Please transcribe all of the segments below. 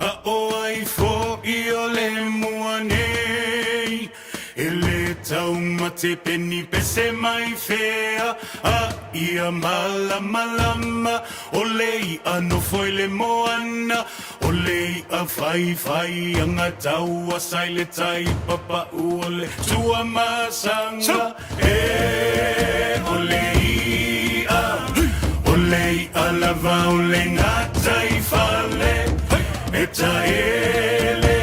A o ai foʻi o le mua nei? E le taumate pe ni pese mai fea, A ia malamalama, O le iʻa nofo i le moana, O le iʻa faifai agatauasa i le tai papaʻu o le Tuamasaga. E o le iʻa, o le iʻa lava o le gataifale, E taele,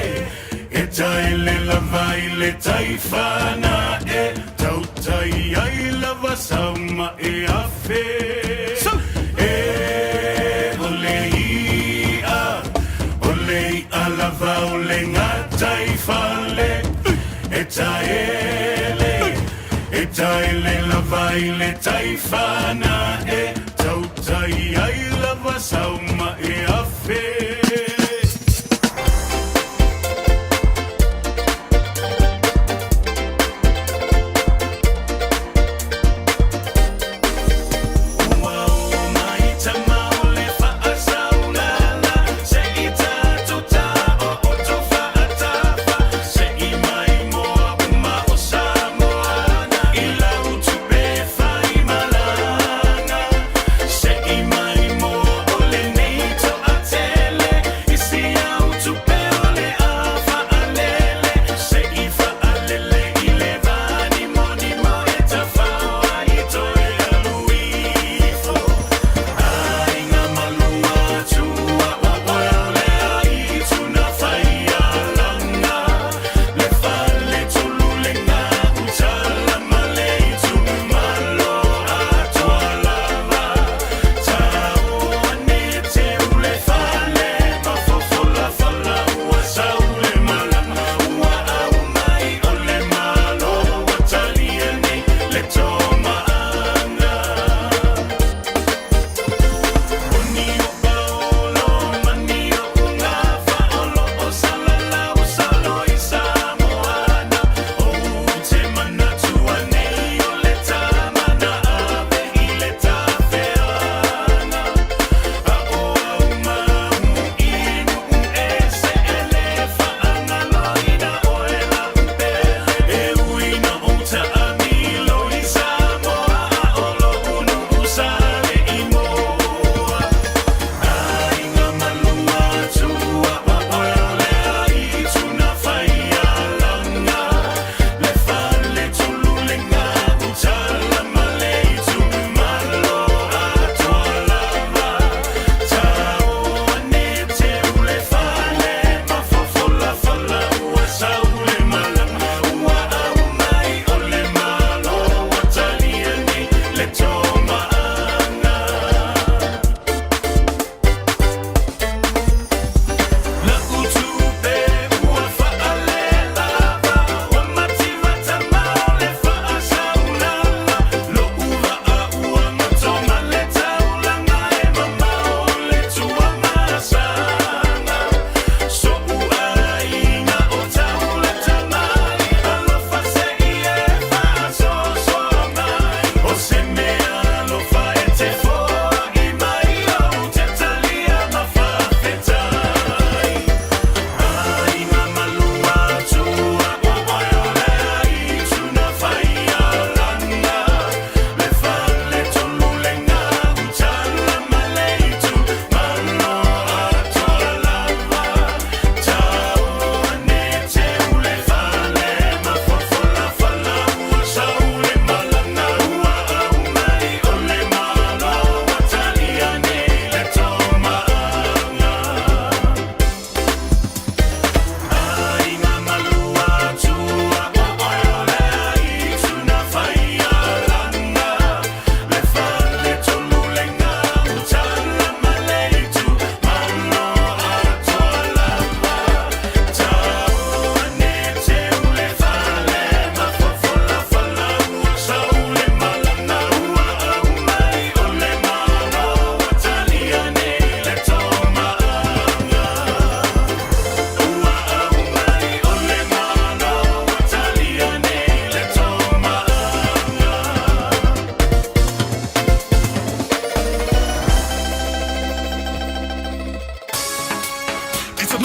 e taele lava i le tai fanaʻe, Tautai ai lava sau maʻe afe. E o le iʻa, o le iʻa lava o le gataifale, E taele, e taele lava i le tai fanaʻe, Tautai ai lava sau maʻe afe. Ua oo mai tama o le faasaulala, Se i tatou taooto faatafa, Se i mai moa uma o Samoana, I lau tupe fai malama.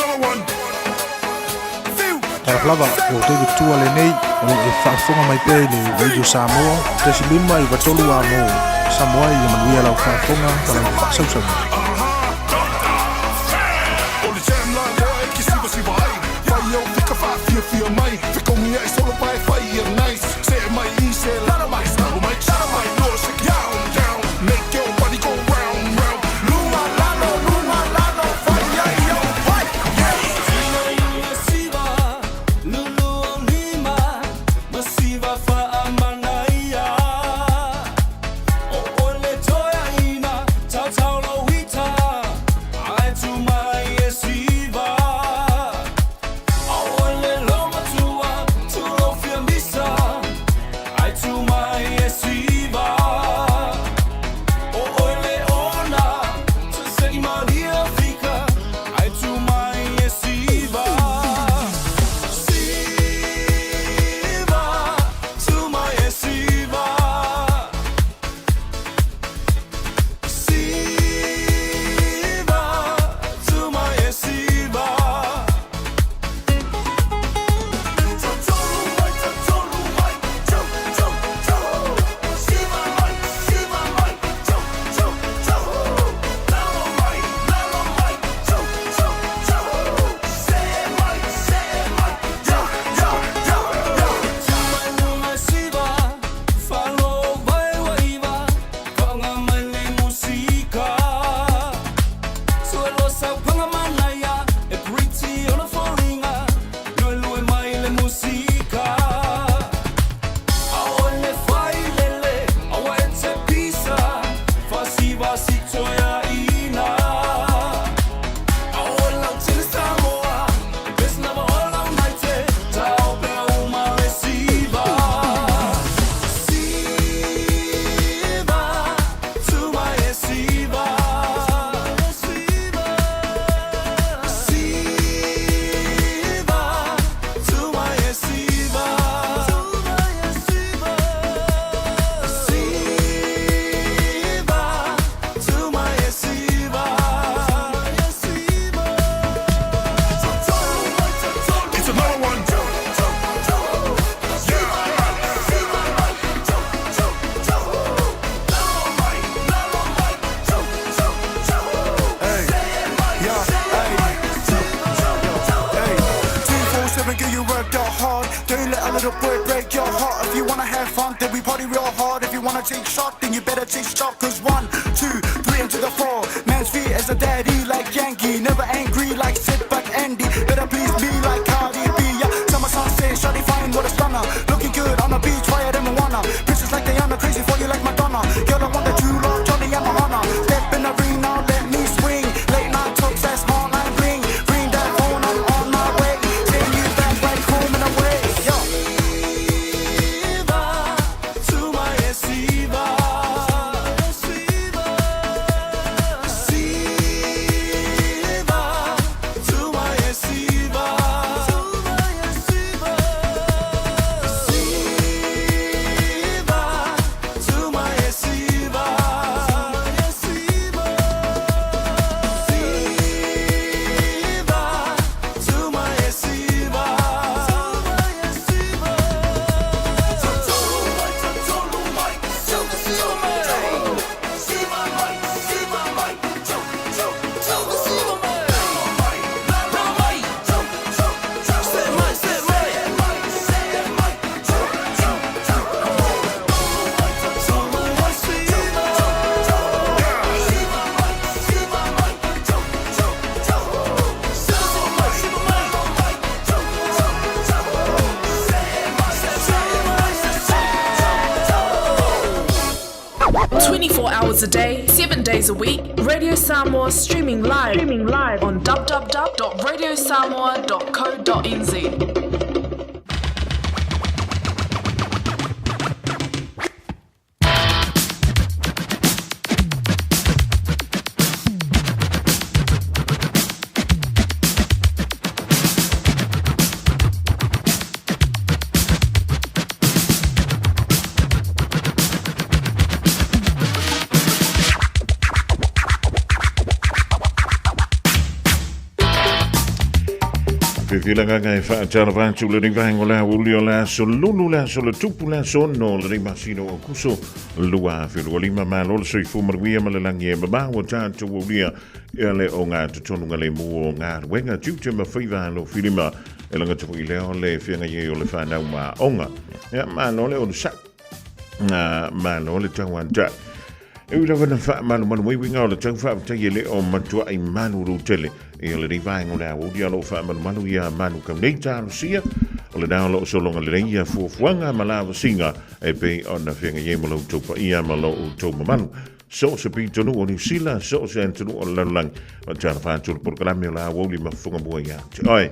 another one. Talofa lava, o David Tua lenei, o lo o e faafofoga mai pea i le Radio Samoa, 1.5 93 amo Samoa ia manuia lau faafofoga ma lau faasausauga. O le jam la loa e ki siva siva ai Fai au fika whaafiafia mai Fekongi ai solo pae fai ia nice Se mai i se lana mai Snuggle mai chana mai Lua shake it down down Make your body go round round Lunga lalo lunga lalo Fai ai yo fai yeah. It's another one. Hey, yeah, hey. Hey, 247, get you worked out hard. Don't let a little boy break your heart. If you wanna have fun, then we party real hard. If you wanna take shot, then you better take shot. Cause 1, 2, 3, and to the 4. Man's feet as a daddy like Yankee. Never angry like sit back Andy. Better please me like Cardi B. Yeah, summer sunset, shawty fine, what a stunner. Looking good on the beach, fire than Moana. Princess like Diana, crazy for you like Madonna. Girl, I want that you love, Johnny, I'm a honor. Step in the ring now, let me swing. Late night talks, that's hotline bling. Ring that phone, I'm on my way. Send you back like home and away. Yo. Hours a day, 7 days a week, Radio Samoa streaming live, on www.radiosamoa.co.nz. Fiafia le agaga e faatalofa atu lenei vaega o le aoauli o le aso Lulu, le aso le Tupu, le aso 6 o lenei masina o Aokuso 2025. Malo le soifua manuia ma le lagi e mama ua tatou aulia ia le ogatotonu lemu o galuega, tiute ma faiva alofilima e lagata foi lea o le feagai ai o le fanau ma aoga. Ia, malo le onosai, malo le tauantai. E ui lava na faamalumalu mai uiga o le tau faafetai e le o matuai malulu tele ia lenei vaega o le aoauli a o lo o faamalumalu ia malu kau nei talosia o lena o lo o sologa lelei ia fuafuaga ma lavasiga e pei ona feagai ai ma lo outou paia ma lo outou mamalu so o se pitonuu o Niu Sila, so o se atunuu o le lalolagi. Faatalofa atu le polokalame o le aoauli ma fofoga mua ia te oe.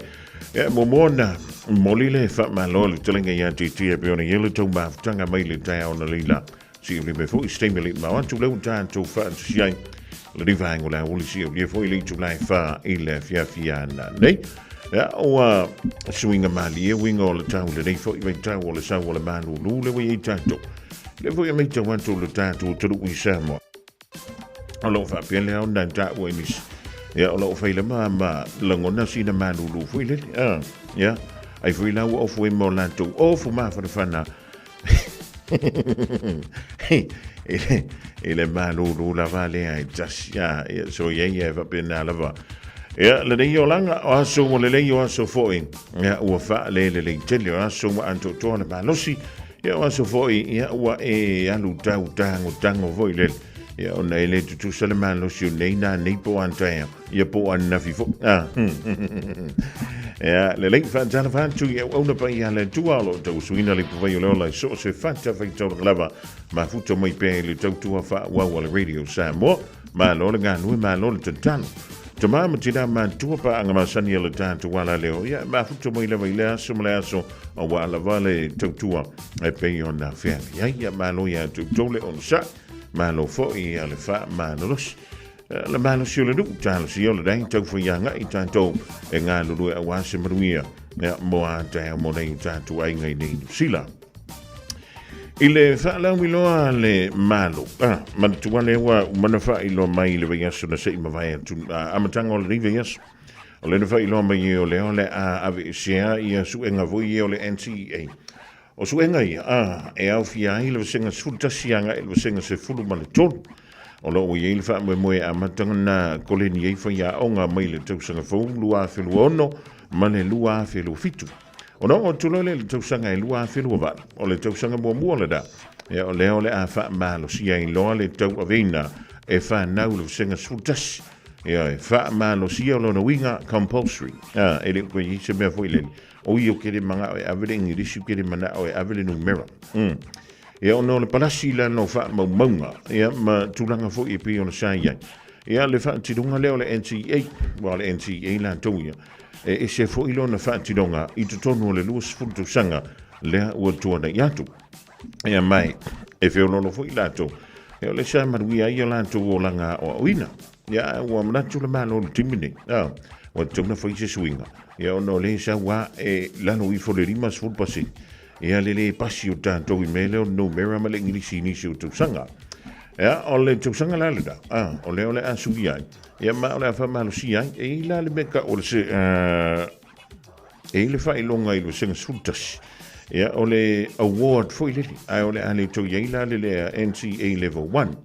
Ia, muamua ona momoli le faamalo i le fetalaiga ia Titi e pei ona i ai le tou mafutaga mai le taeao na leila. Si uli me foi se taimi le mau atu lea ua tatou faatasi ai lenei vaega o le aoauli si aulia foi le itula e 4 i le afiafi ananei. Ia, ua suiga malie uiga o le tau lenei foi vaitau o le sau o le malūlū lea ua i ai tatou. Lea foi e matau atu le tatou atunuu i Samoa. O lo o faapea lea ona taua i nisi. Ia, o lo o fai lava ma lagona sina malūlū foi lele. Ah, ia, ai foi la ua ofu ai ma o latou ofu mafanafana I le malūlū lava lea e tasi. Ah, ia, so ia ia e faapena lava. Ia, lenei olaga, o aso ua lelei o aso foi. Ia, ua faalelelei tele o aso ua atoatoa le malosi. Ia, o aso foi, ia, ua e alu tau tagotago foi lele. Ia, ona e le tutusa le malosi o nei na nei po a taeao. Ia po ananafi foi. Ah. Ia, lelei faatalofa atu i auauna paia a le Atua o lo o tauasuina le ipuvai o le ola i so o se fatafaitaulaga lava mafuta mai pea i le tautua faaauau a le Radio Samoa. Malo le galue, malo le tatalo. Tama ma tina matua paaga masani a le tatou ala leo. Ia, mafuta mai lava i le aso ma le aso aua lava le tautua e pei ona feagai ai. Ia, malo ia te outou le onosai. Malo foi ia le faamalolosi. Le malosi o le nuu, talosia o le dai tau whaianga i tātou e galulue aua se manuia mo a taeao mo nei o tātou aiga i nei New Zealand. I le faalauiloa a le Malo, ah, manatua lea ua uma ona faailoa mai i le vaiaso na se i mavae atu, ah, amataga o lenei vaiaso. O lea na faailoa mai e o lea o le a aveesea ia suega foi ia o le NCEA. O suega ia, ah, e aofia ai le vasega 11 agai i le vasega 13. O lo o ua i ai le faamoemoe e amata ona koleni ai faiaoga mai le tausaga fou 2026 ma le 2027. Ona oo atu loa lea i le tausaga e 2028, o le tausaga muamua lena, ia o lea o le a faamalosia ai loa le tauaveina e fanau i le vasega 11. Ia e faamalosia o lona uiga compulsory. A, e le o toe i ai se mea foi lele, oi ou te le manao e ave le Igilisi, ou te le manao e ave le numera. Ia ona o le palasi i lalo o faamaumauga, ia ma tulaga foi e pei ona sa i ai. Ia le faatinoga lea o le NCEA, aua o le NCEA latou ia, e ese foi lona faatinoga i totonu o le 20 tausaga lea ua tuanai atu. Ia mai, e feoloolo foi latou, ia o le sa manuia ai o latou olaga aoaoina. Ia ua manatu le Malo i le taimi nei, a, ua tatau ona fai se suiga, ia ona o lea e sau lava e lalo ifo le 50%. Ia le le pasi o tatou i mea lea o le numera ma le Igilisi i nisi o tausaga. Ia, o le tausaga la lena, a, o lea o le a suia ai, ia ma o le a faamalosia ai. E i ai la le mea tau o le se, e i ai le faailoga i le vasega 11, ia, o le award foi lele, ae o le a le toe i ai la le lea NCEA Level 1.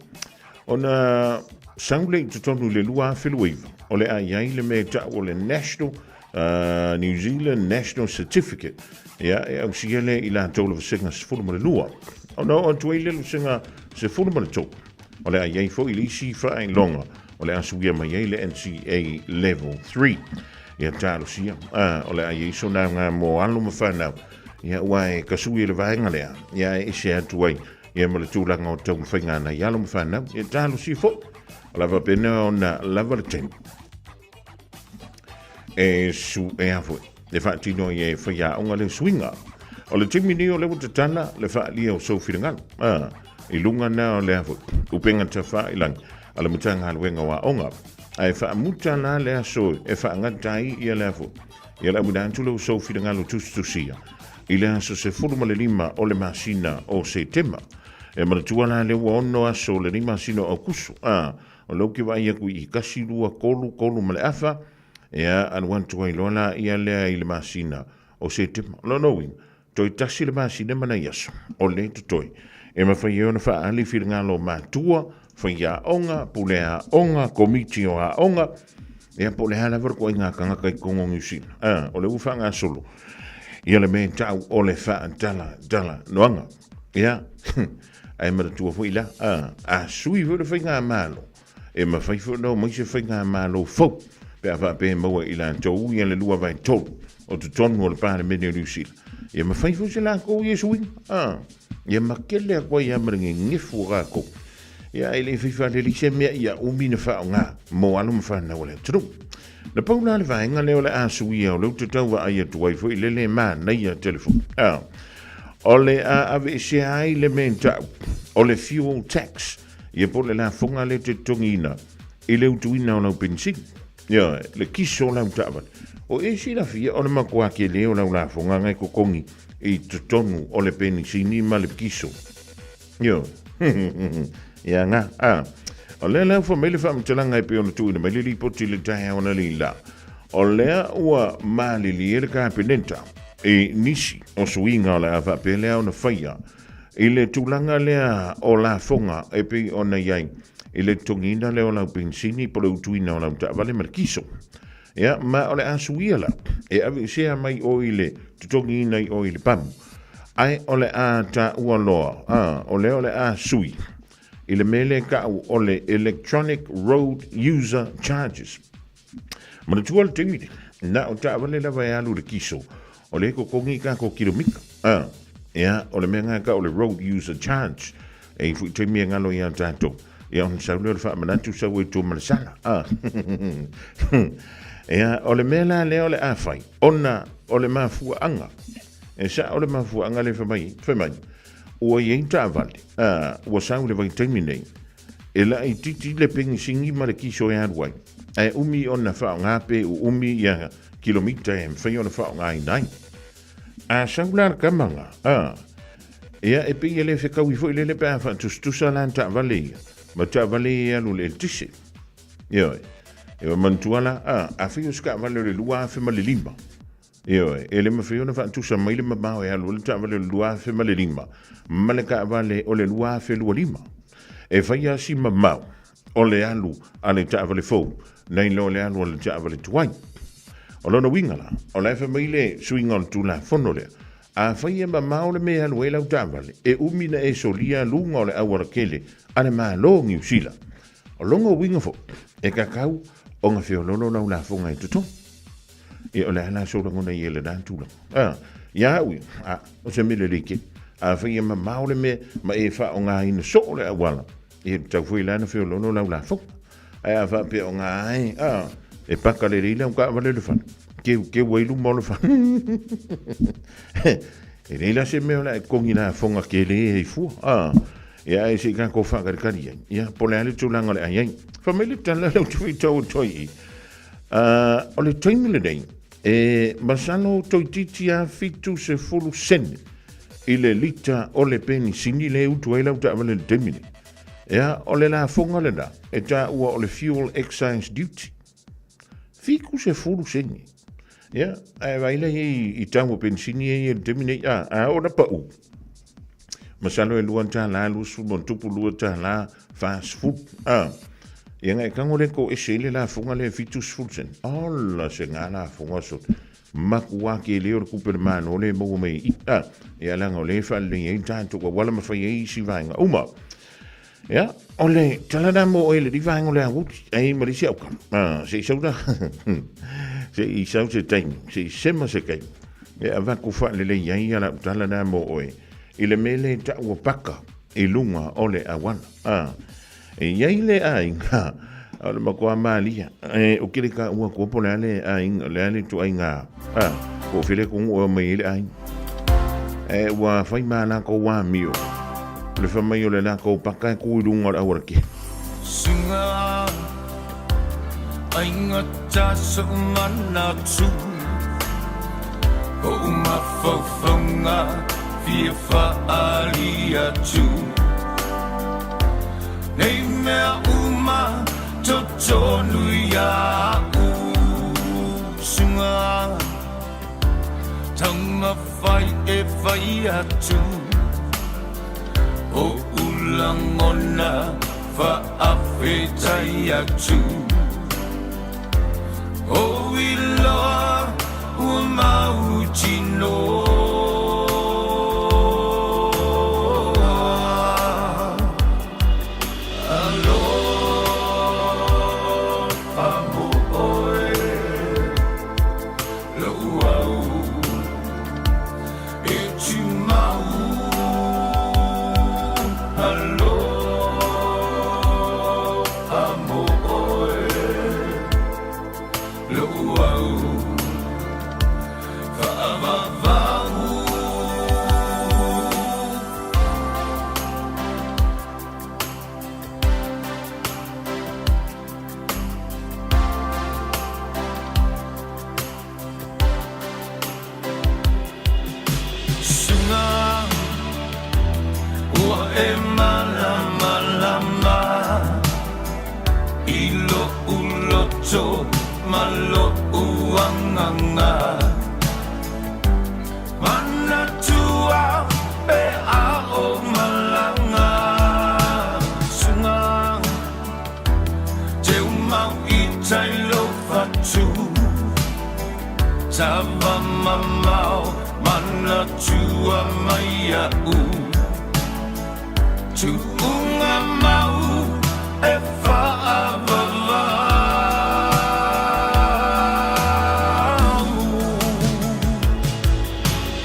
Ona sau lea i totonu i le 2009, o le a i ai le mea e tau o le National New Zealand National Certificate, ia, e ausia lea i latou le vasega 12. Ona oo atu ai lea i le vasega 13, o le a i ai foi le isi faailoga o le a suia mai ai le NCEA Level 3. Ia talosia, o le a i ai sona aoga mo alo ma fanau, ia, aua e tasui e le vaega lea, ia, e ese atu ai ia ma le tulaga o taumafaiga a nai alo ma fanau. Ia talosia foi, o le a faapena ona lava le taimi e su e a foi e faatino ai e faiaoga le suiga. O le taimi nei o lea ua tatala le faaalia o sou finagalo a i luga na o le a foi upega tafailagi a le Matagaluega o Aoga ae faamuta la le aso e faagata ai ia le a foi ia le auina atu lea o sou finagalo tusitusia i le aso 15 o le masina o Setema. E manatua la lea ua 6 aso o lenei masina o Aokuso a O lea ou te vaai atu i 1, 2, 3, 3 ma le afa. Ia, alu atu ai loa laia lea i le masina o Setema. O lona uiga, toe tasi le masina ma nai aso o lea totoe e mafai ai ona faaali finagalo o matua, faiaoga, pule aoga, komiti o aoga, ia po o le a lava le ituaiga tagata i totonu o Niu Sila. A, o lea ua faagasolo ia le mea e tau o le faadaladalanoaga. Ia, ae manatua foi la, a, a sui foi le faigamalo, e mafai foi ona omai se faigamalo fou pe a faapea e maua e i latou ia le 2/3 o totonu o le Palemene o Niu Sila. Ia mafai foi se latou ia suiga. A, ia makele atu ai lava ma le gegefu o latou. Ia ae le i fai faalelei se mea ia umi na faaaoga mo alo ma fanau a le atunuu. Na pau la le vaega lea o le a suia o lea ou te tau vaai atu ai foi lele e manaia tele foi. A, o le a aveesea ai le mea e tau o le fuel tax, ia po o le lafoga lea e te totogiina i le utuina o lau penisini. Ioe, le kiso o lau taavale. O e silafia o le matua tele o lau lafoga na e totogi i totonu o le penisini ma le kiso. Ioe. Ia nga, a. O lea la ua mai le faamatalaga e pei ona tuuina mai le lipoti i le taeao analeila. O lea ua malilie le Kapeneta i nisi o suiga o le a faapea lea ona faia i le tulaga lea o lafoga e pei ona i ai i le totogiina lea o lau penisini po o le utuina o lau taavale ma le kiso. Ia, ma o le a suia la, e aveesea mai oe i le totogiina i oe i le pamu, ae o le a taua loa, a, o lea o le a sui i le mea lea e tau o le Electronic Road User Charges. Manatua le taimi lea, na o taavale lava e alu i le kiso, o lea e totogi i tatou kilomita. A, ia, o le mea lena e tau o le road user charge. E i foi taimi e galo ia tatou. Ia, ona sau lea o le faamanatu sau ai tua ma le sala. A, ia, o le mea la lea o le a fai, ona o le mafuaaga. E sao le mafuaaga lea fai mai, fai mai, ua i ai taavale, a, ua sau i le vaitaimi nei, E laitiiti le penisini ma le kiso e alu ai, ae umi ona faaaoga pe uumi ia kilomita e mafai ona faaaogaina ai. A sau la le tama la, a, ia e pei e le fetaui foi lele pe a faatusatusa la taavale ia ma taavale ia e alu i le eletise. Ioe. E manatua la, a, afai o se taavale o le 2005, Ioe, e le mafai ona faatusa mai le mamao e alu ai le taavale o le 2005 ma le taavale o le 2025. E fai lava si mamao o le alu a le taavale fou nai lo le alu a le taavale tuai. O lona uiga la, o la e fai mai le suiga o le Tulafono lea, afai e mamao le mea e alu ai lau taavale, e umi ona e solia luga o le aualatele a le Malo o Niu Sila. O lona uiga foi, e tatau ona feoloolo lau lafoga e totogi. Ia, o le a la sou lagona i ai i lena tulaga? A, ia au ia, a, o se mea lelei tele. Afai e mamao le mea ma e faaaogaina soo le auala, ia e tatau foi la ona feoloolo lau lafoga. Ae a faapea o ngā ai, a, e paka lelei lau taavale i le fale, keukeu ai luma o le fale. E leai la se mea o le a e totogi lafoga tele ai fua, a, ia ae se i tatou faatalitali ai, ia, po o le a le tulaga o le a i ai. Fai mai le tala lea ou te faitau atu ai i i, o le taimi lenei, e masalo toeitiiti lava 70 sene i le lita o le penisini lea e utu ai lau taavale i le taimi nei. Ia, o le lafoga lena e taua o le fuel excise duty. 70 sene. Ia, ae vaai la i tau o penisini ia i le taimi nei, a, a oo ina pau, masalo e $2.20 ma $2.40, a. Ia na e tago lea to ese ai le lafoga lea e 70 sene. Ola se ga lafoga sole. Matua tele o le tupe a le Malo lea e maua mai i i, a. Ia leaga o lea e faalelei ai le tatou auala ma fai ai isi vaega uma. Ia, o le tala lena mo oe i le vaega o le aoauli, ai ma le isi aukala. A, se i sau la, se i sau se taimi, se i sema se taimi, e avatu faalelei ai lau tala lena mo oe i le mea lea e taua paka i luga o le auala. A, e i ai le aiga o le matua malia, e, ou te le taua atua po o le a le aiga, o le a le ituaiga, a, po o fea le atunuu e omai ai le aiga. E, ua fai ma latou amio, le fai mai o le latou paka e tu i luga o le aualatele. Singa aiga ta manatu O mafaufauga fia faali atu Nei mea uma totonu ia au. mafai e fai atu O ulangona faafetai atu O iloa ua mautinoa Alofa mo oe Lo'u au e tumau Alofa mo oe Lo'u au fa'avavau. Suga ua e malamalama i lo'u loto ma lo'u agaga manatua pe a o malaga suga teumau i tai lou fatu tava mamao manatua mai a'u tu'uga mau e fa'avavau.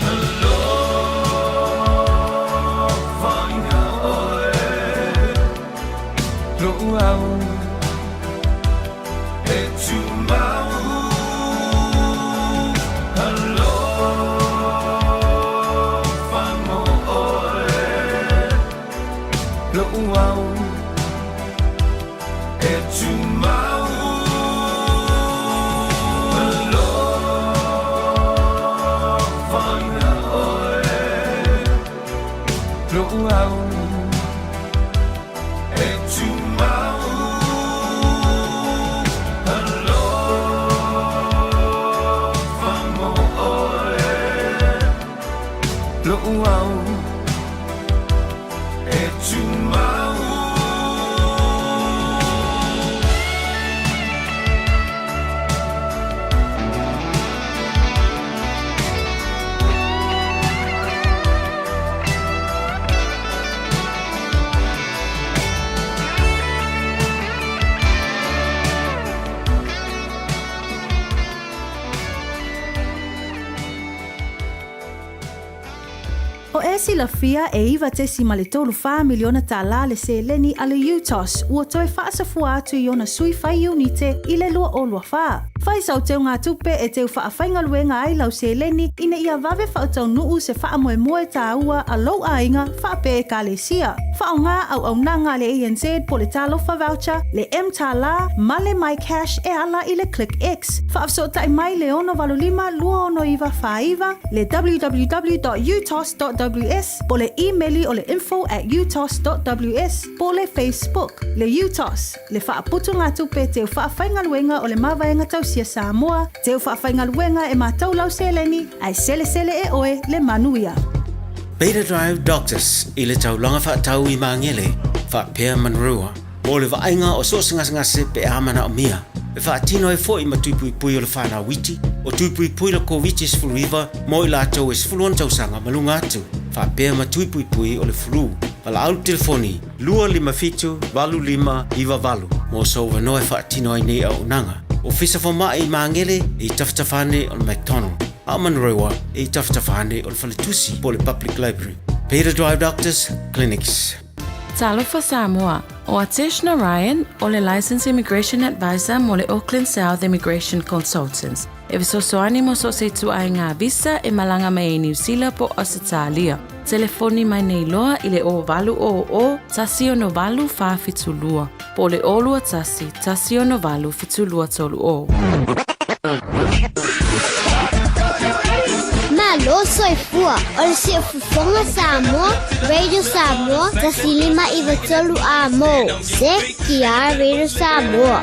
Alofa ia oe lo'u au e tumau Alofa mo oe lo'u au e tumau Alofa ia oe lo'u au e tumau Alofa mo oe lo'u au e tumau. O e silafia e 9.34 miliona tālā le seleni a le UTOS ua toe faasafua atu i ona sui fai iunite i le 2024. Fai sau teugatupe e teu faafaigaluega ai lau seleni ina ia vave faataunu'u se faamoemoe tāua a lou aiga faapea ekalesia. Faaaogā auaunaga a le ANZ po le Talofa Voucher, le mTālā ma le MyCash e ala i le ClickX. Faafesootai mai le 685 269 49, le www.utos.ws po le imeli o le info@utos.ws po le Facebook. Le UTOS, le faaputugatupe teu faafaigaluega o le Mavaega Tausia Samoa, teu faafaigaluega e matau lau seleni, ae selesele e oe le manuia. Beta Drive Doctors i le taulaga faatau i Magele faapea Manurewa mo le vaaiga o so o se gasegase pe a manaomia. E faatino ai foi ma tui puipui o le fanau iti, o tui puipui le Koviti-19 mo i latou e 16 tausaga ma luga atu, faapea ma tui puipui o le flu. Valaau i le telefoni 257 8598 mo sou avanoa e faatino ai nei auaunaga. Ofisa Fomai i Magele e i tafatafa ane o le McDonald, a o Manurewa e i tafatafa ane o le Faletusi po o le Public Library. Beta Drive Doctors Clinics. Talofa Samoa, o Atesh Narayan o le Licensed Immigration Advisor mo le Auckland South Immigration Consultants. E fesoasoani mo so o se ituaiga visa e malaga mai ai Niu Sila po o Ausetalia. Telefoni mai nei loa i le 0800 168 472 po o le 021 168 7230. Malo soifua, o le Siufofoga Samoa, Radio Samoa, 105 93 amo. CTR Radio Samoa.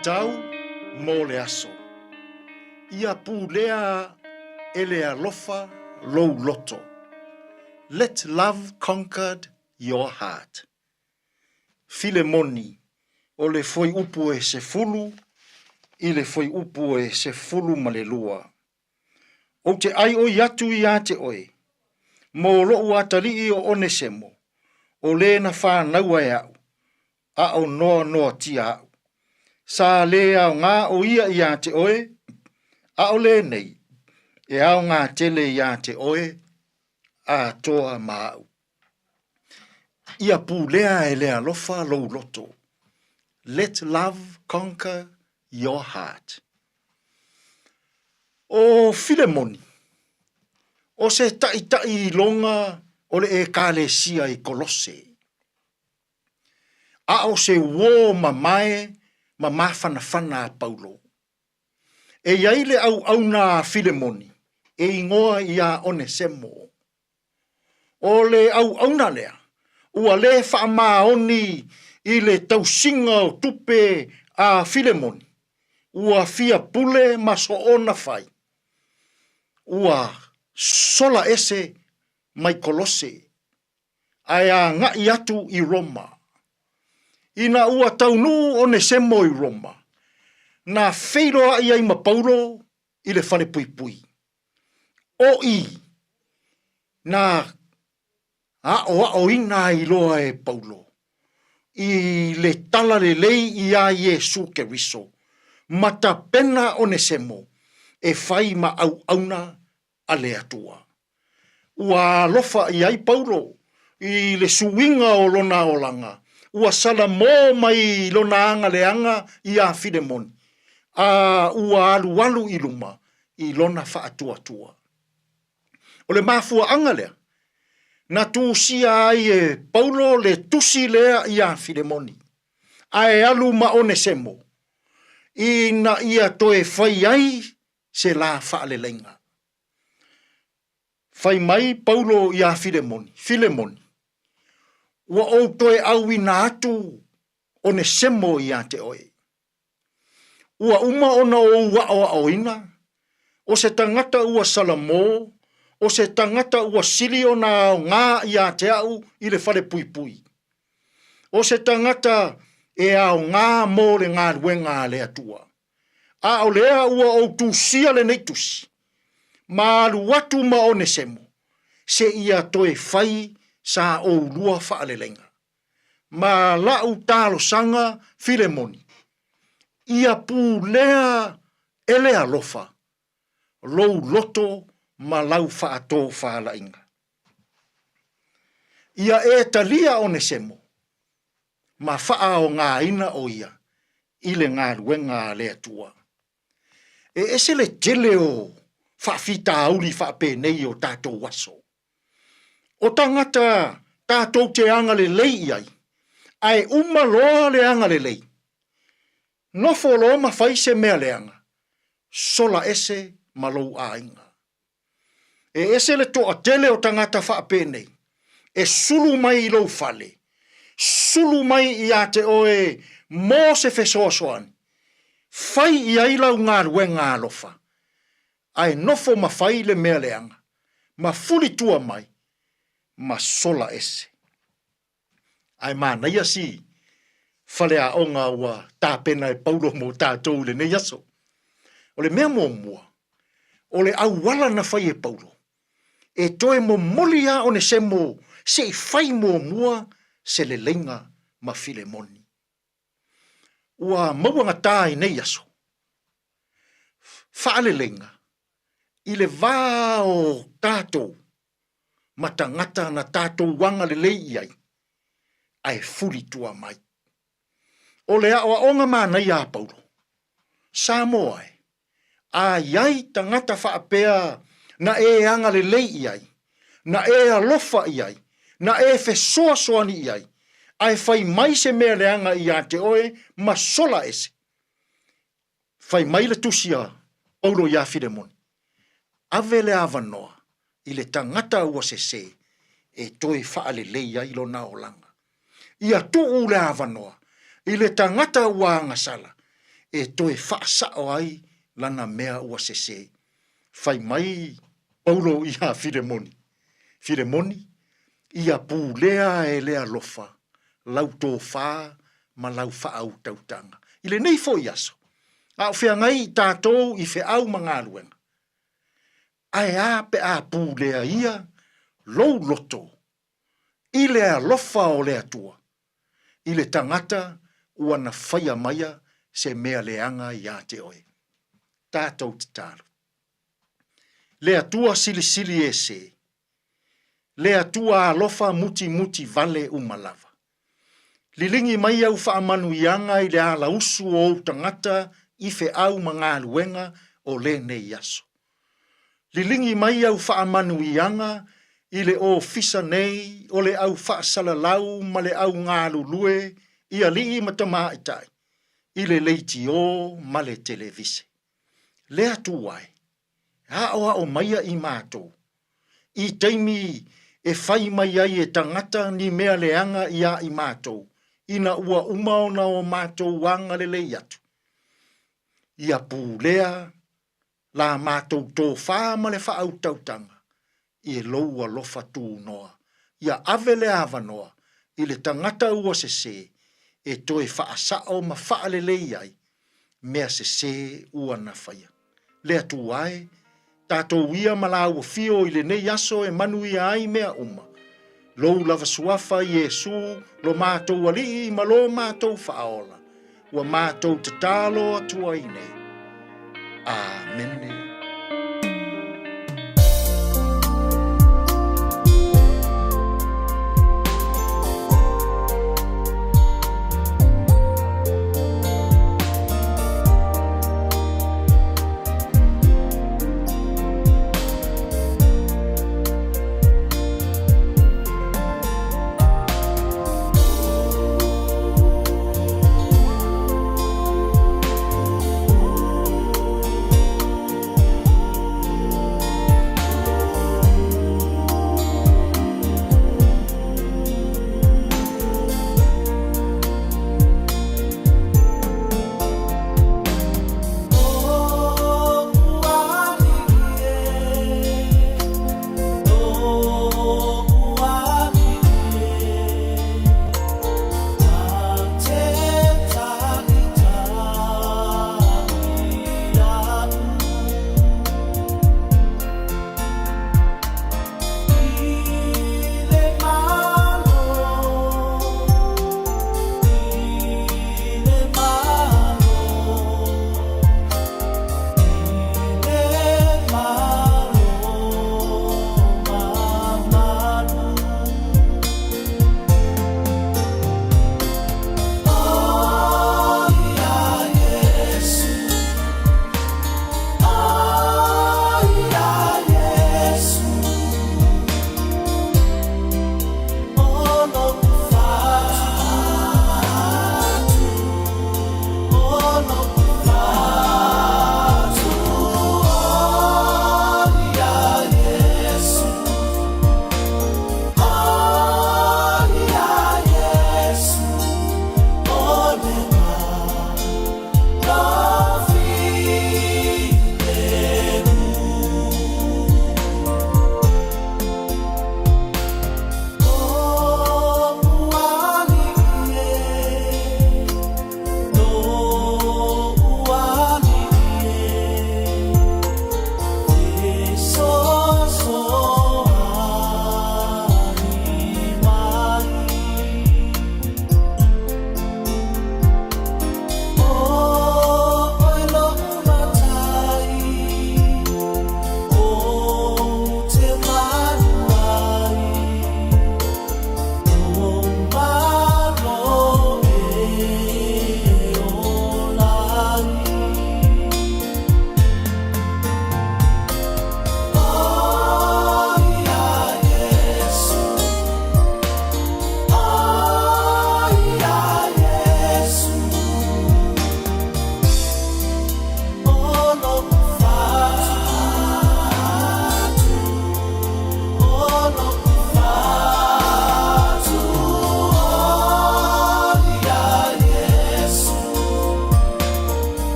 Faitau mo le aso. Ia pulea e le alofa lou loto. Let love conquered your heart. Filemoni, o le fuaiupu e 10 i le fuaiupu e 12. Ou te ʻai ʻoi atu iā te ʻoe, mō loʻu atalii o Onesemo, o lē na whānaua e aʻu, a o noanoatia aʻu. Sa lē aogā ʻo ia iā te ʻoe, a o lenei, e aogā tele iā te ʻoe, atoa ma aʻu. Ia pulea e le alofa lou loto. Let love conquer your heart. ʻO Filemoni, ʻo se taʻitaʻi iloga o le ʻEkalesia i Kolose, a ʻo se uō mamae ma māfanafana a Paulo. E i ai le ʻauʻauna a Filemoni e igoa iā ʻOnesemo. ʻO le ʻauʻauna lea, ua lē faʻamaoni i le tausiga o tupe a Filemoni, ua fia pule ma soʻona fai, ua sola ese mai Kolose, ae agaʻi atu i Roma. Ina ua taunuu ʻOnesemo i Roma, na feiloaʻi ai ma Paulo i le fale puipui. ʻO i na aʻoaʻoina ai loa e Paulo i le talalelei iā Iesū Keriso ma tapena ʻOnesemo e fai ma ʻauʻauna a le Atua. Ua alofa i ai Paulo i le suiga o lona olaga, ua salamō mai lona agaleaga iā Filemoni, a ua alualu i luma i lona faatuatua. ʻO le mafuaaga lea, na tusia ai e Paulo le tusi lea iā Filemoni, a e alu ma ʻOnesemo, ina ia toe fai ai se lā faaleleiga. Fai mai Paulo iā Filemoni, Filemoni, ua ou toe ʻauina atu ʻOnesemo iā te ʻoe. Ua uma ona ou aʻoaʻoina, ʻo se tagata ua salamō, ʻo se tagata ua sili ona aogā iā te aʻu i le fale puipui. ʻO se tagata e aogā mō le galuega a le Atua. A o lea ua ou tusia lenei tusi, ma alu atu ma Onesemo, seia toe fai sa oulua faaleleiga. Ma laʻu talosaga Filemoni, ia pulea e le alofa lou loto ma lau faatofalaiga. Ia e talia Onesemo, ma faaogāina ʻo ia i le galuega a le Atua. E ese le tele o faafitauli faapenei o tatou aso. O tagata tatou te agalelei i ai, ae uma loa le agalelei, nofo loa ma fai se mea leaga, sola ese ma lou aiga. E ese le toatele o tagata faapenei, e sulu mai i lou fale, sulu mai iā te oe mō se fesoasoani, fai i ai lau galuega alofa, ae nofo ma fai le mea leaga, ma fuli tua mai, ma sola ese. Ae manaia si faleaoga ua tapena e Paulo mo tatou i lenei aso. O le mea muamua, o le auala na fai e Paulo, e toe momoli a Onesemo se i fai muamua se leleiga ma Filemoni. Ua maua gatā i nei aso, faaleleiga i le vā o tatou ma tagata na tatou agalelei i ai, ae fuli tua mai. O le aʻoaʻoga manaia a Paulo, Samoa e, a i ai tagata faapea na e agalelei i ai, na e alofa i ai, na e fesoasoani i ai, ae fai mai se mea leaga iā te oe ma sola ese. Fai mai le tusi a Paulo iā Filemoni, Ave le avanoa i le tagata ua sesē e toe faalelei ai lona olaga. Ia tuu le avanoa i le tagata ua agasala. e toe faasao ai lana mea ua sese. Fai mai Paulo iā Filemoni, Filemoni, ia pulea e le alofa lau tofā ma lau faautautaga. I lenei foi aso, a o feagai i tatou i feau ma galuega, ae a pe a pulea ia lou loto i le alofa o le Atua i le tagata ua na faia maia se mea leaga iā te oe. Tatou tatalo. Le Atua silisili ese, le Atua alofa mutimuti vale uma lava. Liligi mai au faamanuiaga i le alausu o ou tagata i feau ma galuega o lenei aso. Liligi mai au faamanuiaga i le ofisa nei o le au faasalalau ma le au galulue i alii ma tamaitai i le leitio ma le televise. Le Atua e, aoao maia i matou i taimi e fai mai ai e tagata ni mea leaga iā i matou ina ua uma ona o matou agalelei atu. Ia pulea la matou tofā ma le faautautaga i lou alofa tunoa. Ia ave le avanoa i le tagata ua sesē e toe faasao ma faalelei ai mea sesē ua na faia. Le Atua e, tatou ia ma lāua fio i lenei aso e manuia ai mea uma. Lou lava suafa Iesu lo matou Alii ma lo matou Faaola, ua matou tatalo atu ai nei. Amene.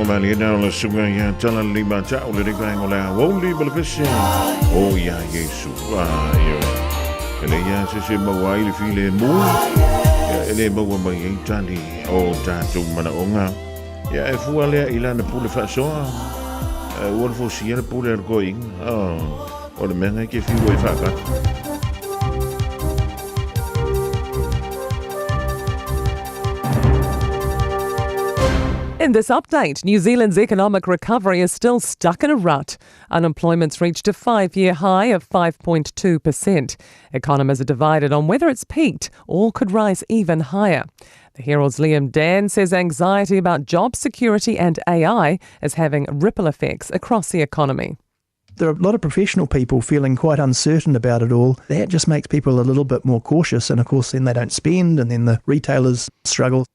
maliena o le suga ia tala le lima tau le vaenga o le aoauli ma le pese o ia Iesu. Ioe. E le ia se se maua ai le filemu, ia e le maua mai ai tali o tatou manaoga. Ia e fua lea i lana pule faasoa. Ua le fosia le pule a le toeaina. O le mea lena e te fiu ai faatasi. In this update, New Zealand's economic recovery is still stuck in a rut. Unemployment's reached a five year high of 5.2%. Economists are divided on whether it's peaked or could rise even higher. The Herald's Liam Dann says anxiety about job security and AI is having ripple effects across the economy. There are a lot of professional people feeling quite uncertain about it all. That just makes people a little bit more cautious, and of course, then they don't spend, and then the retailers struggle.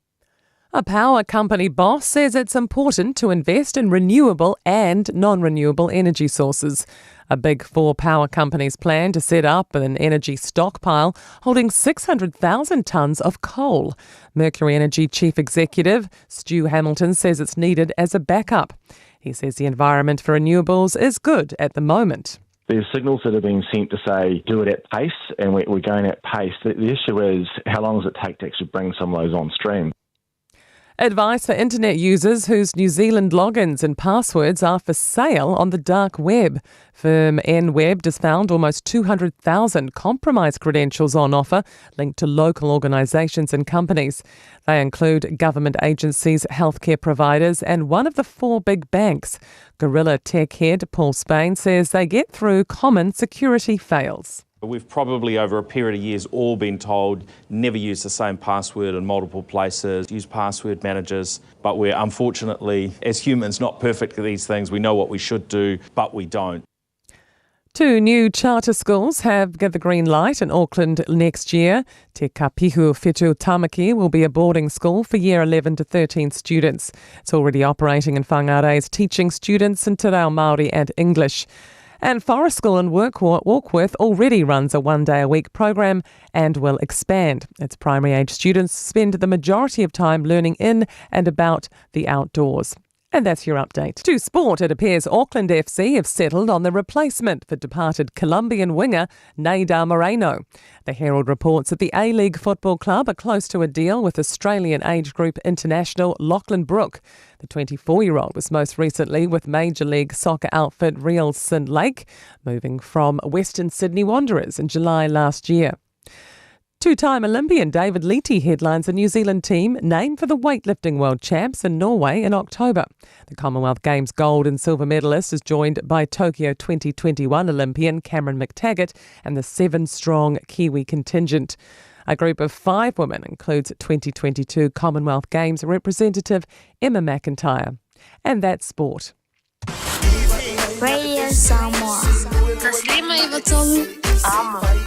A power company boss says it's important to invest in renewable and non renewable energy sources. A big four power companies plan to set up an energy stockpile holding 600,000 tonnes of coal. Mercury Energy Chief Executive Stu Hamilton says it's needed as a backup. He says the environment for renewables is good at the moment. There's signals that are being sent to say do it at pace, and we're going at pace. The issue is how long does it take to actually bring some of those on stream? Advice for internet users whose New Zealand logins and passwords are for sale on the dark web. Firm NWeb has found almost 200,000 compromised credentials on offer linked to local organisations and companies. They include government agencies, healthcare providers, and one of the four big banks. Gorilla Tech head Paul Spain says they get through common security fails. We've probably over a period of years all been told never use the same password in multiple places, use password managers, but we're unfortunately, as humans, not perfect at these things. We know what we should do, but we don't. Two new charter schools have got the green light in Auckland next year. Te Kapihu Whetū Tamaki will be a boarding school for year 11 to 13 students. It's already operating in Whangarei, teaching students in Te Reo Māori and English. And Forest School in Warkworth already runs a one day a week program and will expand. Its primary age students spend the majority of time learning in and about the outdoors. And that's your update. To sport, it appears Auckland FC have settled on the replacement for departed Colombian winger Neyder Moreno. The Herald reports that the A League Football Club are close to a deal with Australian age group international Lachlan Brook. The 24 year old was most recently with Major League Soccer outfit Real Salt Lake, moving from Western Sydney Wanderers in July last year. Two time Olympian David Liti headlines a New Zealand team named for the weightlifting world champs in Norway in October. The Commonwealth Games gold and silver medalist is joined by Tokyo 2021 Olympian Cameron McTaggart and the seven strong Kiwi contingent. A group of five women includes 2022 Commonwealth Games representative Emma McIntyre. And that's sport. Radio Samoa. Taslima Amo.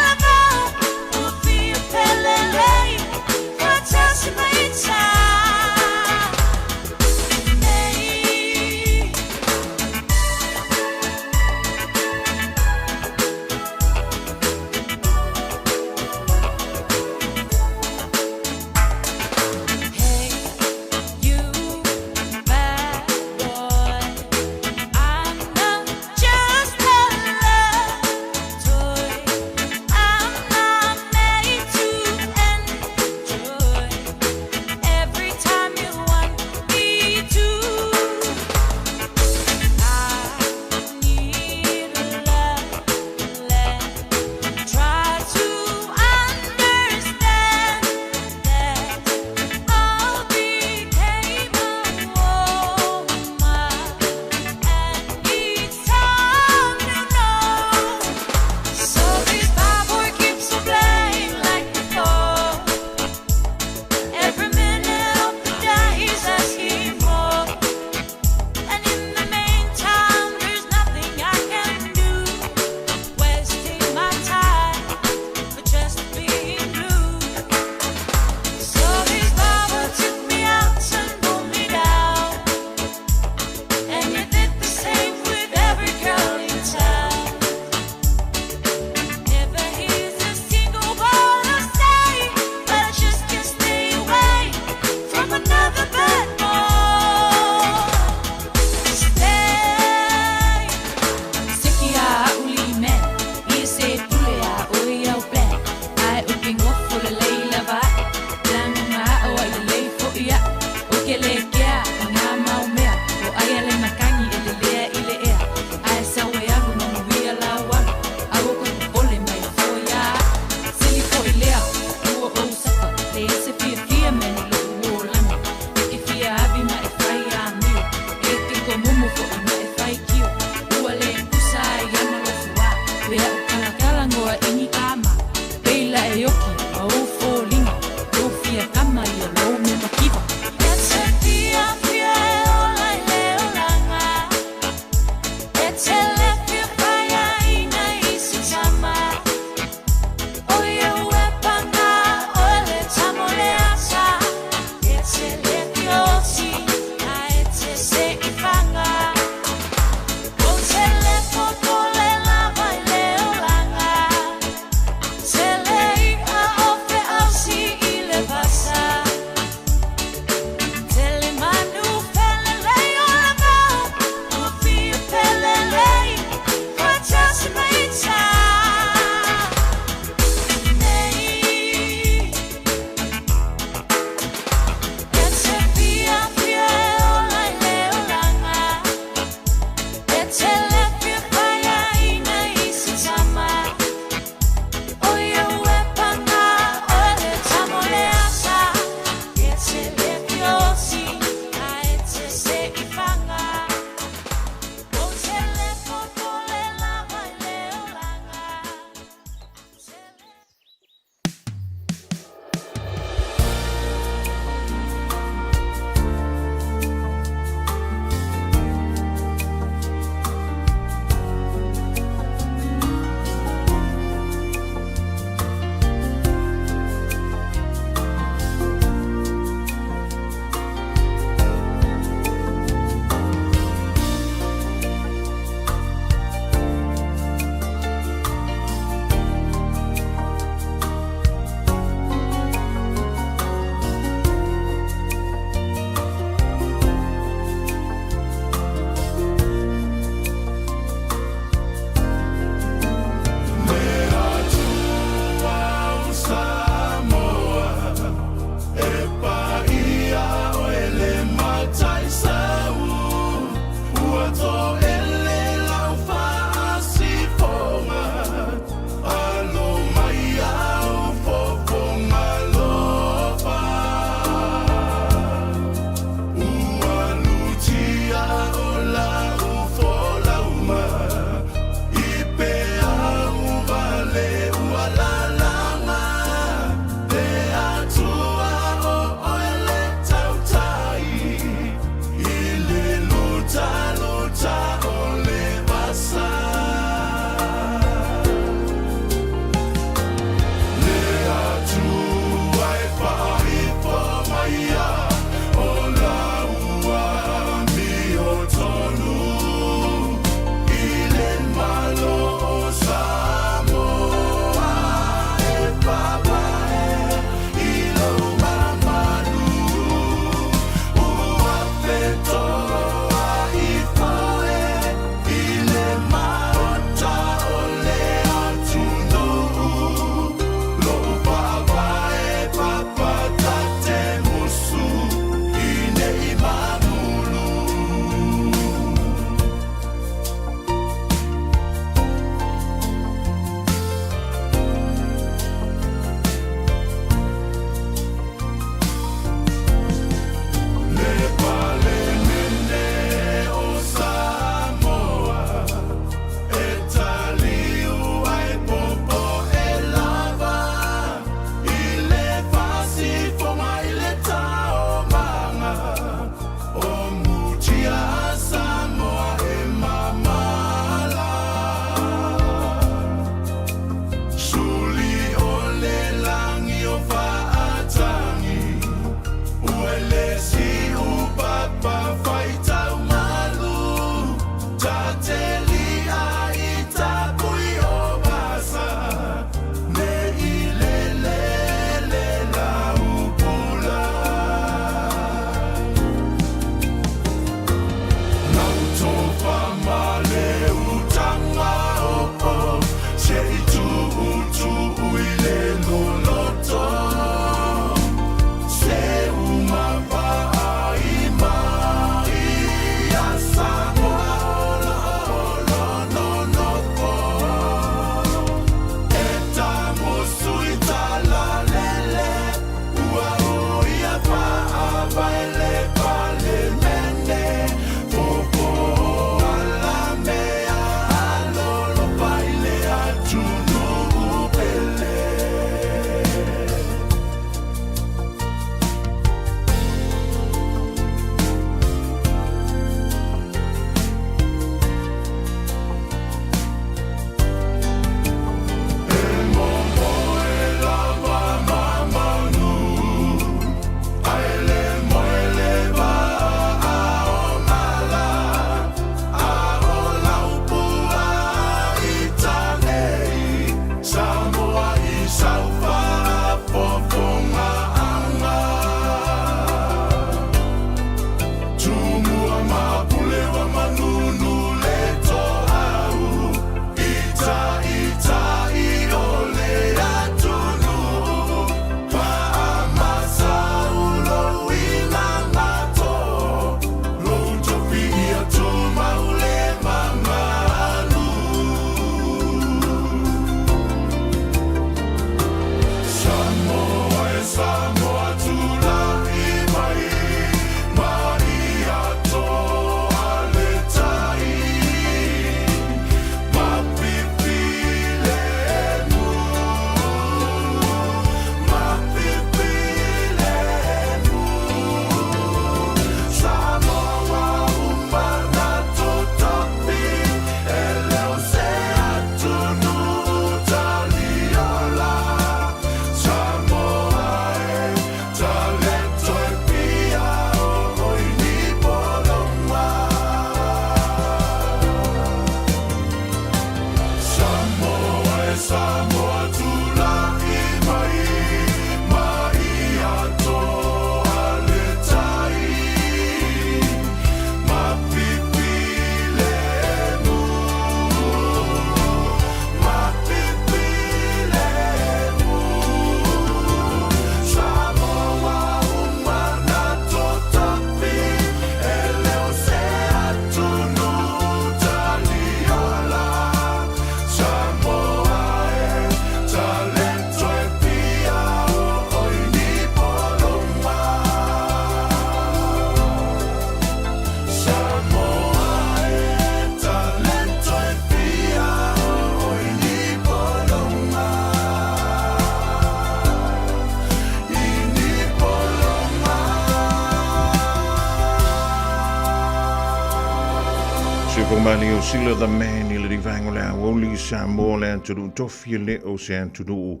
Siofo mali o Sila the Man i le rivaenga o le aoauli Samoa le atunuu tofi e le o se atunuu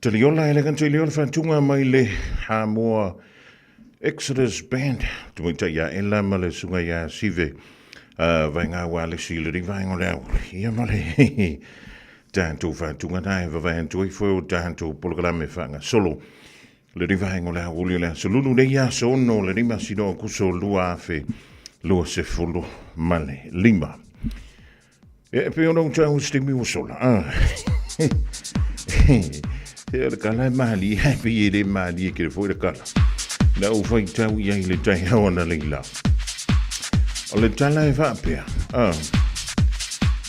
taliola e le gata i lea o le faatuga mai le Hamoa Exodus Band tamaitai ia Ella ma le susuga ia Sive vaega ua alesi i le rivaenga o le aoauli ia ma le tatou faatuga na e vavae atu ai foi o tatou polokalame faagasolo Le rivaenga o le aoauli o le aso Lulu nei aso 6 o le 5 masina o Aokuso 2025. E pei ona ou tau se taimi ua sola. Ah. E o le kala e malie, e pei e le malie kere foi le kala. Na ou faitau i ai le taeao ana leila. O le tala e faapea. Ah.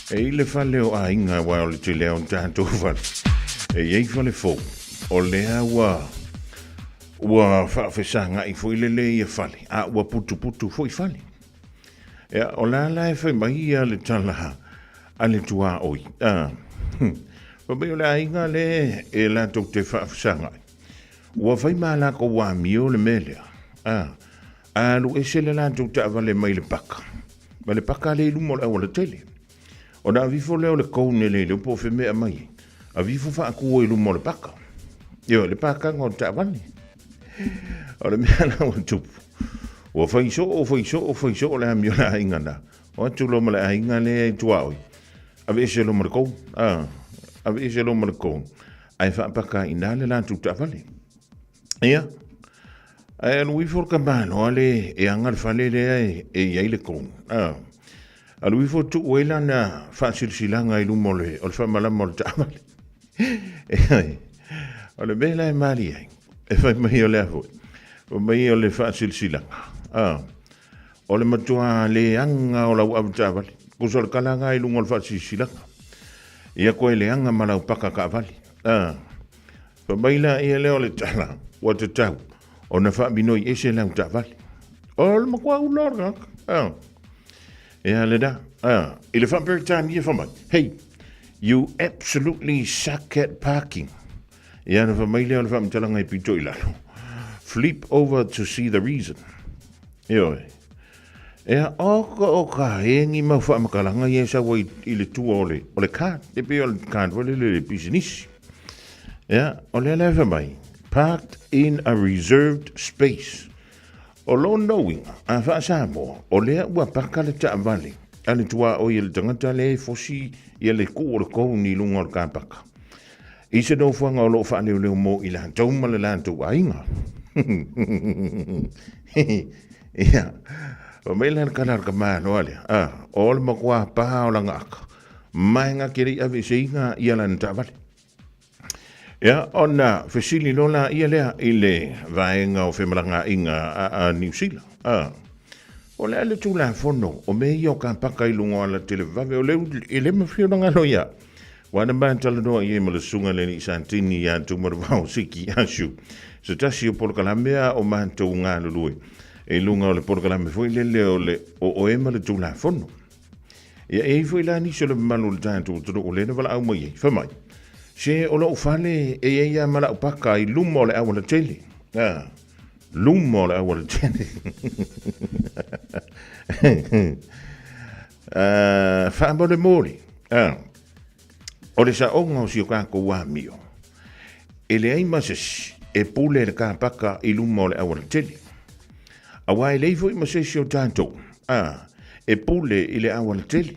E i le fale o aiga wa o le tele o tatou fale. E i ai fale fou. O lea ua ua faafesagaʻi foi lele ia fale, a ua putuputu foi fale. Ia, o la la e fai mai ia le tala a le tuaoi. Ah, fai mai o le aiga le e latou te faafesagaʻi. Ua fai ma lakou amio le mea lea. Ah, alu ese le latou taavale mai le paka. Ma le paka le i luma o le auala tele. Ona ave ifo lea o le cone le iloa po o fea mea e aumai ai. Ave ifo faatu i luma o le paka. Ioe, le pakaga o le taavale. O le mea la ua tupu, ua fai soo, fai soo, fai soo le amio a le aiga na. O atu loa ma le aiga lea i tuaoi, aveese loa ma le cone. Ah, aveese loa ma le cone, ae faapaka ai i ina le latou taavale. Ia, ae alu ifo le tamaloa le e aga le fale lea e i ai le cone. Ah. Alu ifo tuu ai lana faasilasilaga i luma o le, o le faamalama o le taavale. O le mea la e malie ai, e fai mai o le a foi, fai mai o le faasilasilaga. Ah, o le matua leaga o lau avetaavale, tusa o le kalaga i luga o le faasilasilaga. Ia koe leaga ma lau paka kaavale. Ah, fai mai la ia lea o le tala, ua tatau ona faaminoi ese lau taavale. O le matua ula o le tagata. Ah. Ea le da. Ah, i le faa-Peretania fai mai, hey, you absolutely suck at parking. Ia na fai mai lea o le faamatalaga i pito i lalo. Flip over to see the reason. Ioe. Ea, o ka, o ka engi mau faamatalaga ia e sau ai i le tua o le, o le card. E pei o le card foi lele le pisinisi. Ea, o lea la e fai mai, parked in a reserved space. O lona uiga, a faa-Samoa, o lea ua paka le taavale a le tuaoi e le tagata lea e fosi ia le kuu o le cone i luga o le kapaka. I se nofoaga o lo o faaleoleo mo i latou ma le latou aiga. Ia, fai mai la le kala a le tamaloa lea, a, o le matua pā o lana aka, maenga ke le i aveeseiga ia lana taavale. Ia, ona fesili loa laia lea i le vaega o femalagaaiga a Niu Sila. A, o le a le Tulafono o mea ia o kapaka i luga o alatelevave, o le e le mafai ona galo ia. Ua na matalanoa i ai ma le susuga i le alii Santini ia Tumaravao Siki Ashu, se tasi o polokalame a o matou galulue i luga o le polokalame foi lele o le o oe ma le Tulafono. Ia, e i ai foi la nisi o le mamalu o le tatou atunuu o lea na valaau mai ai, fai mai, se o lou fale e i ai lava ma lau paka i luma o le aualatele. A, luma o le aualatele. Uh, faamolemole, a, o le saoga o si o kākou amio, e leai ma se isi e pule le kapaka i luma o le aualatele. Aua e leai foi ma se isi o tatou, a, e pule i le aualatele.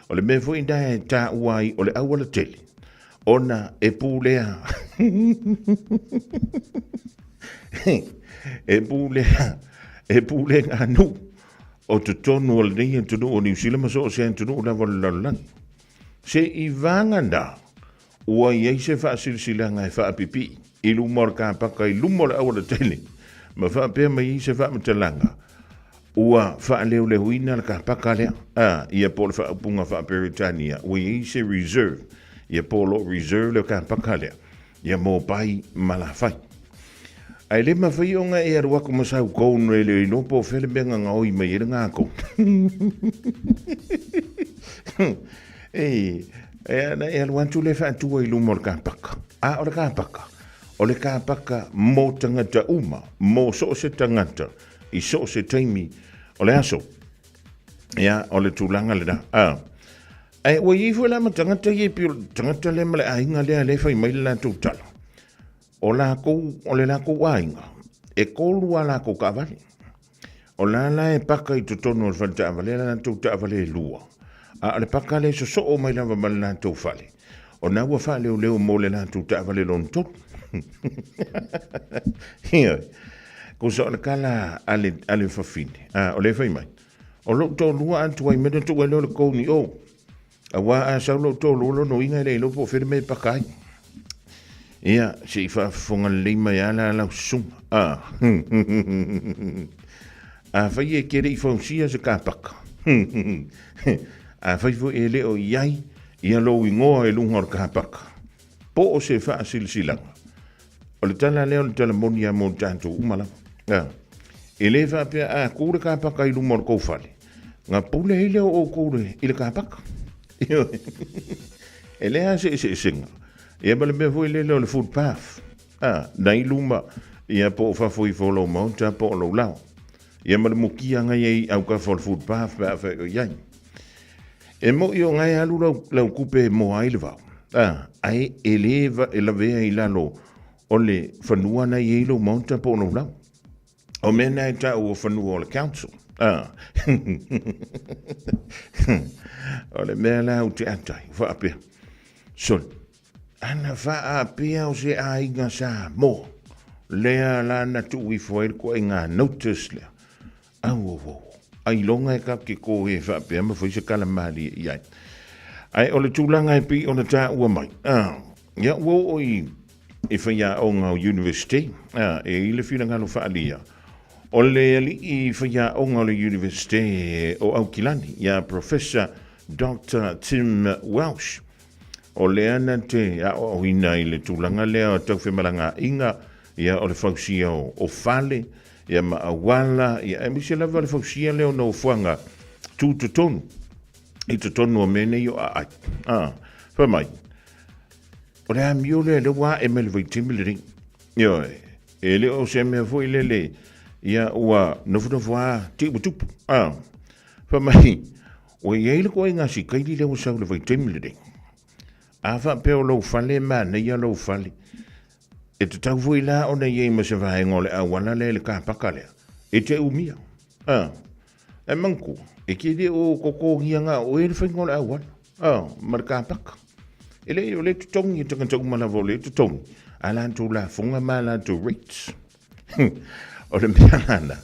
O le mea foi na e taua ai o le aualatele, ona e pulea e pulea e pule ngā nuu o totonu o lenei atunuu o Niu Sila ma so o se atunuu lava o le lalolagi. Se i vagana Ua i ai se faasilasilaga e faapipii i luma o le kapaka i luma o le aualatele, ma faapea mai ai se faamatalaga, ua faaleoleoina le kapaka lea, a, ia po o le faaupuga faa-Peretania, ua i ai se reserve, ia po o lo o reserve le kapaka lea, ia mo pai ma lafai. Ae le mafai ona e alu atu ma sau cone e le iloa po o fea le mea na gaoi mai ai le gā cone. E, e ana e alu atu le faatua i luma o le kapaka. A o le kapaka, o le kapaka mo tagata uma, mo so o se tagata, i so o se taimi o le aso. Ia, o le tulaga lena. A. Ae ua i ai foi la ma tagata ia e pei o le tagata lea ma le aiga lea lea e fai mai le latou tala. O lakou, o le lakou aiga, e kolu a lakou taavale. O la la e paka i totonu o le fale taavale a latou taavale e lua. A o le paka lea e sosoo mai lava ma le latou fale, o na ua faaleoleo mo le latou taavale lona tolu. Ioe. Kusa o le tala a le, a le fafine, a, o lea e fai mai, o lou toalua a tuai mai na tuu ai lea o le koni o. Aua a sau lou toalua lona uiga e le iloa po o fea le mea e paka ai. Ia, se i faafofoga lelei mai lava la lau susuga. A, afai e te le i fausia se kapaka, afai foi e le o i ai ia lou igoa i luga o le kapaka, po o se faasilasilaga, o le tala lea o le tala moni lava mo tatou uma lava. A, e le faapea a tu le kapaka i luma o le tou fale, na pule ai lea o outou i le kapaka. E leai lava se eseesega. Ia ma le mea foi lele o le footpath, a, na i luma, ia po o fafo ifo o lou maota po o lou laoa. Ia ma le mukia na i ai i autafa o le footpath pe afai o i ai. E moi o na e alu lau, lau tupe e moa ai le vao, a, ae e le e lavea i lalo o le fanua na i ai lou maota po o lou laoa. O mea na e tau o fanua o le council. A. O le mea la u te atai, faapea. Sole, ana faapea o se aiga Samoa, lea la na tuu ifo ai le ituaiga notice lea. Au, au, au, ailoga e tatou te kohe faapea ma fai se tala malie i ai. Ae o le tulaga e pei ona taua mai, a, ia ua oo i i faiaoga o University, a, e i le finagalo faaalia o le alii faiaoga o le University o Aukilani, ia Professor Doctor Tim Welsh. O lea na te aoaoina i le tulaga lea o taufemalagaaiga, ia o le fausia o fale, ia ma auala, ia aemaise lava le fausia lea o nofoaga tutotonu i totonu o mea nei o aai. A, fai mai, O le amio lea lea ua ae mai le vaitaimi lenei. Ioe, e le o se mea foi lele, ia ua nofonofo lava te i ua tupu. A, fai mai, ua i ai le ituaiga sikaili lea ua sau i le vaitaimi lenei. A faapea o lou fale e manaia lou fale, e tatau foi la ona i ai ma se vaega o le auala lea i le kapaka lea, e te umia. A, e manatua, e te le o totogia na o oe le faiga o le auala, a, ma le kapaka. E le o le totogi e tagata uma lava o le totogi, a latou lafoga ma a latou rates. O le mea lana,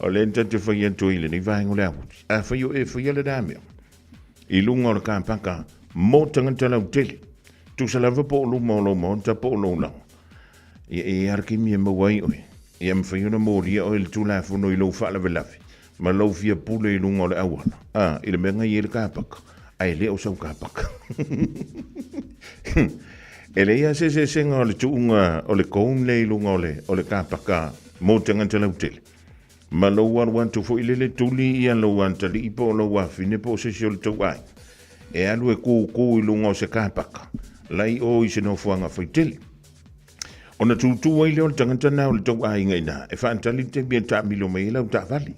o lea ta te fai atu ai i lenei vaega o le aoauli, afai o e faia lena mea, i luga o le kapaka mo tagata lautele, tusa lava po o luma o lou maota po o lou laoa, ia e i ai lava le taimi e maua ai oe, ia mafai ona molia oe i le Tulafono i lou faalavelave ma lou fia pule i luga o le auala, a, i le mea na i ai le kapaka, ae le o sau kapaka. E leai lava se eseesega o le tuuga o le cone lea i luga o le, o le kapaka mo tagata lautele, ma lou alu atu foi lele tuli ia lou atalii po o lou afine po o se isi o le tou aiga, e alu e kūkū i luga o se kapaka, la i o i se nofoaga faitele. Ona tūtū ai lea o le tagata na o le tou aiga i ina e faatali le taimi e taamilo mai ai lau taavale.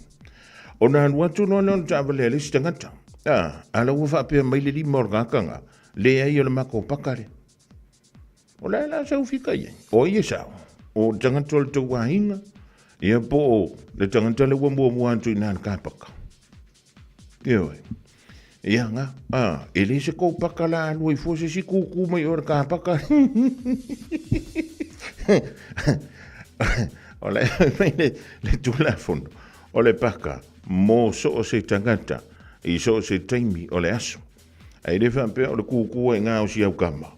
Ona alu atu loa lea o le taavale a le isi tagata. A, a la ua faapea mai le lima o le tagata na, leai o le matou paka lea. O le a la sau fika i ai? O ai e sao? O le tagata o le tou aiga, ia po o le tagata lea ua muamua atu i ina i le kapaka. Ioe. Ia nga, a, e le se kopaka la alu ai fua se isi kūkū mai o le kapaka. O le mai le, le Tulafono, o le paka mo so o se tagata i so o se taimi o le aso. Ae le faapea o le kūkū ai ngā o si au kama.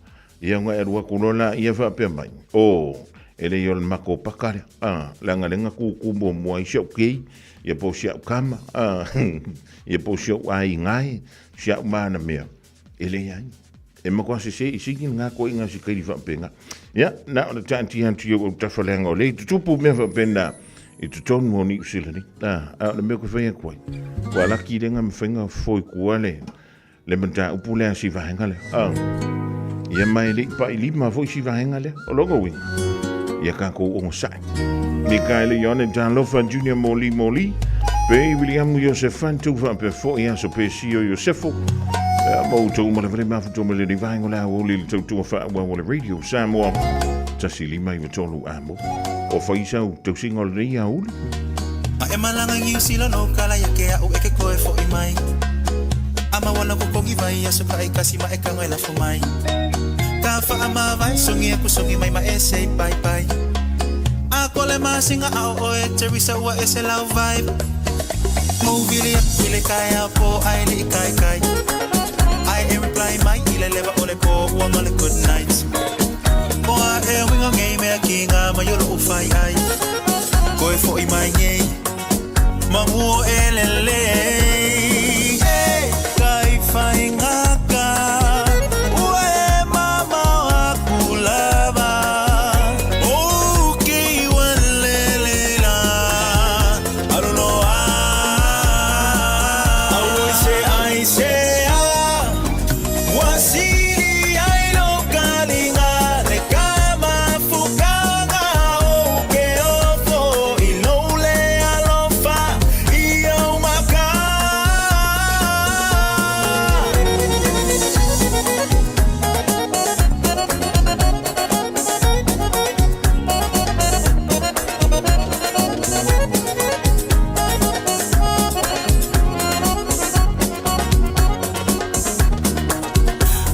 Ia nga e alu atu loa la ia faapea mai, o, e le i o le matou paka lea, a, leaga lea na kūkū muamua ai si au kei, ia po o si au kama, a, ia po o si ou aiga e, si au mana mea, e leai. E matua sese i sigi ngā koinga si kairi faapena. Ia, na o le taatia atu i ou autafa leaga o lea i tutupu mea faapena i totonu o Niu Sila nei. A, a o le mea koe fai atu ai. Ua laki lea nga mawhainga fofo i kua le, le mataupu lea si vaega lea. A, ia mai le i pai lima foi si vaega lea. O lona uiga, ia kākou onosai. Mikaele Ione Talofa Junior Moli Moli. Pei Wiliamu Iosefantu faapea foi Aso Pesio Iosefo. Ia, ma outou uma lava le mafutoa ma lenei vaega o le aoauli i le tautua faaauau a le Radio Samoa 1 5 9 3 amo. O fai sau tausiga o lenei aoauli. A e malaga i Niu Sila no kala ia ke a'u e ke koe fo'i mai. A maua lau kokogi vai aso ta'itasi ma e kaga e lafo mai. Ka fa'amavae sogi aku sogi mai ma e say bye bye. A ko le masina a o oe Teresa ua ese lau vibe. Ou vili aku i le taeao po ae le'i taitai. Ae e reply mai i le leva o le po ua ma le good night. O a ea uiga nei mea kiga mai o lo'u fai ai. Koe fo'i mai nei manu o e lelei. E kai faigaka ua e mamao aku lava. Ou ke ua lelei la alu loa. Auoi se ai se a ua sili ai lo kaliga le ka mafukaga o ke ofo i lou le alofa i ou maka.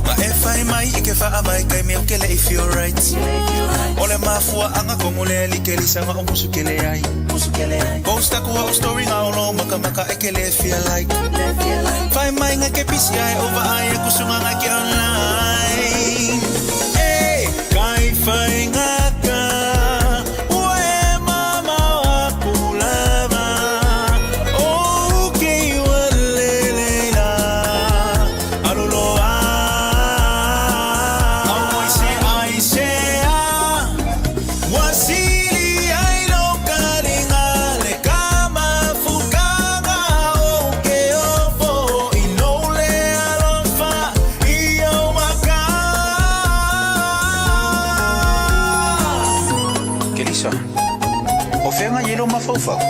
Ma e fai mai i ke faavae kai mea o ke le'i feel right. O le mafuaʻaga komu le like lisaga o musu kele ai. Post aku a'u story ga o lou makamaka e ke le feel like. Fai mai ga ke pisi ai o vaai aku suga ga ke online. E kai faigaka ua e mamao aku lava. Ou ke ua lelei la alu loa. Auoi se ai se a ua sili ai lo kaliga le ka mafukaga o ke ofo i lou le alofa i ou maka. Kelisa, o fea agai ai lou mafaufau?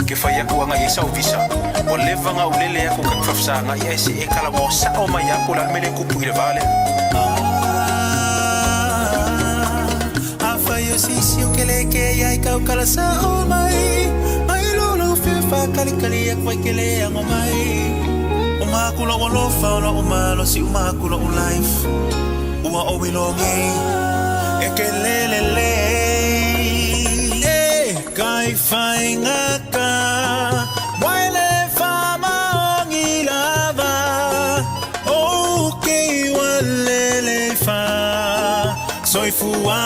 Ke fai aku agai ai sau visa, ua leva ona ou lele aku ka te faafesaga'i ae se e talanoa sa'o mai ia po o le a le mea lea e kupu i le va lea. Afai o se isi o ke le ke iai kau kala sa'o mai mai lo lou fia faakalikali aku ai ke le ago mai o maku lo'u alofa o lo'u malosi o maku lo'u life ua ou iloa nei e ke lele lei e kai faigaka wai le faamaoni lava ou ke ua lele fa soifua.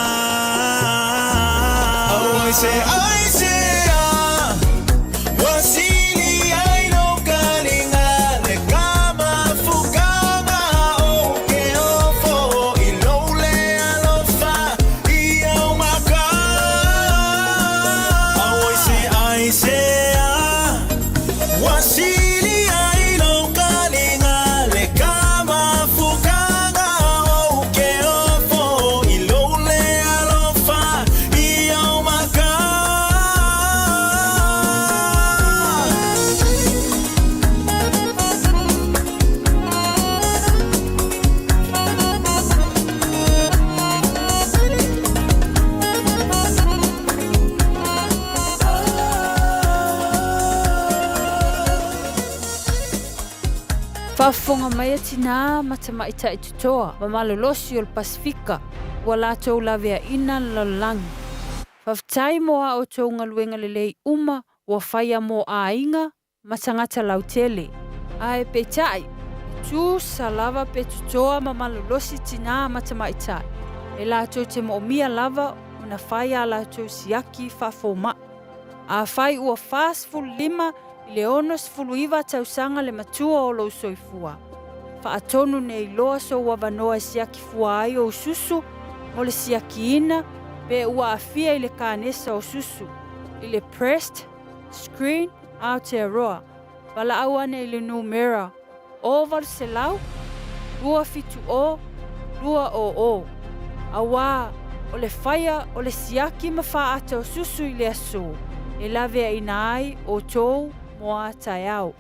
Auoi se ai se a ua sili ai lou kaliga le ka mafukaga o ke ofo i lou le alofa i ou maka. Auoi se ai se a ua sili ai lou kaliga le ka mafukaga o ke ofo i lou le alofa i ou maka. Faafofoga mai a tinā ma tamaitai totoa ma malolosi o le Pasefika ua latou laveaina le lalolagi. Faafetai mo a outou galuega lelei uma ua faia mo aiga ma tagata lautele. Ae peitai, e tusa lava pe totoa ma malolosi tinā ma tamaitai, e latou te moomia lava ona fai a latou siaki faafoma'i. Afai ua 45 i le 69 tausaga le matua o lou soifua, faatonu nei loa sou avanoa e siaki fua ai ou susu mo le siakiina pe ua aafia i le kanesa o susu, i le Breast Screen Aotearoa, valaau ane i le numera o 800 270 200, auā o le faia o le siaki ma faata o susu i le aso. e laveaina ai outou mo a taeao.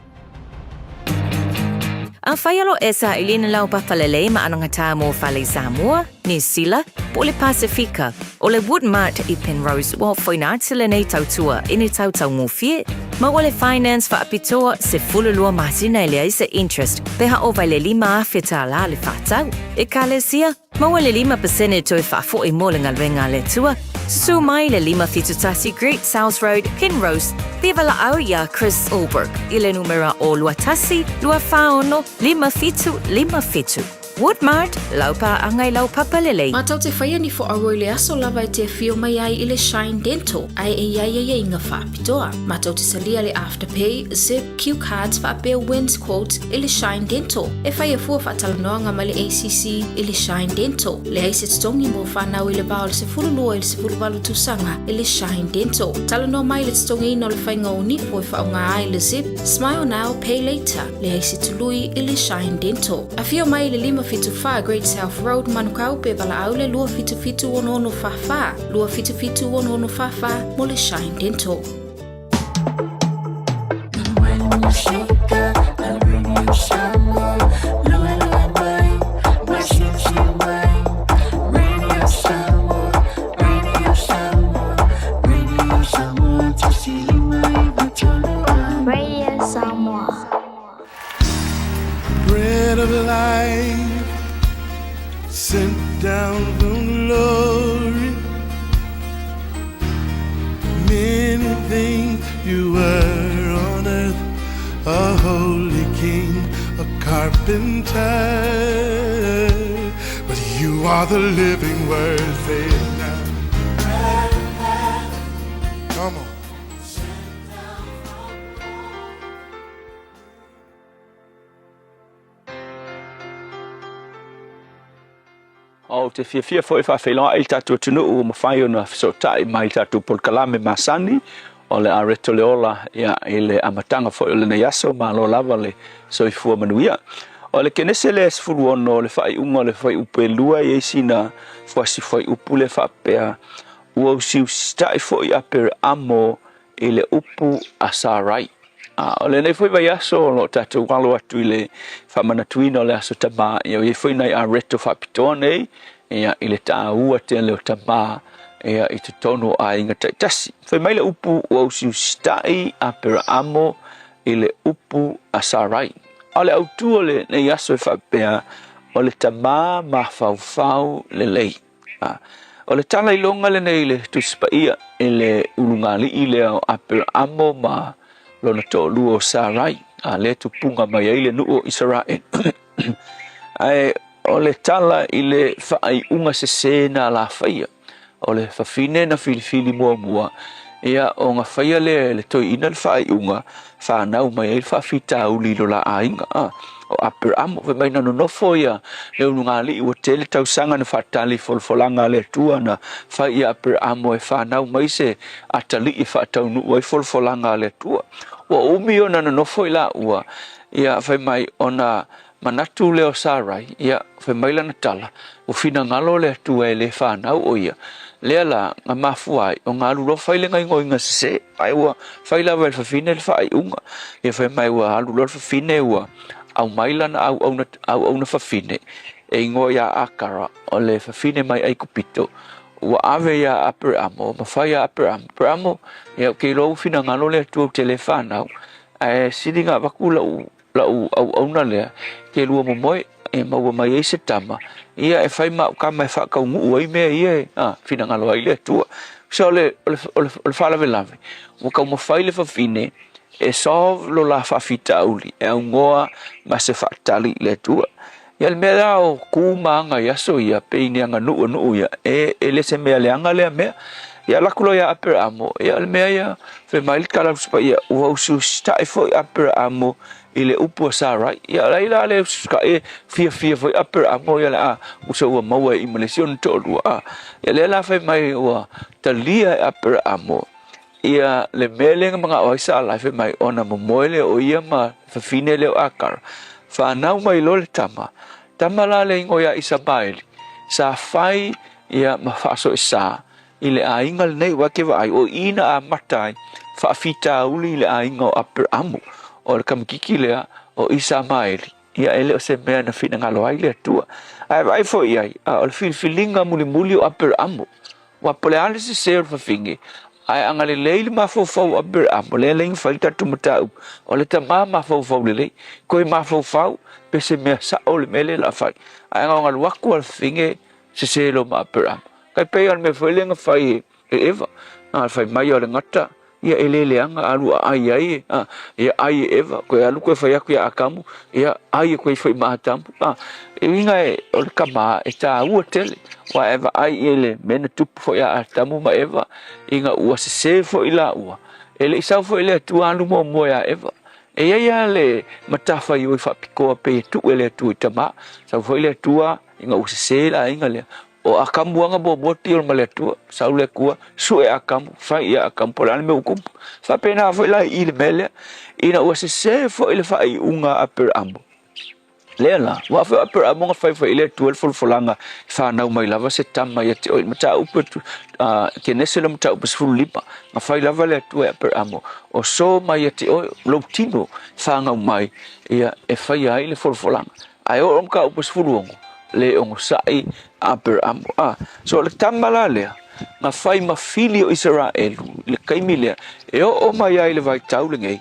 Afai o lo o e saili i ni laupapa lelei ma anagatā mo Fale Samoa, Niu Sila, po o le Pasifika, o le Woodmart i Penrose ua ofoina atu lenei tautua i ni tautaugofie, maua le finance faapitoa 12 masina e leai se interest pe ha ova i le $5,000 le faatau. Ekalesia, Maua le 5% toe faafoi mo le galuega a le Atua. Susu mai le 571 Great South Road, Penrose, pe valaau iā Chris Allbrook i le numera o 21 246 5757. Woodmart, lau paaga i lau papa lelei. Matou te whaia ni whoaua i le aso lava e te awhio mai ai i le Shine Dental ae e iai aiaiga whaapitoa. Matou te talia le Afterpay, Zip, Cue cards faapea Wins Quotes i le Shine Dental. E whai a fua faatalanoaga mai le ACC i le Shine Dental. Leai se totogi mo whanau i le va o le 12 i le 18 tausaga i le Shine Dental. Talanoa mai le totogiina o le faiga o nifo e faaaoga ai le Zip, Smile Now, Pay Later. Leai se tului i le Shine Dental. Afio mai i le 574 Great South Road, Manukau pe valaau le 277 6644, 277 6644 mo le Shine Dental. Radio Samoa. Bread of life sent down from glory. Many things you were on earth, a holy king, a carpenter. But you are the living word, say it now. Come on. Ou te fiafia foi e faafeiloai i le tatou atunuu ua mafai ona fesootai mai i le tatou polokalame masani o le Areto le Ola ia, i le amataga foi o lenei aso. Malo lava le soifua manuia. O le Kenese lea e 16 o le faaiuga o le fuaiupu e lua e i ai sina fuasi fuaiupu lea faapea, Ua usiusitaʻi foi Aperamo i le upu a Sarai. A o lenei foi vaiaso o lo o tatou alo atu i le faamanatuina o le Aso Tamā, ia o i ai foi nai areto faapitoa nei ia i le taua tele o tamā ia i totonu o aiga taitasi. Fai mai le upu ua usiusitaʻi Aperaamo i le upu a Sarai. A o le autu o lenei aso e faapea, o le tamā mafaufau lelei. A, o le tala iloga lenei i le Tusi Paia i le ulugalii lea o Aperaamo ma lona toalua o Sarai, a lea tupuga mai ai le nuu o Isaraelu. Ae o le tala i le faaiuga sesē na alafaia, o le fafine na filifili muamua, ia ona faia lea e le toeaina le faaiuga, fanau mai ai le faafitauli i lo la aiga. A, o Aperaamo, fai mai na nonofo ia le ulugalii ua tele tausaga na faatali i folafolaga a le Atua na fai ia Aperaamo e fanau mai se atalii e faataunuu ai folafolaga a le Atua. Ua umi ona nonofo i laua, ia fai mai ona manatu lea o Sarai, ia, fai mai lana tala, ua finagalo le Atua e le fanau o ia. Lea la, na mafua ai ona alu loa fai le gaoioiga sese, ae ua fai lava e le fafine le faaiuga. Ia fai mai ua alu loa le fafine ua aumai lana auauna, auauna fafine e igoa ia Akara, o le fafine mai Aikupito, ua ave ia Aperamo, ma fai ia Aperamo, Aperamo, ia ou te iloa ua finagalo le Atua ou te le fanau, ae sili ona avatu lau Lau auauna lea, ke lua momoe, e maua mai ai se tama, ia e fai ma au kama e faataunuu ai mea ia e a, finagalo ai le Atua. So o le, o le, o le, o le faalavelave, ua taumafai le fafine e solve lo la faafitauli e augoa ma se faatali i le Atua. Ia le mea la o ku ma aga i aso ia, pei ni aganuu a nuu ia, e, e le se mea leaga lea mea. Ia alu atu loa ia Aperaamo, ia o le mea ia, fai mai le tala ia, ua usiusitaʻi foi Aperaamo i le upu a Sarai. Ia o laila le usiusitaʻi e fiafia foi Aperaamo ia le a uso ua maua e i ma le isi ona toalua. A, ia lea la fai mai ua talia e Aperaamo ia le mea lea na manao ai Sarai fai mai ona momoe lea o ia ma le fafine lea o Akara. Fanau mai loa le tama, tama la le igoa ia Isamaeli, sa fai ia ma faasoesa. i le aiga lenei, aua e te vaai, o i na amata ai faafitauli i le aiga o Aperamo, o le kamakiki lea o Isamaeli. Ia e le o se mea na finagalo ai le Atua. Ae vaai foi i ai, a o le filifiliga mulimuli o Aperamo, Aua po o le a le sese o le fafine, ae agalelei le mafaufau o Aperamo, lea e le fai le tatou mataupu, o le tama mafaufau lelei, toe mafaufau pe se mea sao le mea lea o le a fai. Ae galugalu atu a le fafine, sese loa ma Aperamo. Tai pei o le mea foi lea na fai e Eva, na fai mai o le gata, ia e le leaga, alu aai ai, a, ia ai e Eva, toe alu toe fai atu ia Atamu, ia ai e toe foi ma Atamu. A, e uiga e, o le tama e tāua tele, aua e vaai i le mea na tupu foi ia Atamu ma Eva, ina ua sese foi laua, e le i sau foi le Atua alu muamua ia Eva. E i ai lava le matafaioi faapitoa pei e tuu e le Atua i tama, sau foi le Atua ina ua sese le aiga lea, O Akamu aga muamua pio ma le Atua, sau le Atua, sue Akamu, fai ia Akamu, po o le a le mea ua tupu. Faapena foi la i i le mea lea, ina ua sese foi le faaiuga a Aperamo. Lea la, aua foi o Aperamo na fai foi i le Atua le folafolaga e fanau mai lava se tama ia te oe. I le mataupu a Kenese le mataupu 15, na fai lava le Atua e Aperamo, o so mai ia te oe lou tino fanau mai, ia e faia ai le folafolaga. Ae oo i le mataupu 16, le onosai Aperamo. A, so o le tama la lea, na fai ma fili o Isaraelu i le taimi lea, e oo mai ai i le vaitau lenei,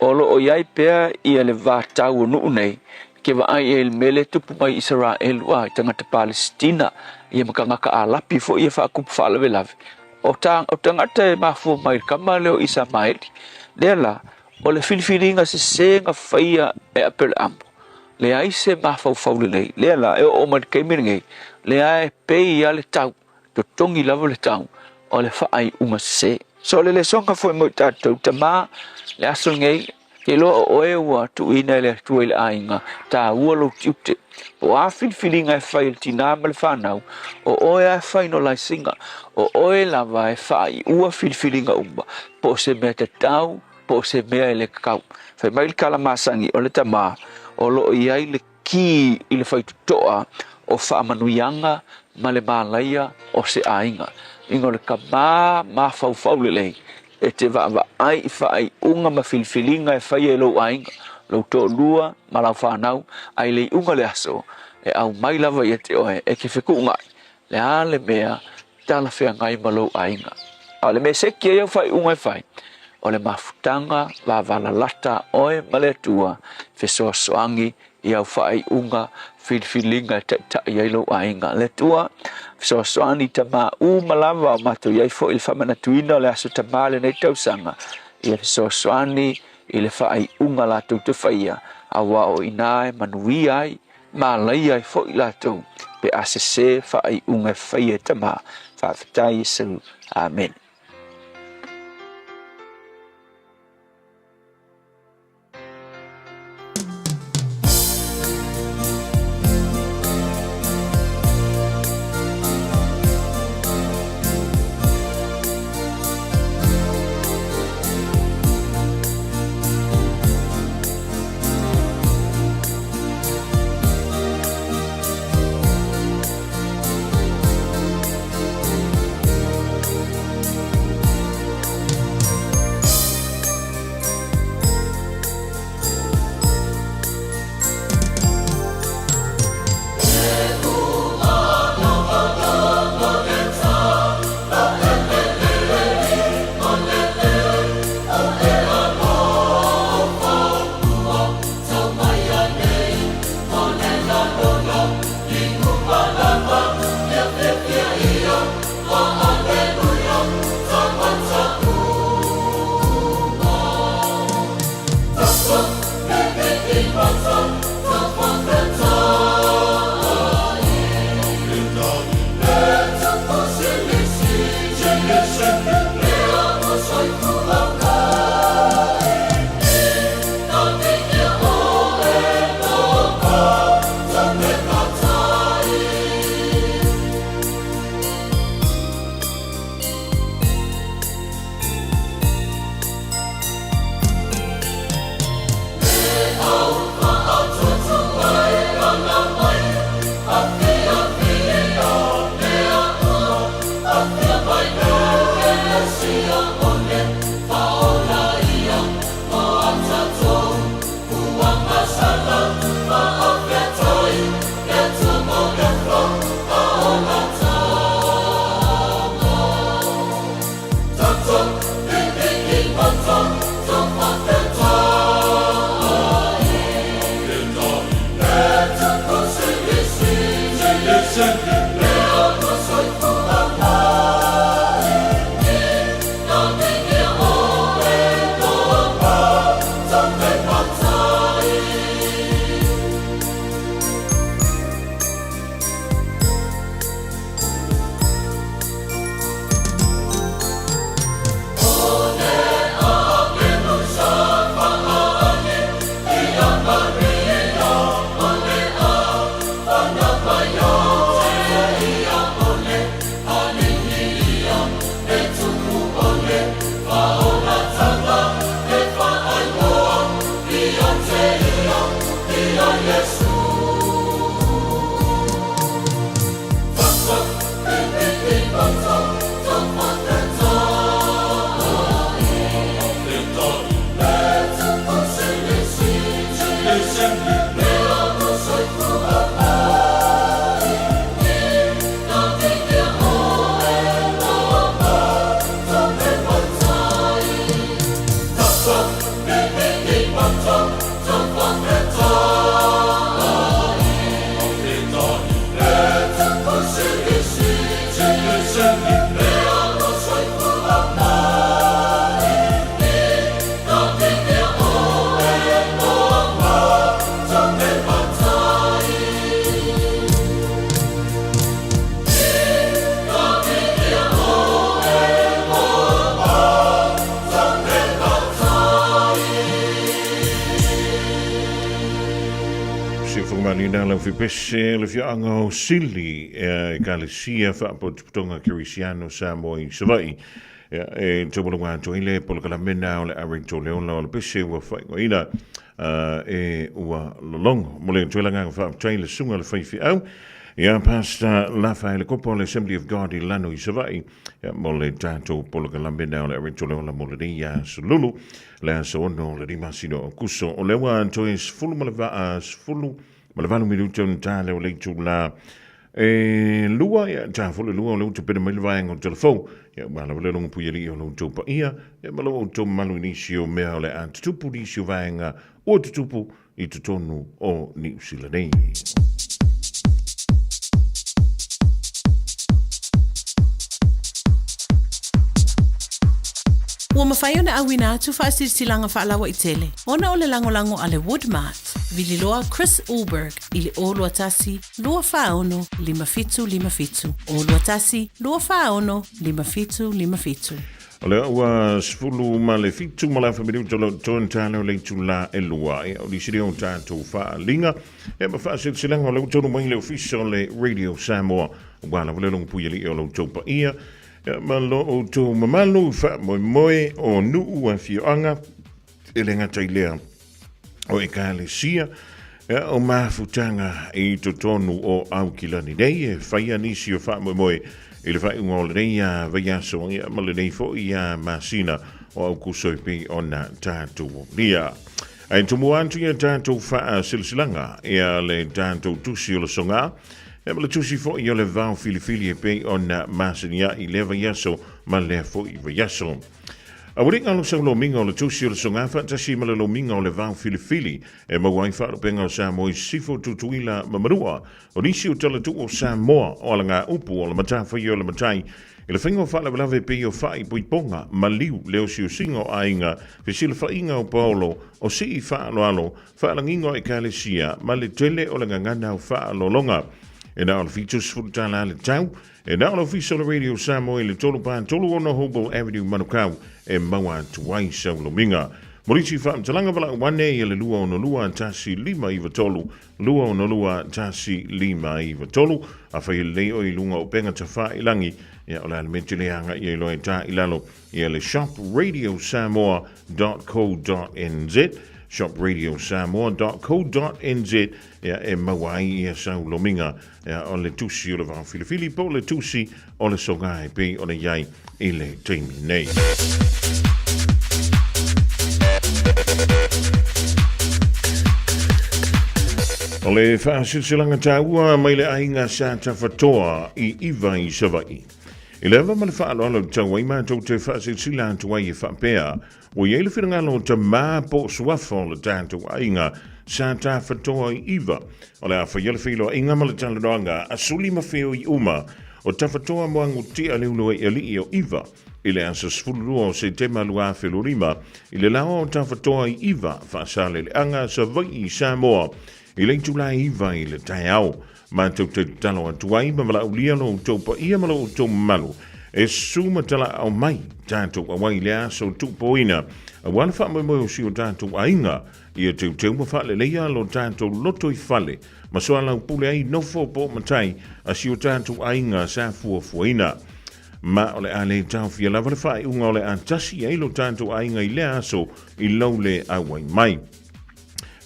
o lo o i ai pea ia le vatau o nuu nei, ke vaai i ai i le mea lea e tupu mai i Isaraelu, a, i tagata Palesitina, ia ma tagata Alapi foi ia faatupu faalavelave. O, ta, o tagata e mafua mai i le tama lea o Isamaeli. Lea la, o le filifiliga sese na faia e Aperamo, Leai se mafaufau lelei. Lea la, e oo mai le taimi lenei, lea e pei lava le tau, totogi lava le tau o le faaiuga sese. So o le lesoga foi mo i tatou, tama, le aso lenei, ke iloa o oe ua tuuina e le Atua i le aiga, taua lou tiute. Po o a filifiliga e fai e le tinā ma le fanau, o oe lava e fai no laisiga, o oe lava e faaiua filifiliga uma, po o se mea tatau, po o se mea e le tatau. Fai mai le tala masani o le tama o lo o i ai le kī i le faitotoa o faamanuiaga ma le malaia o se aiga. Ina o le tama mafaufau lelei e te vaavaai i faaiuga ma filifiliga e faia e lou aiga, lou toalua ma lau fanau, a i le iuga o le aso, e aumai lava ia te oe e te fetuunai le a le mea talafeagai ma lou aiga. A o le mea seki ai au faaiuga e fai, o le mafutaga vavalalata a oe ma le Atua, fesoasoani i au faaiuga filifiliga e taitai ai lou aiga. Le Atua, fesoasoani tamā uma lava o matou i ai foi i le faamanatuina o le Aso Tamā lenei tausaga, ia fesoasoani i le faaiuga latou te faia, aua o i ina e manuia ai Malaia ai foi latou pe a sese faaiuga e faia e tama. Faafetai Iesu. Amene. Sifumalina lau fipese le fiaanga o Sili e Ekalesia Faapotopotoga Kerisiano Samoa i Savaii. Ia, e taualuga atu ai le polokalameina o le Areto Leola o le pese ua faaigoaina e ua lologo. Mo le toe lagaga faafetai le susuga le faifeau ia Pastor Lafa Helekopa o le Assembly of God i Lano i Savaii ia, mo le tatou polokalameina o le Areto Leola mo lenei aso lulu le aso 6 o le masina o Akuso. O lea ua toe 18 minute ona ta lea o le itula E lua, ia, ta fo le lua o le utu pene mai le vaenga o telefou. Ia, ua lava le longo pui ali o lo outou paia, ia, ma lo outou mamalu i nisi o mea o le a tutupu nisi o vaenga ua tutupu i totonu o Niu Sila nei. Ua mafai ona auina atu faasilasilaga faalauaitele ona o le lagolago a le Woodmart, Vililoa Chris Ulberg i le 021 246 5757, 021 246 5757. O lea ua 17 ma le afa minuta o lo o tala o le itula e lua. Ia, o nisi lea o tatou faaaliga. Ia, ma faasilasilaga o lea ua tonu mai le ofisa o le Radio Samoa. Ua lava le logo pui alii o lo outou paia. Ia, ma lo outou mamalu faamoemoe o nuu afioaga e le gata i lea o Ekalesia, ia, o mafutaga i totonu o Aukilani nei e faia nisi o faamoemoe i le faaiuga o lenei vaiaso ia, ma lenei foi masina o Aukuso e pei ona tatou aulia. Ae tumua atu ia tatou faasilasilaga ia le tatou tusi o le soga ia ma le tusi foi o le vao filifili e pei ona masani ai lea vaiaso ma lea foi vaiaso. Aualiga o sau lomiga o le tusi o le soga faatasi ma le lomiga o le vao filifili e maua ai faalupega o Samoa i Sisifo, Tutuila ma Manua. O nisi o talatuu o Samoa o alagaupu o le matafaioi o le matai i le faiga o faalavelave pei o faaipoipoga, maliu, le osiosiga o aiga, fesilafaiga o paolo, o sii faaaloalo, faalagiga o ekalesia ma le tele o le gagana o faaaloaloga. E na o le $70 le tau E na o le Ofisa o le Radio Samoa i le 3 4 3 6 Hobel Avenue, Manukau, e maua atu ai sau lomiga. Mo nisi faamatalaga valaau ane ia le 262 1593, 262 1593. Afai e lelei oe i luga o upega tafailangi, ia o le a le mea e tele agai ai loa e ta i lalo ia le shopradiosamoa.co.nz shopradiosamoa.co.nz ia e maua ai ia sau lomiga Ia, o le tusi o le vao filifili po o le tusi o le soga e pei ona i ai i le taimi nei. O le faasilasilaga taua mai le aiga sa Tafatoa i Iva i Savaii. I le ava ma le faaaloalo i tau ai matou te faasilasila atu ai e faapea, Ua i ai le finagalo o tamā po o suafa o le tatou aiga sa tafatoa i Iva. O le a faia le feiloaiga ma le talanoaga a Suli ma Feoi uma o Tafatoa Moagutia Leuluaialii o Iva i le aso 12 o Setema 2025 i le laoa o Tafatoa i Iva, Faasaleleaga, Savaii, Samoa i le itula e 9 i le taeao. Matou te tatalo atu ai ma valaaulia lo outou paia ma lo outou mamalu e susu ma talaau mai tatou auai i le aso tuupoina aua le faamoemoe o si o tatou aiga ia teuteu ma faaleleia lo tatou loto i fale ma soalaupule ai nofo po o matai a si o tatou aiga sa fuafuaina. Ma o le a le taofia lava le faaiuga o le a tasi ai lo tatou aiga i lea aso i lou le auai mai.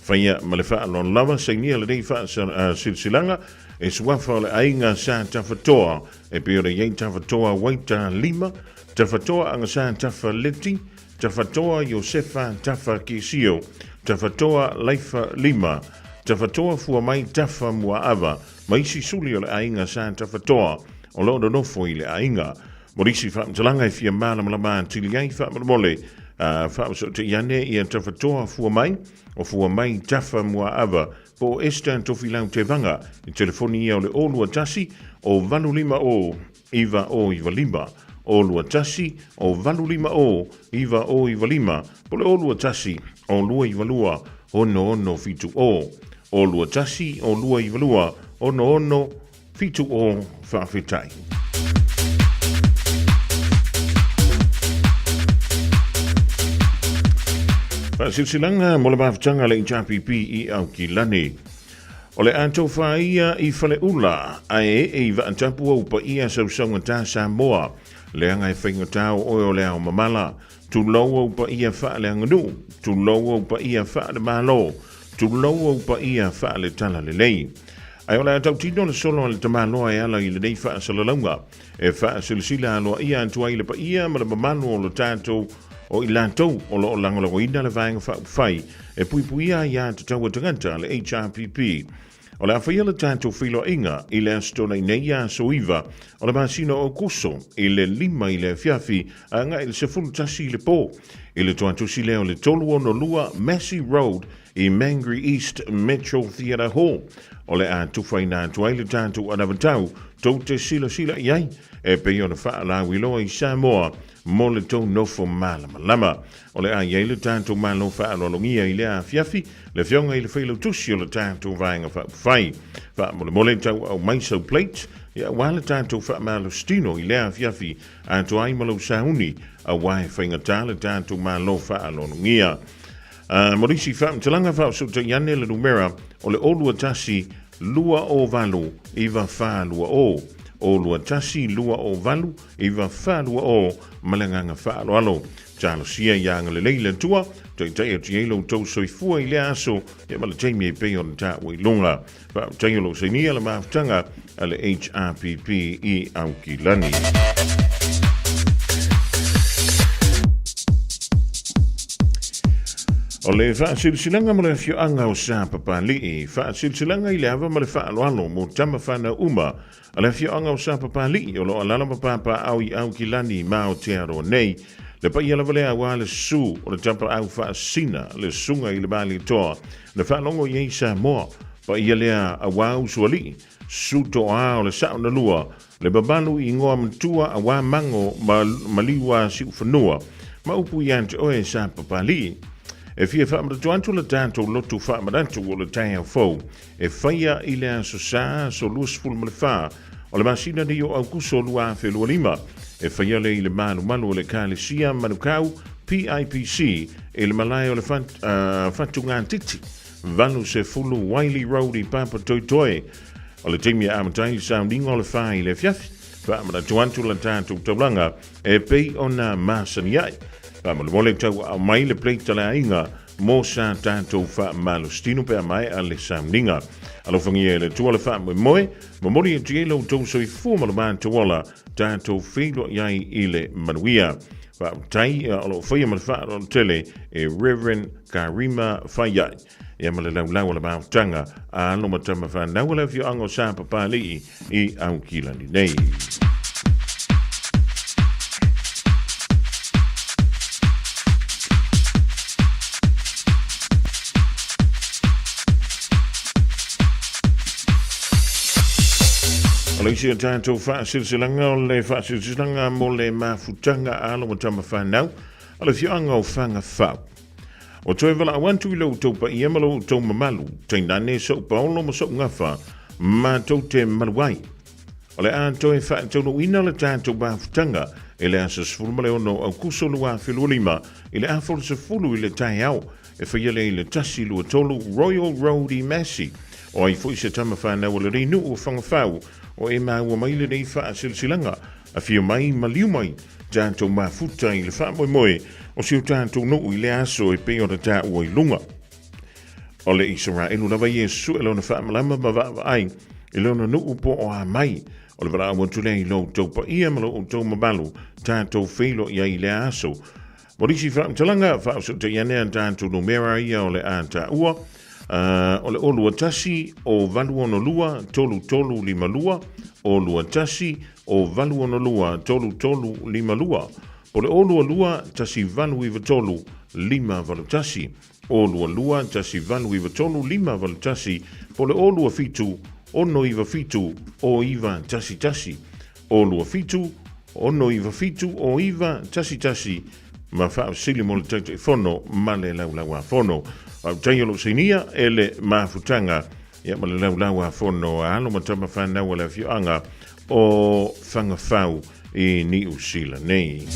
Faia ma le faaaloalo lava, sainia lenei faasilasilaga e suafa o le aiga Sa Tafatoa e pei ona i ai Tafatoa Waita Lima, Tafatoa Agasa Tafa Leti, Tafatoa Iosefa Tafa Kesio, Tafatoa Laifa Lima, Tafatoa Fuamai Tafa Muaava ma isi suli o le aiga Sa Tafatoa o lo o nonofo i le aiga. Mo nisi faamatalaga e fia malamalama atili ai, faamolemole. Faaosootaiʻi ane ia Tafatoa Fuamai, o Fuamai Tafa Muaava, po o Esther Tofilau Tevaga, i telefoni ia o le 021 o 850 9095, 021 o 850 9095, po o le 021 o 292 6670, 021 o 292 6670. 70 Faafetai. Faasilasilaga mo le mafutaga a le HRPP i Aukilani. O le a tofaia i Faleula, ae ee i Vaatapu ou paia sausaugata Samoa, leaga e faigata o oe o le ao mamala. Tulou ou paia faaleaganuu, tulou ou paia faalemalo, tulou ou paia faaletalalelei. Ae o le a tautino le solo a le tamaloa e ala i lenei faasalalauga e faasilasila aloaia atu ai le paia ma le mamalu o lo tatou o i latou o lo o lagolagoina le Vaega Faaupufai e Puipuia Aia Tatau a Tagata, le HRPP. O le a faia le tatou feiloaiga i le Aso Toonai nei ia aso 9 o le masina o Aokuso i le 5 i le afiafi agai i le 11 i le po i le toatusi lea o le 362 Massey Road i Mangere East Metro Theatre Hall. O le a tufaina atu ai le tatou anavatau tou te silasila i ai e pei ona faalauiloa i Samoa mo le tou nofo malamalama. O le a i ai le tatou Malo faaaloalogia i lea afiafi, le Afioga i le Failautusi o le tatou Vaega Faaupufai. Faamolemole tauau mai sau plate, ia aua le tatou faamalositino i lea afiafi atoa ai ma lou sauni, aua e faigata le tatou Malo faaaloalogia. Mo nisi faamatalaga faaosootai ane le numera o le 021 208 9420, 021 208 9420 ma le agaga faaaloalo. Talosia ia agalelei le Atua, taitai atu i ai lo outou soifua i lea aso, ia ma le taimi e pei ona taua i luga. Faafetai o lou sainia le mafutaga a le HRPP i Aukilani. O le faasilasilaga mo le afioaga o Sapapalii, faasilasilaga i le ava ma le faaaloalo mo tama fanau uma A le afioaga o Sapapalii o lo o alaala ma papaaao i Aukilani ma Aotearoa nei, le paia lava lea aua le susu o le tapaau faasina le susuga i le Malietoa na faalogo i ai Samoa, paia lea aua usoalii, susu toa o le sao na lua, le mamalu i igoa matua aua mago ma maliu siufanua ma upu ia te oe Sapapalii. E fia faamanatu atu le tatou lotu faamanatu o le taeao fou e faia i le aso Sa, aso 24 o le masina nei o Aukuso 2025, e faia lea i le malumalu o le Ekalesia Manukau, PIPC, i le malae o le Fatugatiti, 80 Wylie Road i Papatoetoe. O le taimi e amata ai le sauniga o le 4 i le afiafi, faamanatu atu la tatou taulaga e pei ona masani ai. Faamolemole tauaao mai le plate a le aiga mo sa tatou faamalositino pe a maea le sauniga. Alofagia e le Atua le faamoemoe, momoli atu ai lo outou soifua ma lo matou ola, tatou feiloai ai i le manuia. Faafetai o lo o faia ma le faaaloalo tele e Reverend Karima Faiai. Ia ma le laulau o le mautaga a alo ma tama whanau o le afioaga o Sapapalii i Aukilani nei. O le isi o tatou faasilasilaga o le faasilasilaga mo le mafutaga a alo ma tama whanau o le afioaga o Fagafau. O toe valaau atu i lo outou paia ma lo outou mamalu, tainane so'u paolo ma so'u gafa, matou te malu ai. O le a toe faataunuuina le tatou mafutaga i le aso 16 o Aukuso 2025 i le afa o le 10 i le taeao, e faia lea i le 123 Royal Road i Massey. O ai foi se tama fanau a lenei nuu o Fagafau o e maua mai lenei faasilasilaga, afio mai, maliu mai, tatou mafuta i le faamoemoe o si o tatou nuu i lea aso e pei ona taua i luga. O le Isaraelu lava Iesu e lona faamalama ma vaavaai i lona nuu po o a mai. O le valaau atu lea i lo outou paia ma lo outou mamalu, tatou feiloai ai i lea aso. Mo nisi faamatalaga, faaosootai ane a tatou numera ia o le a taua, o le 021 o 862 3352, 021 o 862 3352, Po le 022 1893 581. 022 1893 581 po le 027 697 0911. 027 697 0911 ma faafesili mo le Taitaifono ma le Laulau-a-Fono. Faafetai o lo o sainia e le mafutaga ia ma le Laulau-a-Fono a alo ma tama fanau a le afioaga o Fagafau i Niu Sila nei.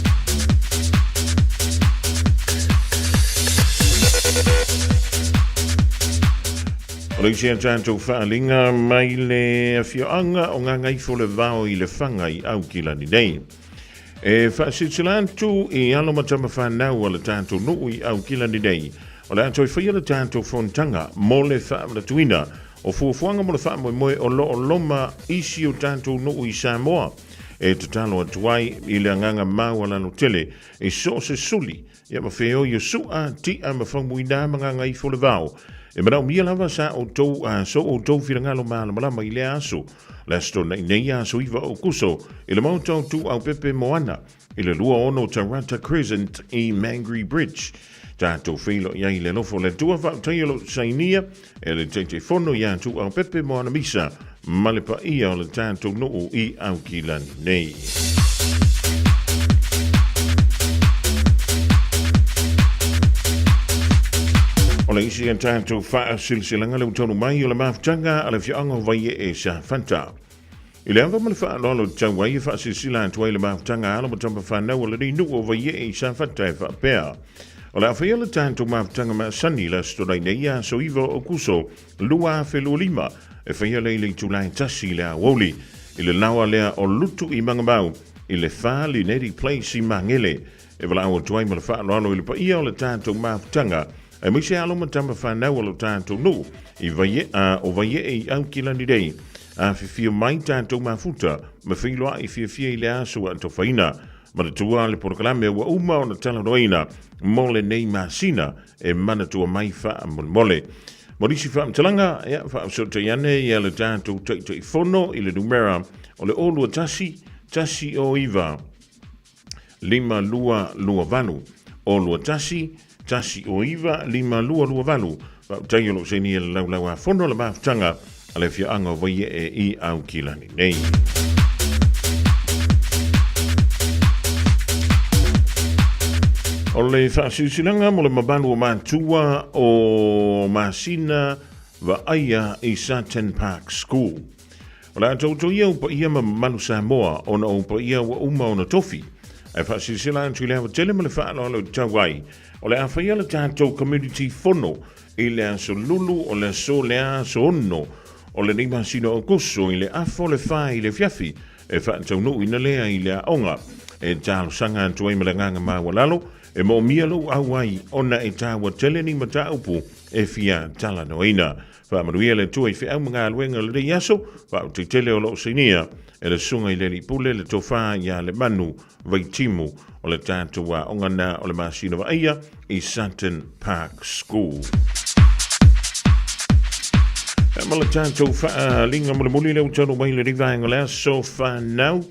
O le isi a tatou faaaliga mai le afioaga o Gagaifolevao i Lefaga i Aukilani nei. E faasilasila atu i alo ma tama fanau a le tatou nuu i Aukilani nei, o le a toe faia le tatou fonotaga mo le faamanatuina o fuafuaga mo le faamoemoe o lo o loma i si o tatou nuu i Samoa. E tatalo atu ai i le agaga maualalo tele i so o se suli ia ma feoi o su'a, ti'a ma faumuina ma Gagaifolevao. E manaomia lava sa outou a so outou finagalo malamalama i lea aso. Le Aso Toonai nei aso 9 o Kuso i le Maota o Tuaupepe Moana i le 26 Tarata Crescent i Mangere Bridge. Tatou feiloai ai i le alofa o le Atua faafetai o lo o sainia e le Taitaifono iā Tuaupepe Moana Misa ma le paia o le tatou nuu i Aukilani nei. O le isi a tatou faasilasilaga le ua taunuu mai o le mafutaga a le afioaga o Vaiee Safata. I le ava ma le faaaloalo i tau ai e faasilasila atu ai le mafutaga a alo ma tama fanau o lenei nuu o Vaiee i Safata e faapea, O le a faia le tatou mafutaga masani i le Aso Toonai nei aso 9 o Aokuso 2025, e faia lea i le itula e tasi i le aoauli, i le laoa lea o Lutu i Magamau, i le 4 Lineti Place i Magele. E valaau atu ai ma le faaaloalo i le paia o le tatou mafutaga, aemaise alo ma tama fanau o lo tatou nuu i Vaiea, o Vaiee i Aukilani nei. Afifio mai tatou mafuta ma feiloai fiafia i le aso ua atofaina. Manatua le polokalame ua uma ona talanoaina mo lenei masina e manatua mai faamolemole. Mo nisi faamatalaga, ia, faafesootai ane ia le tatou Taitaifono i le numera o le 021 109 5228. 021 109 5228. Faafetai o lo o saini e le Laulau-a-Fono le mafutaga a le afioaga o Vaiee i Aukilani nei. O le faasilasilaga mo le mamalu o matua o Masina Vaaia i Sutton Park School. O le a toutou ia ou paia ma mamalu Samoa ona o ou paia ua uma ona tofi. Ae faasilasila atu i le ava tele ma le faaaloalo i tau ai, o le a faia le tatou community fono I le aso lulu o le aso lea aso 6 o lenei masina o Aokuso i le afa o le fa i le afiafi e faataunuuina lea i le aoga e talosaga atu ai ma le agaga maualalo e moomia lou auai ona e taua tele ni mataupu e fia talanoaina. Faamanuia le Atua i feau ma galuega o lenei aso, faaotetele o lo o sainia e le Susuga i le Alii Pule le Tofa ia Lemanu Vaitimu o le tatou aoga na o le masina vaaia i Sutton Park School. E ma le tatou faaaliga mulimuli lea ua taunuu mai le vaega o le aso whanau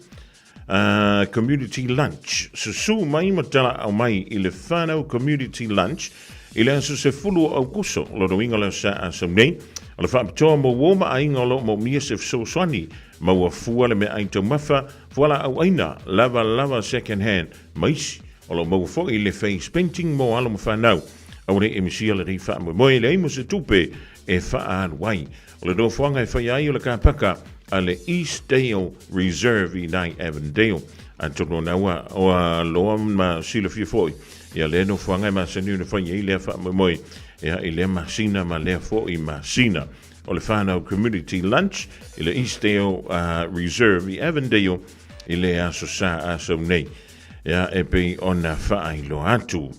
community lunch. Susu mai ma talaau mai i le whanau community lunch i le aso 10 o Aukuso, lona uiga o le aso sa asau nei, o le faapitoa mo uo ma aiga o lo o moomia se fesoasoani ma ua fua le meaai taumafa Fualaau aina, lava lava second hand, ma isi. O lo o maua foi le face painting mo alo ma fanau. Aua ne i misia lenei faamoemoe, leai mo se tupe e faaalu ai. O le nofoaga e faia ai o le kapaka a le Eastdale Reserve i nai Avondale. Atonu ona ua ua loa ma silafia foi ia lea nofoaga e masani ona fai ai lea faamoemoe ia i lea masina ma lea foi masina. O le Whanau Community Lunch i le Eastdale Reserve i Avondale i le aso sa asau nei. Ia, e pei ona faailoa atu.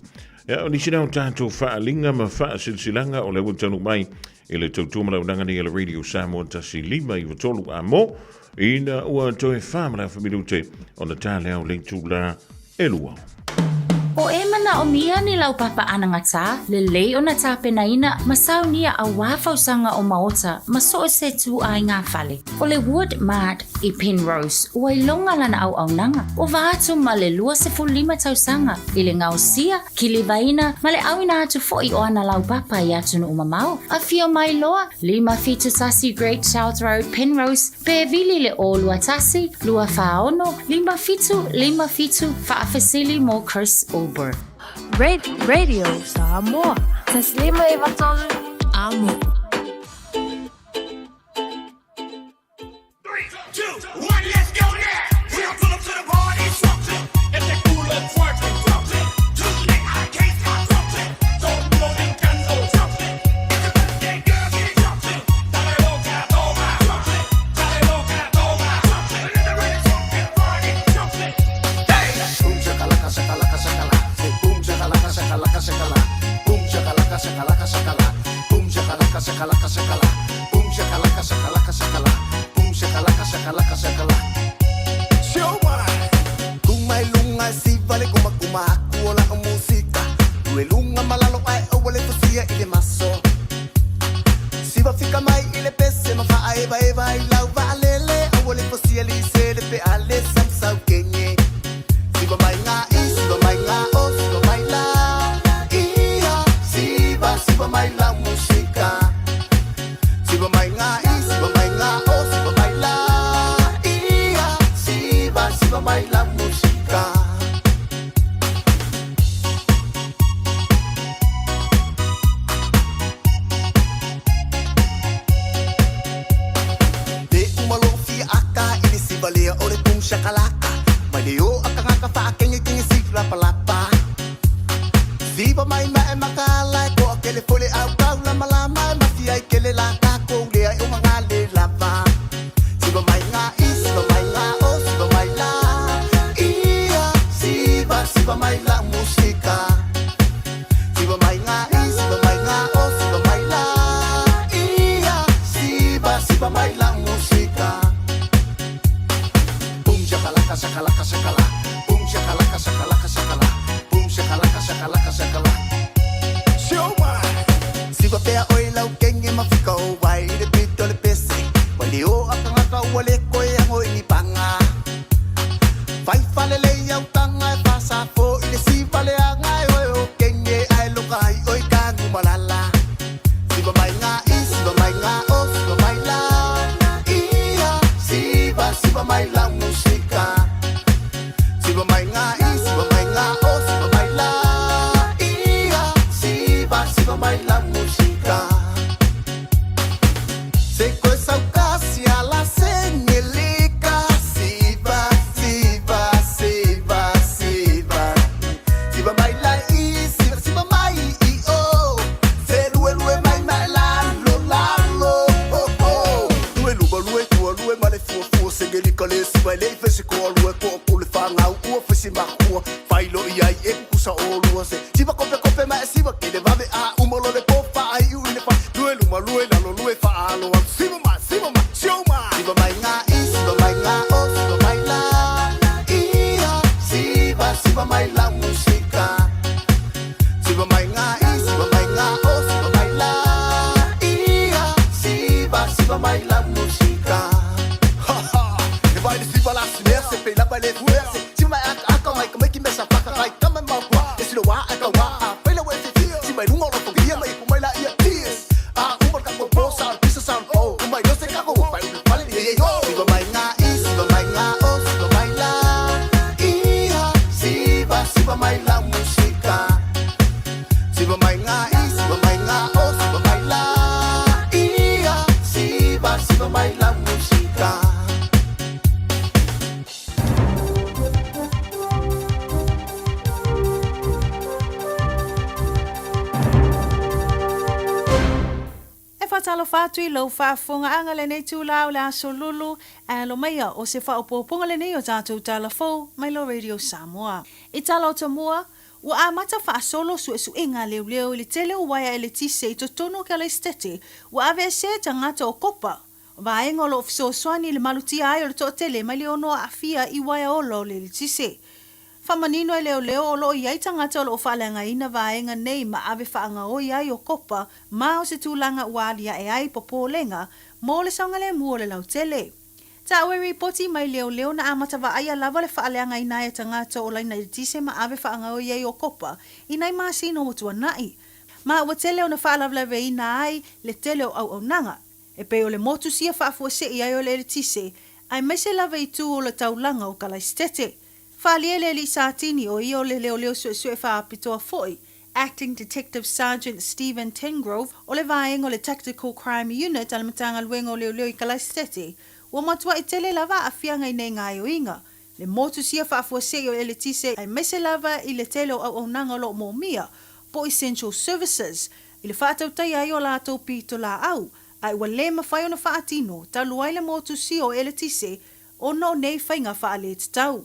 Ia, o nisi na o tatou faaaliga ma faasilasilaga o le ua taunuu mai i le tautua malaunaga nei a le Radio Samoa 1593 a mo, ina ua toe 4 ma le afa minute ona tā le ao le itula e lua. O e mana manaʻomia ni laupapa anagatā, lelei ona tapenaina ma saunia auā fausaga o maota ma so o se ituaiga fale. ʻO le Wood Mart i Penrose, ua iloga lana ʻauʻaunaga, ʻova atu ma le 25 tausaga i le gaosia, kilivaina ma le ʻauina atu foʻi o ana laupapa i atunuu mamao. Afio mai loa, 571 Great South Road, Penrose, pe vili le 0 21 246 5757 faafesili mo Chris Uber. Radio Samoa. 153 Amo. E faatalofa atu i lou faafofogaaga lenei itulā o le aso Lulu, ae alo maia o se faaopoopoga lenei o tatou tala fou mai lo Radio Samoa. I tala o tomua, ua amata faasolo suesuega a leoleo i le tele o uaea eletise i totonu o Kalaesetete ua aveesea e tagata o Kopa, vaega o lo o fesoasoani i le malutia ai o le toatele mai le ono aafia i uaea ola o le eletise. Faamanino e leoleo o lo o i ai tagata o lo o faaleagaina vaega nei ma ave faagaoi ai o kopa ma o se tulaga ua aliae ai popolega mo le saogalemu o le lautele. Taua e ripoti mai leoleo na amata vaaia lava le faaleagaina ai e tagata o laina eletise ma ave faagaoi ai o kopa i nai masina ua tuanai. Ma ua tele ona faalavelaveina ai le tele o auaunaga, e pei o le motu sia faafuasei ai o le eletise, aemaise lava i tu o le taulaga o Kalaisitete. Faaalia le alii Satini, o ia o le leoleo suesue faapitoa foi, Acting Detective Sergeant Stephen Tengrove, o le vaega o le Tactical Crime Unit a le Matagaluega o Leoleo i Kalaisitete, ua matuai tele lava aafiaga i nei gaoioiga, le motu sia faafuasei o eletise aemaise lava i le tele o auaunaga o lo o moomia, po o essential services, i le faatautaia ai o latou pitolaau, ae ua le mafai ona faatino talu ai le motu sia o eletise ona o nei faiga faaletatau.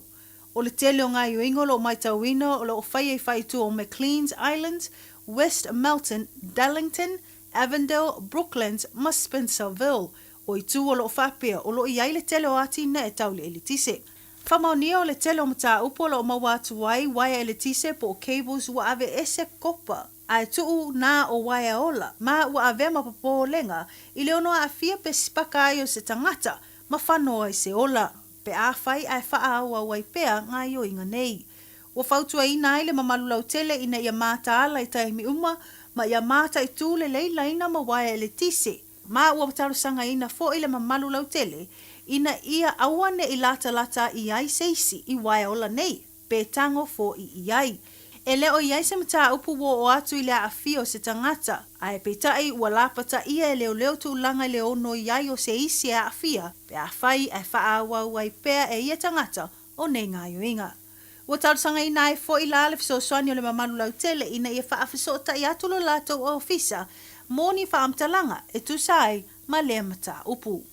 O le tele o gaoioiga o lo o matauina o lo o faia i faaitu o McLeans Islands, West Melton, Darlington, Avondale, Brooklands ma Spencerville, o itu o lo o faapea o lo o i ai le tele o atinae tau le eletise. Faamaonia o le tele o mataupu o lo o maua atu ai uaea eletise po o cables ua ave ese kopa ae tuu na o uaea ola ma ua avea ma popolega i le ono aafia pe sipaka ai o se tagata ma fano ai se ola pe afai ae faaauau ai pea gaoioiga nei. Ua fautuaina ai le mamalu lautele ina ia mataala i taimi uma ma ia mataitū lelei laina ma uaea eletise, ma ua talosagaina foi le mamalu lautele ina ia aua ne i latalata i ai se isi i uaea ola nei, pe tago foi i ai. E le o i ai se mataupu ua oo atu i le aafia o se tagata, ae peitai ua lapataia e leoleo tulaga i le ono i ai o se isi e aafia pe afai ae faaauau ai pea e ia tagata o nei gaoioiga. Ua talosagaina ai foi la le fesoasoani o le mamalu lautele ina ia faafesootai atu lo latou ofisa mo ni faamatalaga e tusa ai ma lea mataupu.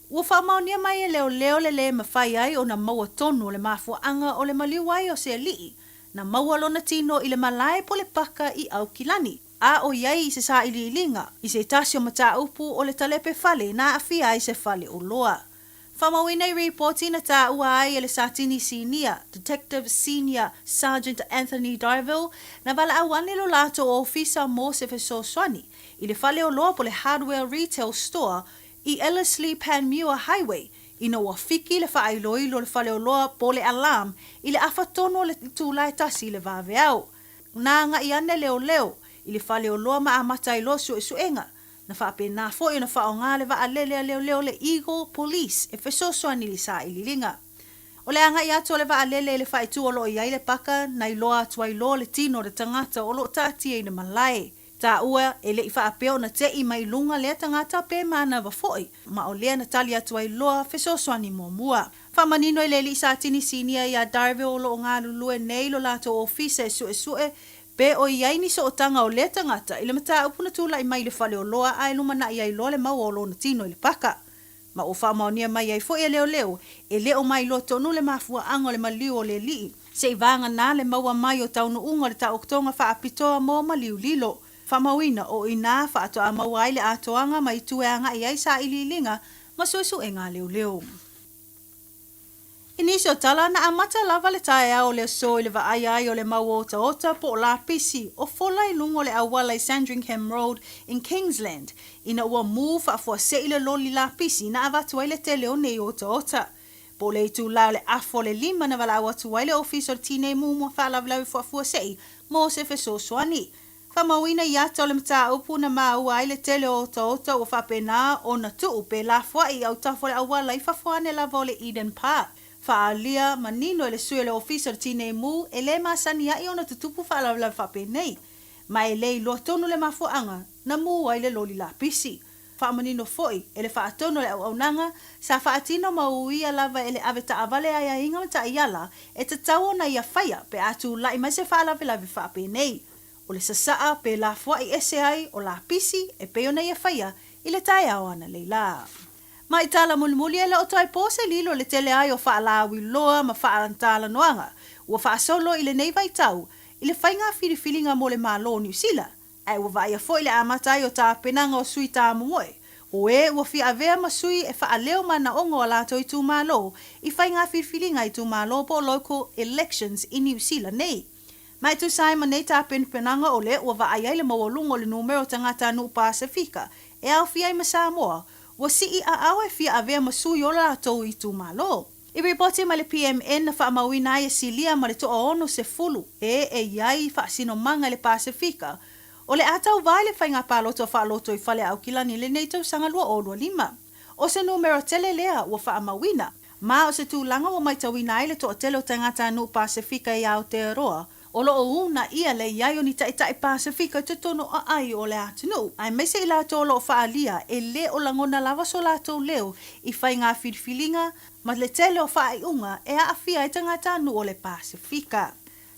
Ua faamaonia mai e leoleo le lē mafai ai ona maua tonu o le mafuaaga o le maliu ai o se alii na maua lona tino i le malae po o le paka i Aukilani, a o i ai i se sailiiliga i se tasi o mataupu o le talepe fale na aafia ai se fale oloa. Faamauina i ripoti na taua ai e le Satini Sinia, Detective Senior Sergeant Anthony Dyville, na valaau ane lo latou ofisa mo se fesoasoani i le fale oloa po o le Hardware Retail Store i Ellerslie Panmure Highway ina ua fiki le faailoilo o le fale oloa po o le alarm i le afa tonu o le itula e tasi i le vaveao. Na agai ane leoleo i le fale oloa ma amata ai loa suesuega. Na faapena foi ona faaaoga le vaalele a leoleo le Eagle Police e fesoasoani i le sailiiliga. O le agai atu o le vaalele i le faaitu o lo o i ai le paka na iloa atu ai loa le tino o le tagata o lo o taatia i le malae. Taua e le i faapea ona te'i mai luga lea tagata pe manava foi, ma o lea na tali atu ai loa fesoasoani muamua. Faamanino i le alii Satini Sinia ia Darville o lo o galulue nei lo latou ofisa e suesue pe o i ai ni sootaga o lea tagata i le mataupu na tulai mai i le faleoloa ae lumana'i ai loa le maua o lona tino i le paka. Ma ua faamaonia mai ai foi e leoleo, e le o mailoa tonu le mafuaaga o le maliu o le alii, se i vagana le maua mai o taunuuga o le taotoga faapitoa mo maliu lilo. Faamauina, o i ina faatoa maua ai le atoaga ma itu e agai ai sailiiliga ma suesuega a leoleo. I nisi o tala, na amata lava le taeao o le aso i le vaaia ai o le mau otaota po o lapisi o fola i luga o le auala i Sandringham Road in Kingsland ina ua mū faafuasei le loli lapisi na avatu ai le tele o nei otaota. Po o le itulā o le afa o le lima na valaau atu ai le Ofisa o le Tinei Mu ma Faalavelave Fuafuasei mo se fesoasoani. Faamauina i ata o le mataupu na maua ai le tele o otaota ua faapena ona tuu pe lafoai i autafa o le auala i fafo ane lava o le Eden Park. Faaalia manino e le sui o le Ofisa o le Tinei Mu e le masani ai ona tutupu faalavelave faapenei, ma e le iloa tonu le mafuaaga na mu ai le loli lapisi. Faamanino foi e le faatonu o le auaunaga sa faatino ma uia lava e le ave taavale aiaiga ma taiala e tatau ona ia faia pe a tulai mai se faalavelave faapenei. O le sasaa pe lafoai ese ai o lapisi e pei ona ia faia i le taeao analeila. Ma i tala mulimuli e le o toe po se lilo i le tele ai o faalauiloa ma faatalanoaga ua faasolo i lenei vaitau i le faiga filifiliga mo le Malo o Niu Sila, ae ua vaaia foi le amata ai o tapenaga o sui tāmomoe O e ua fia avea ma sui e faaleo manaoga o a latou itumalo i faiga filifiliga itumalo po o local elections i Niu Sila nei. Ma e tusa ai ma nei tapenapenaga o lea ua vaai ai le maualuga o le numera o tagatanuu Pasefika e aofia ai ma Samoa, ua sii aao e fia avea ma sui o latou itumalo. I ripoti mai le PMN na faamauina ai e silia ma le toaono sefulu e e i ai faasinomaga i le Pasefika, o le a tauva i le faiga palota faaloto i Fale Aukilani i lenei tausaga 2025. O se numera tele lea ua faamauina, ma o se tulaga ua matauina ai le toatele o tagatanuu Pasefika i Aotearoa, o lo o uunaia le i ai o ni taitai Pasefika i totonu o aai o le atunuu, aemaise i latou o lo o faaalia e le o lagona lava so latou leo i faiga filifiliga ma le tele o faaiuga e aafia ai tagatanuu o le Pasefika.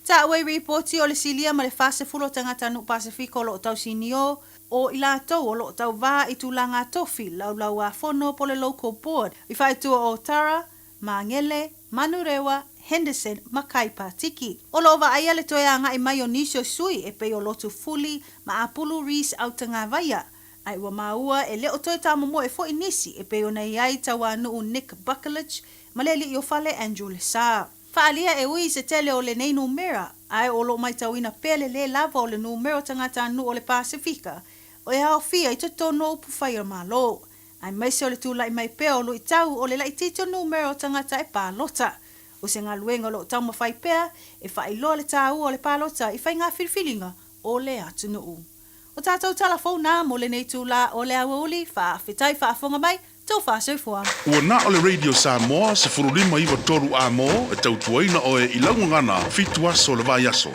Taua i ripoti o le silia ma le 40 o tagatanuu Pasefika o lo o tausinio, o i latou o lo o tauvā i tulaga tofi laulauāfono po o le Local Board i faaitua o Tara, Māngere, Manurewa, Henderson ma Kaipātiki. O lo o vaaia le toe agai mai o nisi o sui e pei o Lotu Fuli ma Apulu Reece Autagavaia, ae ua maua e le o toe tamomoe foi nisi e pei ona i ai Tauānuu Nick Buckelich ma le alii o fale Andrew Lesa. Faaalia e ui i se tele o lenei numera, ae o lo o matauina pea le lē lava o le numera o tagatanuu o le Pasefika e aofia i totonu o upufai o Malo, aemaise o le tulai mai pea o luitau o le laitiiti o numera o tagata e palota. O se galuega o lo o taumafai pea e faailoa le tāua o le palota i faiga filifiliga o le atunuu. O tātou tala fou nā mo lenei itulā o le aoauli, faafetai faafofoga mai, Tofa soifua. Ua na o le Radio Samoa 15 93 A-mo e tautuaina oe i lau gagana fitu aso o le vaiaso.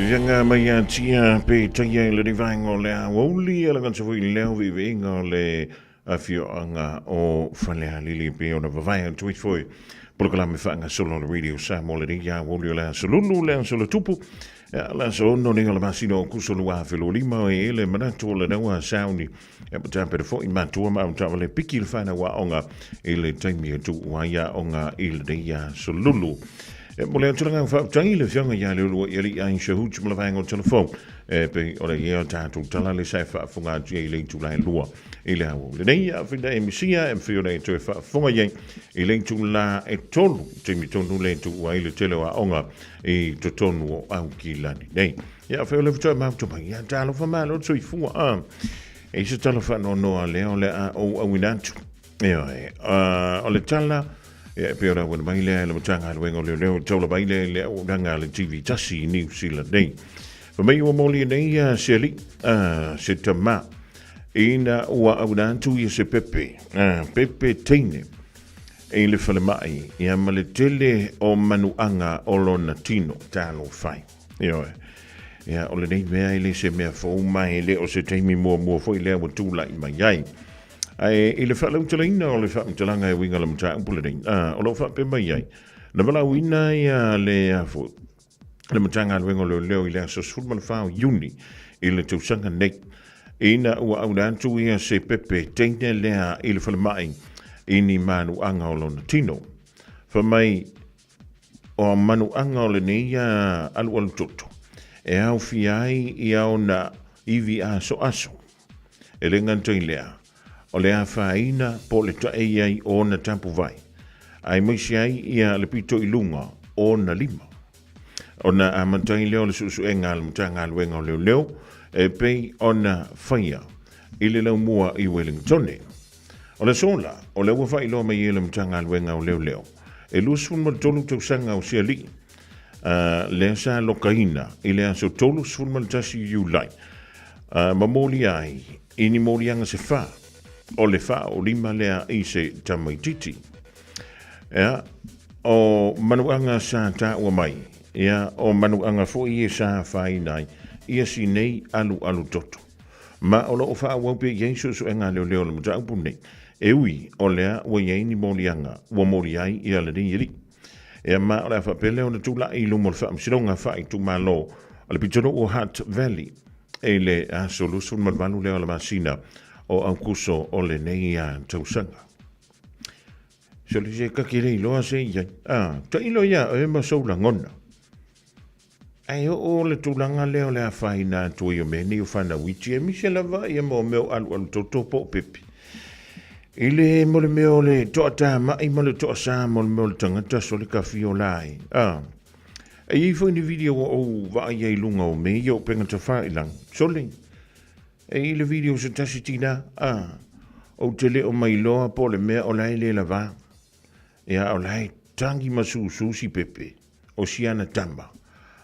Ianga mai a tia pe taia i le rivaenga o le aoauli e laga tafui leo viviinga o le afioaga o Falealili pe ona vavae atu ai foi polokalame faagasolo o le Radio Samoa le nei aoauli o le aso Lulu le aso le Tupu le aso 6 nei o le masina o Kuso 2025 e le manatu o le naua sauni e matapere foi matua ma autaavale piki le whanau aoga i le taimi e tuu ai aoga i lenei aso Lulu. E mo le atu le agaga faafetai i le Afioga ia Leolua i Alii Aisha Hoots ma le vaega o telefou e pei o le ia o tatou tala le sa e faafofoga atu ai i le itula e lua i le aoauli lenei a whina e misia e mawhio nei toe faafofoga i ai i le itula e tolu taimi tonu le tuu ai le tele o aoga i totonu o Aukilani nei. Ia, whai o le futoe mau mai, ia talofa malo soifua. E i se tala faanoanoa lea o le a ou auina atu. Ioe, o le tala, ia e pei ona auina mai lea e le Matagaluega o Leoleo e taula mai lea i le auaunaga a le TV tasi i Niu Sila nei. Fai mai ua molia nei ia se alii, se tamā, ina ua auina atu ia se pepe, pepe teine, i le falemai, ia ma le tele o manuaga o lona tino, talofa e. Ioe. Ia, o lenei mea e le se mea fou ma e le o se taimi muamua foi lea ua tulai mai ai. Ae i le faalautalaina o le faamatalaga e uiga i le mataupu lenei, a, o lo o faapea mai ai, na valaauina ia le a foi, le Matagaluega o Leoleo i le aso 14 o Iuni i le tausaga nei, ina ua auina atu ia se pepe teine lea i le falemai i ni manuaga o lona tino. Fai mai, o manuaga o lenei alualu toto, e aofia ai ia ona ivi asoaso. E le gata i lea, o le afaina po o le taei ai o ona tapuvai, aemaise ai ia le pito i luga o ona lima. Ona amata ai lea o le suesuega a le Matagaluega o Leoleo e pei ona faia i le laumua i Welingtone. O le aso la, o lea ua faailoa mai e le Matagaluega o Leoleo, e 23 tausaga o se alii, lea sa lokaina i le aso 31 Iulai, ma molia ai i ni moliaga se fa, o le 45 lea i se tamaititi. Ia, o manuaga sa taua mai, ia, o manuaga foi e sa afaina ai ia si nei alualu toto. Ma o lo o faaauau pea i ai suesuega a leoleo o le mataupu nei, e ui o lea ua i ai ni moliaga ua molia ai ia lenei alii. Ia ma o le a faapea lea ona tulai i luma o le Faamasinoga Faaitumalo o le pitonuu o Hutt Valley i le aso 28 lea o le masina o Aukuso o lenei tausaga. Sole se kake le iloa se i ai. Ah, tailo ia oe ma sou lagona. Ae oo le tulaga lea o le afaina atu ai o mea nei o fanau iti, aemaise lava ia mo mea o alualu toto po o pepe. I le mo le mea o le toatamai ma le toasa mo le mea o le tagata sole ka fiola ai. Ah. E i ai foi ni video ua ou vaai ai i luga o mea ia o upega tafailagi. Sole, e i le video se tasi tina, ah, ou te le o mailoa po o le mea o la e le lava. Ia, o la e tangi ma susu si pepe. O siana tama.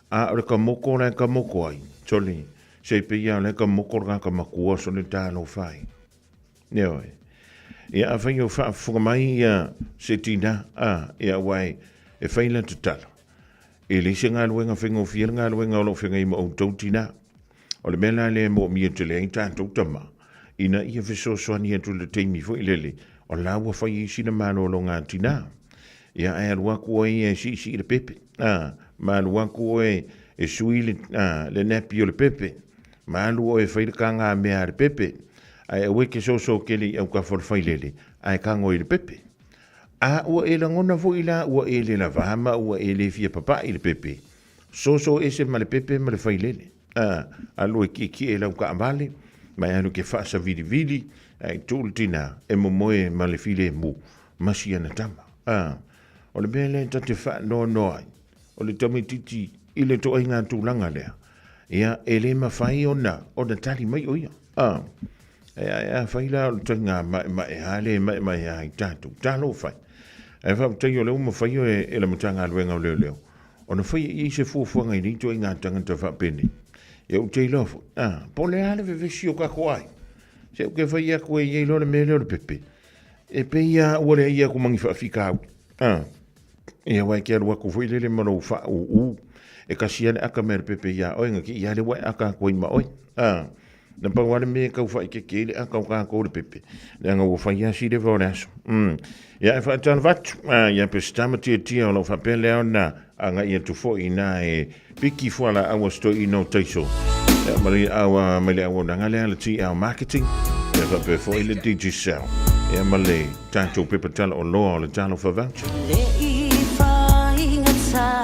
A o le kamoko la e kamoko ai, sole, se pei lava o la e kamoko le tagata matua sole talofa ai. Ioe. Ia afai o faafofoga mai ia se tina, a, ia aua e, e fai lata tala. E leai se galuega faigofie le galuega o lo o feagai ma outou tina. O le mea la lea e moomia tele ai tatou tama, ina ia fesoasoani atu i le taimi foi lele, o la ua fai ai sina malologa a tina. Ia ae alu atu oe ia e siisii le pepe, a, ma alu atu oe e sui le, a, le nappy o le pepe, ma alu oe e fai le kagamea a le pepe, ae aua e te soso tele i autafa o le failele, ae tago i le pepe. A ua e lagona foi la ua e le lavā ma ua e le fia papaʻi i le pepe, soso ese ma le pepe ma le failele. A, alu e kiekie i lau taavale, ma e alu e te faasavilivili, ae tuu le tinā e momoe ma le filemu ma si ana tama. A, o le mea lea ta te faanoanoa ai, o le tamaitiiti i le toaiga tulaga lea, ia, e le mafai ona, ona tali mai o ia. A, e, a fai la o le taiga maemae lava lea e maemae ai tatou, talofa e. Ae faafetai o lea ua mafai e, e le Matagaluega o Leoleo ona faia i ai se fuafuaga i nei ituaiga tagata faapenei. Ia ou te iloa foi, a, po o le a le vevesi o tatou aiga. Se ou te fai atu e i ai loa le mea lea o le pepe. E pei lava ua leai atu ma ni faafitauli. A, ia aua e te alu atu foi lele ma lou faaūū, e kasi lava le aka mai a le pepe iā oe, na te i lava lea ua e aka atu ai ma oe. A, na pau lava le mea e tau faaeteete ai le aka o tatou i le pepe, leaga ua fai lava si leva o le aso. Mm. Ia, e faatalofa atu ia Peseta ma Tiatia o lo o faapea lea ona agai atu foi inā e piki fualaau a si toeaina o Taiso. Ia, ma le au mai le auaunaga lea a le TL Marketing, ia faapea foi le Digicel, ia ma le tatou pepa tala oloa o le Talofa Voucher. Le i faigata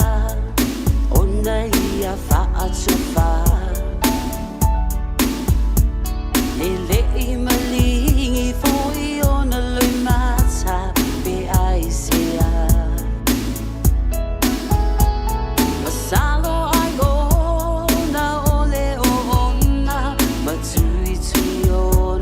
ona ia faatofa E le i maligi foi ona loimata pe aisea Masalo ai ona o le oona ma tuitui ona.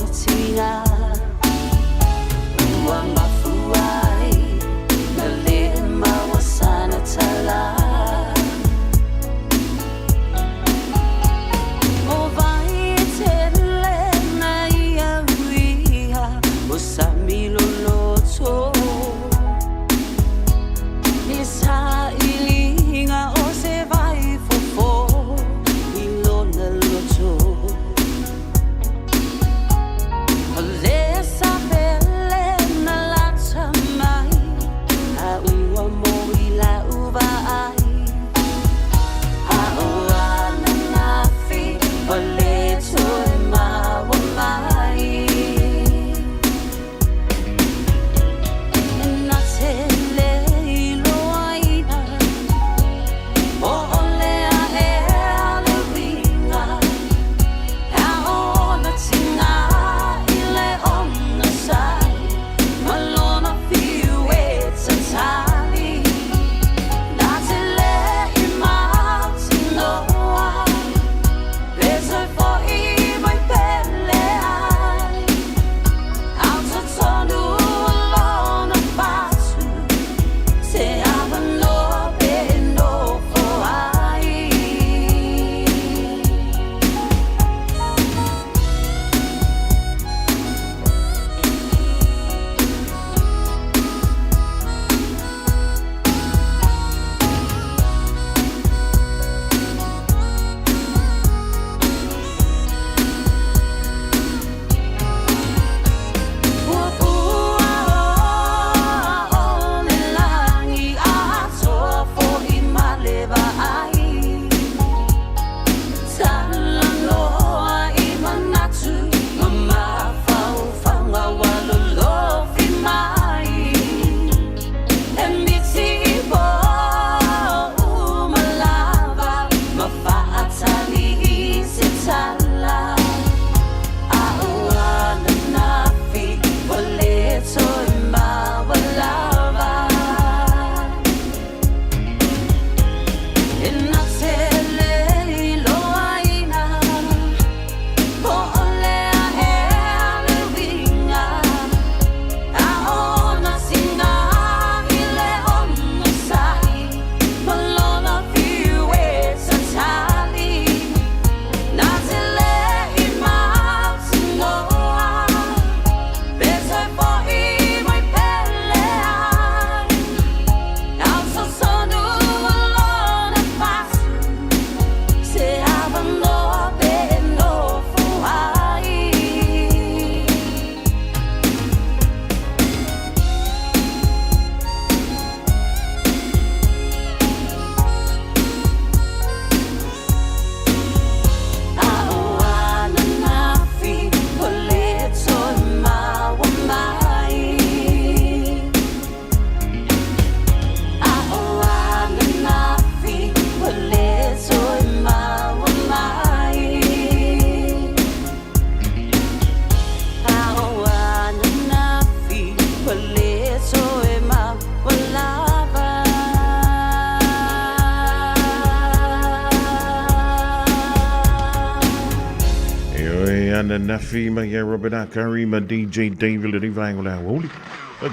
ananafi mai ia Robert A. Curry ma DJ David lenei vaega o le aoauli.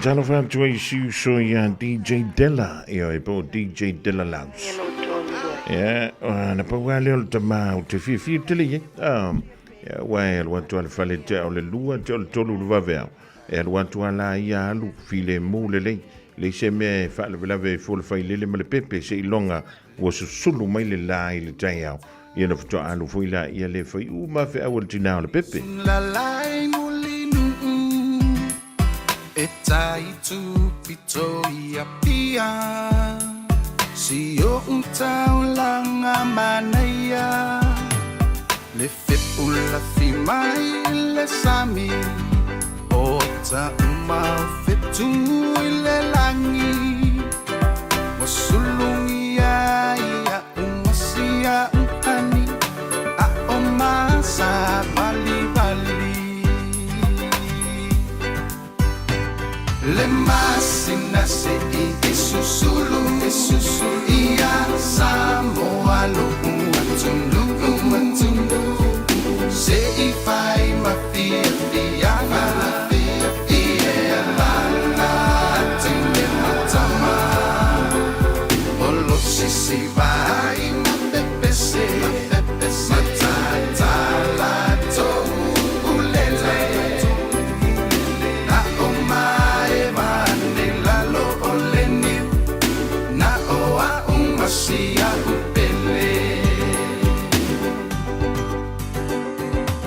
Talofa atu ai i si uso ia DJ Della, ioe po o DJ Della Loves. Ia, na pau lava lea o le tama ou te fiafia tele i ai. Ia, aua e alu atu lava i le fale tea o le 2, tea o le 3 i le vaveao. E alu atu lava la ia alu filemu lelei. Leai se mea e faalavelave ai fua le failele ma le pepe seiloga ua susulu mai le la i le taeao. Ia ona faatoa alu foi laia le fai uma feau a le tinā o le pepe. E tai tupito i Apia Si oʻu taulaga manaia Le fepu lafi mai i le sami O ata uma o fetu i le lagi Ua sulugia ia uma si aʻu ani Aʻo masa valivali Le masina seʻi e susulu e susulu Ia Samoa loʻu atunuu atunuu Seʻi fai ma fiafiaga I ea lala tele matama Olo sisi vai ma pepese Matata latou ulele Na o maeva ane lalo o le niu Na o a'u ma si a'u pele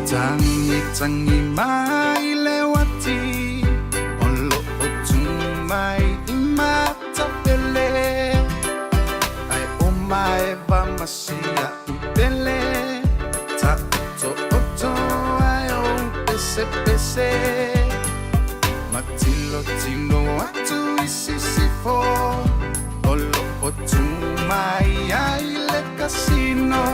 Tagitagi mai le uati O lo'o tu mai i Matapele Ae o maeva ma si a'u pele Ta'oto'oto ai ou pesepese Ma tilotilo atu i sisifo O lo'o tu mai ai le kasino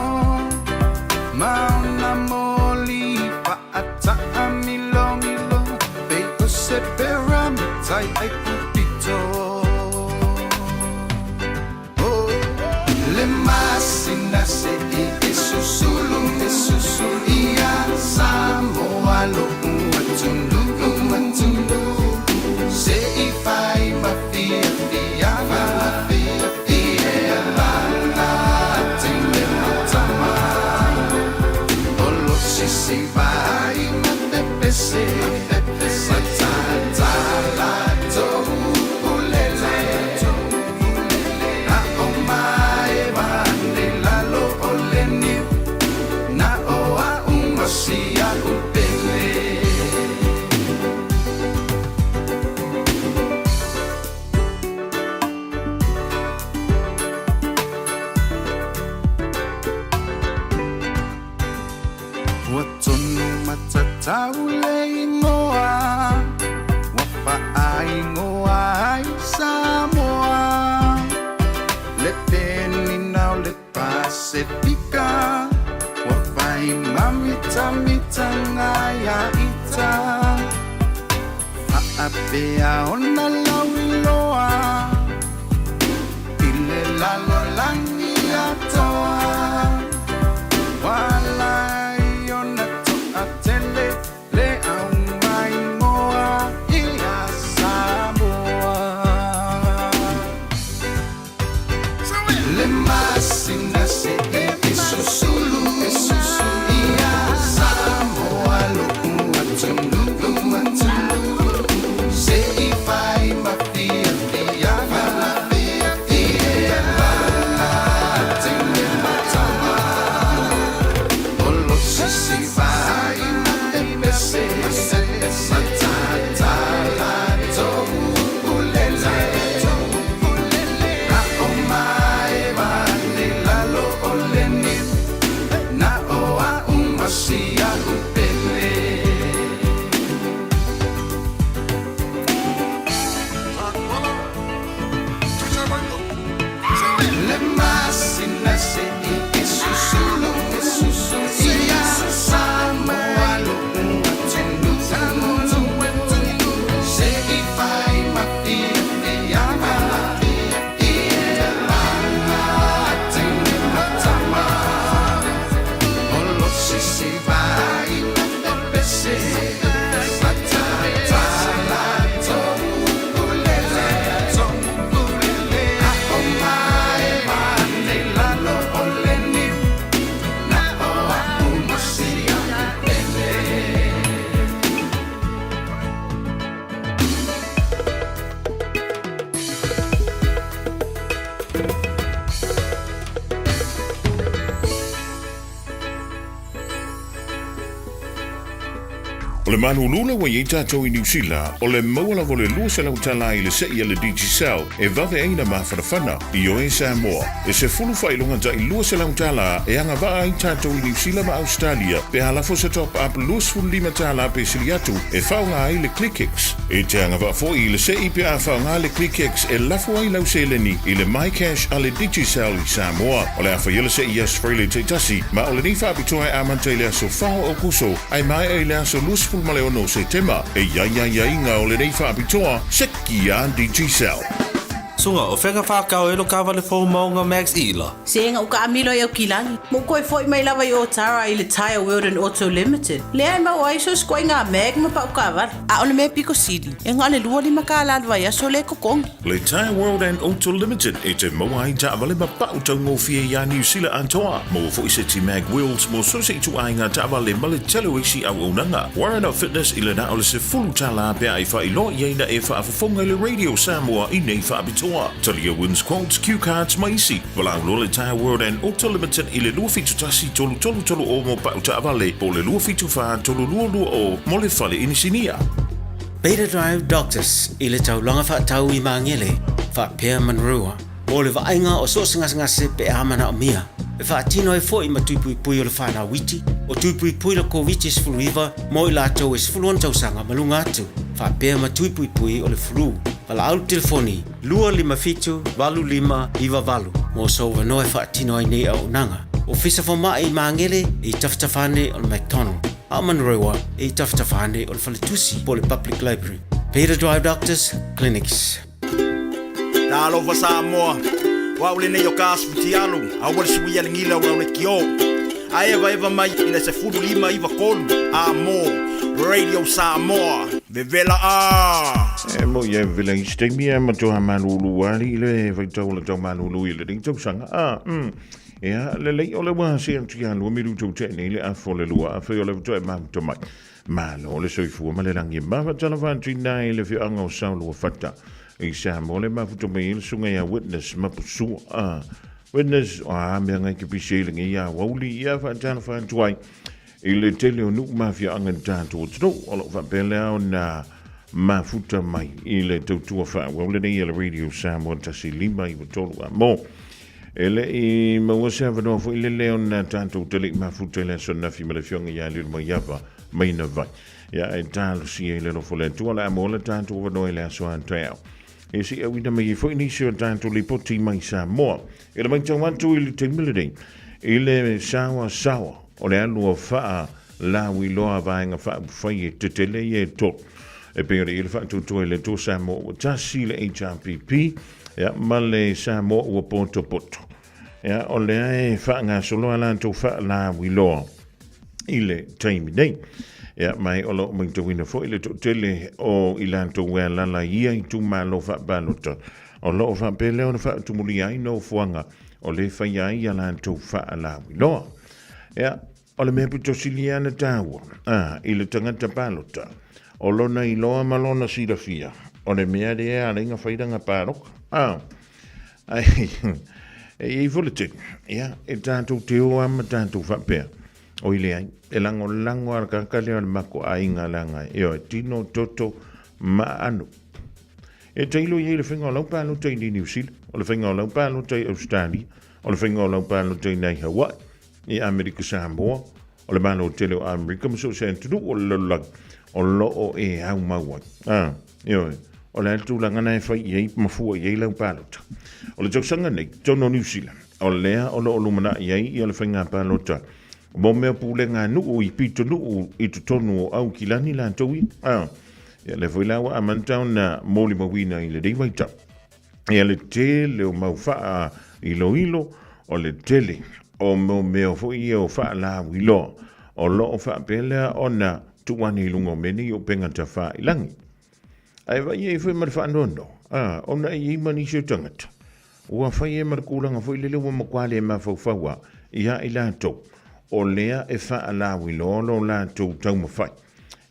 Ma ona moli fa'ata'amilomilo Pei o se peramita i Aikupito Oh, le masina seʻi e susulu e susulu Ia Samoa loʻu atunuu atunuu Seʻi fai ma fiafiaga I ea lala tele matama Olo sisi vai ma pepese Matata latou ulele Na o maeva ane lalo o le niu Na o a'u ma si a'u pele Ua tonu matatau le igoa Ua faaigoa ai Samoa Le penina o le Pasefika Ua fai mamitamitaga ia ita Faapea ona lauiloa I le lalolagi atoa Ua ala ai ona toatele le aumaimoa ia Samoa Le masina seʻi e susulu e susulu Ia Samoa loʻu atunuu atunuu Seʻi fai ma fiafiaga I ea lala tele O le malūlū la ua i ai tātou i Niu Sila, o le maua lava o le 200 tala i le se'i a le Digicel e vave ai na mafanafana i oe Samoa. E sefulu faailoga ta'i 200 tala e agavaa ai tātou i Niu Sila ma Ausetalia pe a lafo se top up 25 tala pe sili atu e faaaoga ai le ClickX. E te agavaa foi i le se'i pe a faaaoga le ClickX e lafo ai lau seleni i le MyCash a le Digicel i Samoa. O le a faia le se'i i Aso Faraile taitasi, ma o lenei faapitoa e amata i le aso 4 o Aokuso ae maea i le aso 26 o Setema. E i ai aiaiga o lenei faapitoa, seki a Digicel. Suga, o fega whakao e lo kawale fou maunga Max Ila. Se nga uka amilo i au kilagi. Mo koe foi mai lava i Otara i le Tyre World and Auto Limited. Lea e mau ai so skoe ngā mag ma pau kawale. A o le mea piko sili, e ngā le 25 kāla le vaiaso le kokongi. Le Tyre World and Auto Limited e te maua ai taavale ma pau taugofie iā Niu Sila atoa. Maua foi se ti Mag Wheels mo so se ituaiga taavale ma le tele o isi auaunaga. Warren of Fitness i le na o le sefulu tala pe a e faailoa i ai na e faafofoga i le Radio Samoa i nei faapitoa. Talia Wins Quotes, Cue Cards ma isi. Valaau loa le Tyre World and Auto Limited i le 271 3330 mo pau taavale po o le 274 3220 mo le fale inisinia. Beta Drive Doctors i le taulaga faatau i Magele, faapea Manrua, mo le vaaiga o so o se gasegase pe a manaomia. E faatino ai foi ma tui puipui o le whanau iti, o tui puipui le Koviti-19 mo i latou e 16 tausaga ma luga atu, faapea ma tui puipui o le flu. Valaau le telefoni 257 8598 mo sou avanoa e faatino ai nei auaunaga. Ofisa Fomai i Magele i tafatafa ane o le McDonald, a o Manurewa i tafatafa ane o le Faletusi po o le Public Library. Peter Drive Doctors Clinics. Talofa Samoa, o au lenei o ka asu futialu, aua le suia le gila o lau lekiō. A evaeva mai i le 15 9 3 a mō Radio Samoa, vevela a! E mo ia vela i se taimi e matua malūlū ali i le vaitau o le tau malūlū i lenei tausaga. A, Ea, lelei o le ua se atu ia lua milu tou te nei le afo le lua afe o le toe mafuta mai. Malo le soifua ma le lagi e mafa tala whātuina i le whianga o sao lua fata. I sa mo le mafuta mai i le sunga ia Witness mapusua. A, Witness, a mea ngai ke pise i le ngi ia wauli ia whaatala whātuai. I le tele o nuu mafiaanga ni tātou atunuu, o loo faapea lea ona mafuta mai i le tautua faaauau lenei a le Radio Samoa 1593 a mo. E le i maua se avanoa foi lele ona tātou te lei mafuta i le aso nafi ma le afioga ia Lilo Maiava mai na vai. Ia e talosia i le alofa o le Atua le a maua le tātou avanoa i le aso a taeao. E si auina mai ai foi nisi o tātou lipoti mai Samoa. E le matau atu i le taimi lenei, i le saoa saoa o le alu o faa lauiloa vaega faaupufai e tetele ia e tolu. E pei ona i ai le faatuatua i le Atua Samoa ua tasi le HRPP ia, ma le Samoa ua potopoto. Ia, o lea e faagasolo a latou faalauiloa i le taimi nei. Ia, ma o lo o matauina foi le toatele o i latou e alala i ia itumalo faapalota. O lo o faapea lea ona faatumulia ai nofoaga o le faia ai a latou faalauiloa. Ia, o le mea pito sili ana taua, a, i le tagata palota, o lona iloa ma lona silafia, o le mea lea a leinga failanga paloka. A, ai, e i ai foi le tele, ia, e tātou te o a ma tātou faapea. Oi leai, e lagolago a le tagata lea o le mako aiga leaga, ioe, tino, toto, ma aano. E tailo i ai le faiga o lau palota i Niu Sila, o le faiga o lau palota i Australia, o le faiga o lau palota i nai Hawaii, i Amerika Samoa, o le Malo tele o Amerika ma so o se atunuu o le lalolagi o lo o e aumau ai. A, ioe, o le a le tulaga na e fai i ai ma fua i ai lau palota. O le tausaga nei, totonu o Niu Sila, o lea o lo o lumanai ai ia le faiga palota mo mea pulega nuu i pitonuu i totonu o Aukilani latou ia. A, ia lea foi la ua amata ona molimauina i lenei vaitau. Ia le tele o mau faa iloilo, o le tele o mo mea foi ia o faalauiloa o lo o faapea lea ona Tuu ane i luga o mea nei o upega tafailangi. Ae vaai ai foi ma le faanoanoa, a, ona e i ai ma nisi o tagata, ua fai ai ma le tulaga foi lele ua matua le mafaufau a ia i latou, o lea e faalauiloa lo latou taumafai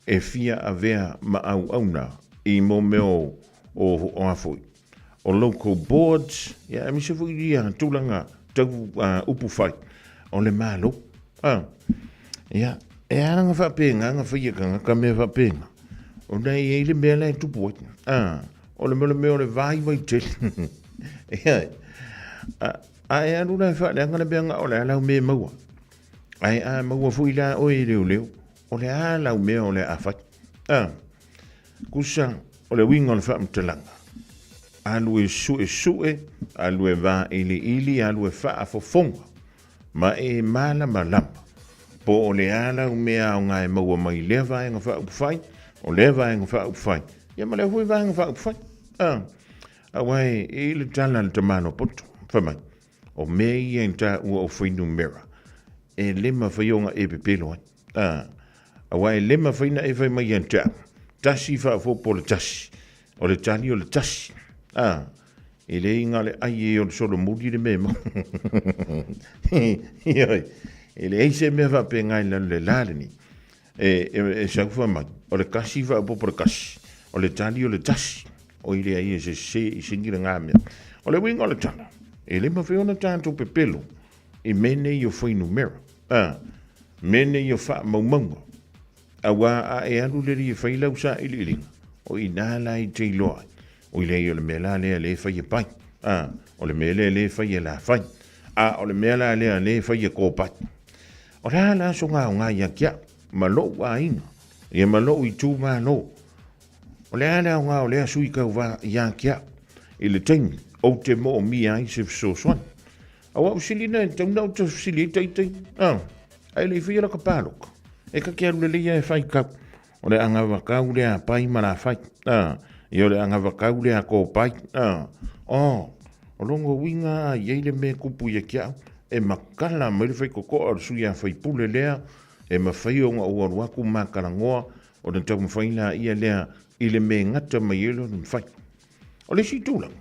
e fia avea ma auauna i mo mea o, o a foi, o local boards, ia, aemaise foi ia tulaga tau upu fai o le Malo. A, ia, e ala ona faapena ona fai e tagata mea faapena, ona e i ai le mea la e tupu ai. A, o le mea o le vaivai tele. Ia, a e alu la e faaleaga le mea na o le a lau mea e maua. Ae a maua foi la oe e leoleo, o le a lau mea o le a fai. A, Kusa, o le uiga o le faamatalaga, alu e suesue, alu e vailiili, alu e faafofoga, ma e malamalama po o le a lau mea aoga e maua mai lea Vaega Faaupufai, o lea Vaega Faaupufai, ia ma lea foi Vaega Faaupufai. A, aua e i ai le tala a le tamaloa poto, fai mai, o mea ia i taua o fuainumera, e le mafai ona e pepelo ai. A, aua e le mafai ona e fai mai ia te au, tasi faafopo o le tasi, o le tali o le tasi. A, e le na o le ai e o le solomuli le mea e maua. Ioe, e leai se mea faapena i lalo le la lenei. E sau fai mai, o le kasi faaopoopo o le kasi, o le tali o le tasi. Oi leai e sese i sini lena mea. O le uiga o le tala, e le mafai ona tatou pepelo i mea nei o fuainumera, a, mea nei o faamaumauga, auā a e alu le alii e fai lau sailiiliga, o i ina la e te iloa ai, oi leai o le mea la lea lea e fai e pai, a, o le mea lea lea e fai e lafai, a o le mea la lea lea e fai e kopai. O le a la soga aoga ia te au, ma lou aiga, ia ma lou itumalo, O le a le aoga o lea sui tauva ia te au i le taimi ou te moomia ai se fesoasoani? Aua o fesili na e tatau ona ou fesili ai taitai, a, ae le i faia laka paloka, e ta te alu lelei lava e fai kau. O le agavakau lea a pai ma lafai, a, ia o le agavakau lea a kopai, a, o, o lona uiga a i ai le mea e tupu ia te au, e makala mai le faitotoa o le sui a faipule lea, e mafai ona ou alu atu ma talanoa Ona taumafai laia lea i le mea e gata mai ai lona mafai. O le isi tulaga,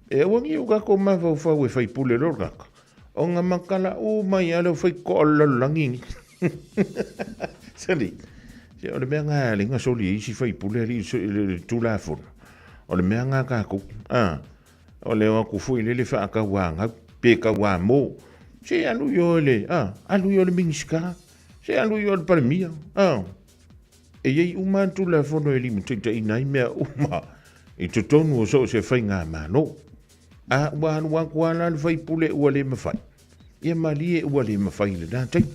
e aua nei o tatou mafaufau e faipule loa le tagata, ona matala uma ai lava lea o faitotoa o le lalolagi nei. Sali, se o le mea lena e ala ai ona soli e isi faipule alii le Tulafono, o le mea lena a tatou, a, o le o atu foi lele faatauanau pe tauamo, se alu i o i le, a, alu i o i le Minisita, se alu i o i le Palemia, a. E i ai uma lava Tulafono e limataitaiina ai mea uma i totonu o so o se faigamalo. A ua alu atu lava la le faipule ua le mafai, ia malie ua le mafai i lena taimi.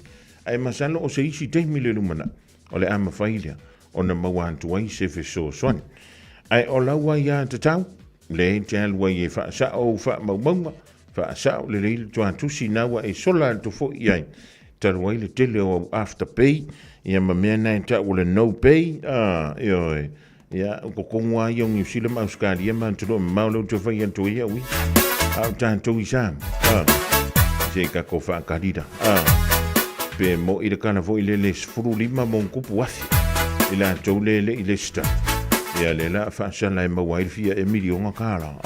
Ae masalo o se isi taimi i le lumanai, o le a mafai lea ona maua atu ai se fesoasoani. Ae o lau aiatatau, lea e te alu ai e faasao ou faamaumauga, Faasao lelei le tuatusi na ua e sola atu foi i ai talu ai le tele o au after pay ia ma mea na e tau o le no pay a ioe ia o totonu lava ia o Niu Sila ma Ausetalia ma atunuu mamao lea ou te fai atu ai au ia a o tatou i Samoa a se i tatou faatali la a pe mo'i le tala foi lele 15 ma ona tupu afe i latou le le i lesitala ia lea la faasala e maua ai le fia e miliona tala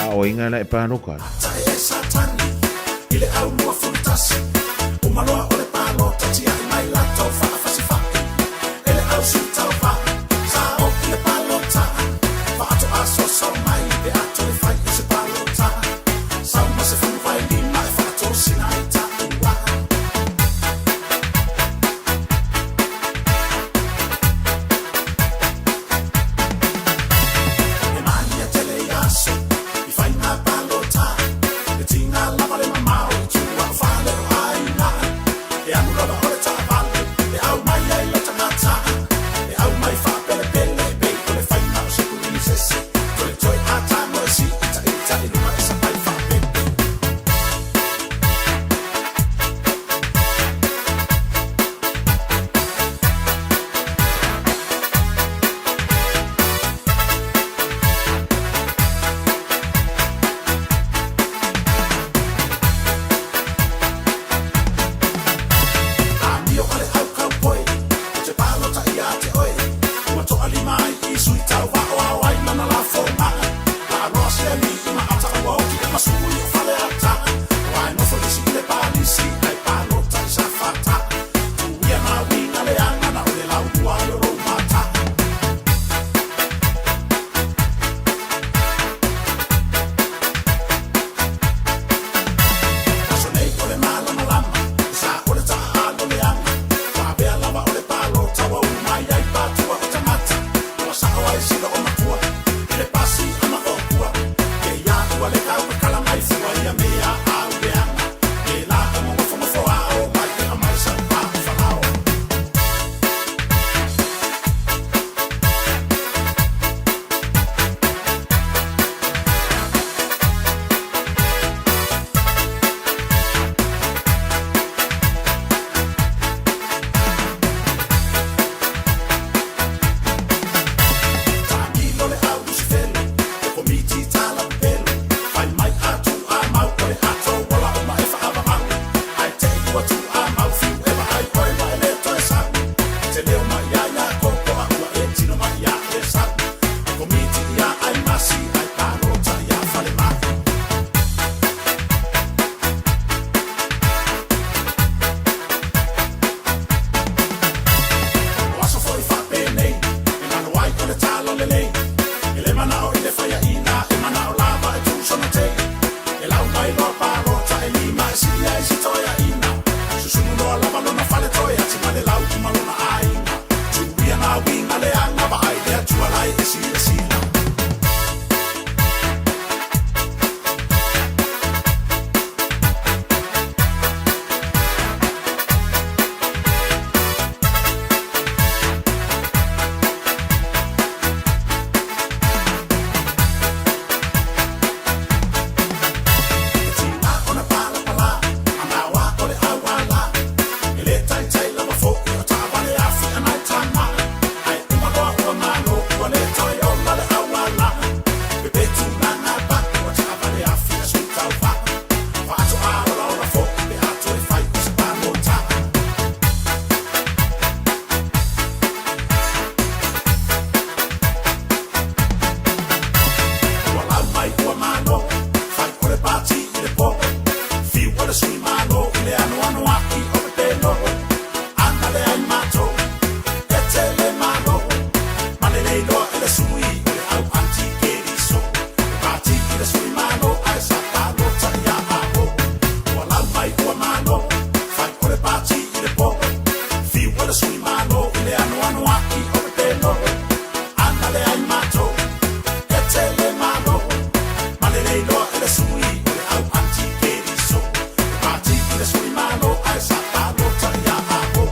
A o ai ngā la e pāloka ai? Tae e Satani i le au 21 Uma loa o le palota tiai mai latou faafasifai E le au sui tauva Sa o i le palota Faatoa soso mai pe a toe fai i se palota Sau ma 15 e faatosina ai taua. E mānia tele i aso i faiga palota, e tiga lava le mamao i tua o fale o aiga. a uiga leaga vaai le Atua la e silasila. Ua lau mai ua malo, fai o le pati i le po. Fiu o le sui malo i le anoano aki o pepelo. Ana le ai matou, e tele malo. Ma le le iloa e le sui o le au anti-keriso. E pati i le sui malo ae sa palota ia Apo. Ua lau mai ua malo, fai o le pati i le po. Fiu o le sui malo i le anoano aki o pepelo. Ana le ai matou, e tele malo. Ma le le iloa e le sui o le au anti-keriso. E pati i le sui malo ae sa palota ia Apo.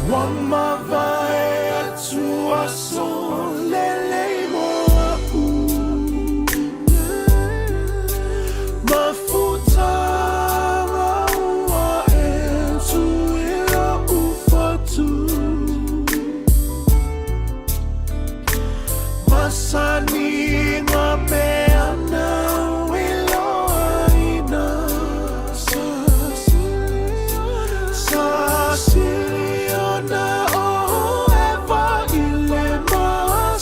Ua mavae atu aso lelei mo a'u Mafutaga ua e tui lo'u fatu Masani mea nau iloaina Sa sili ona o Eva i le masina.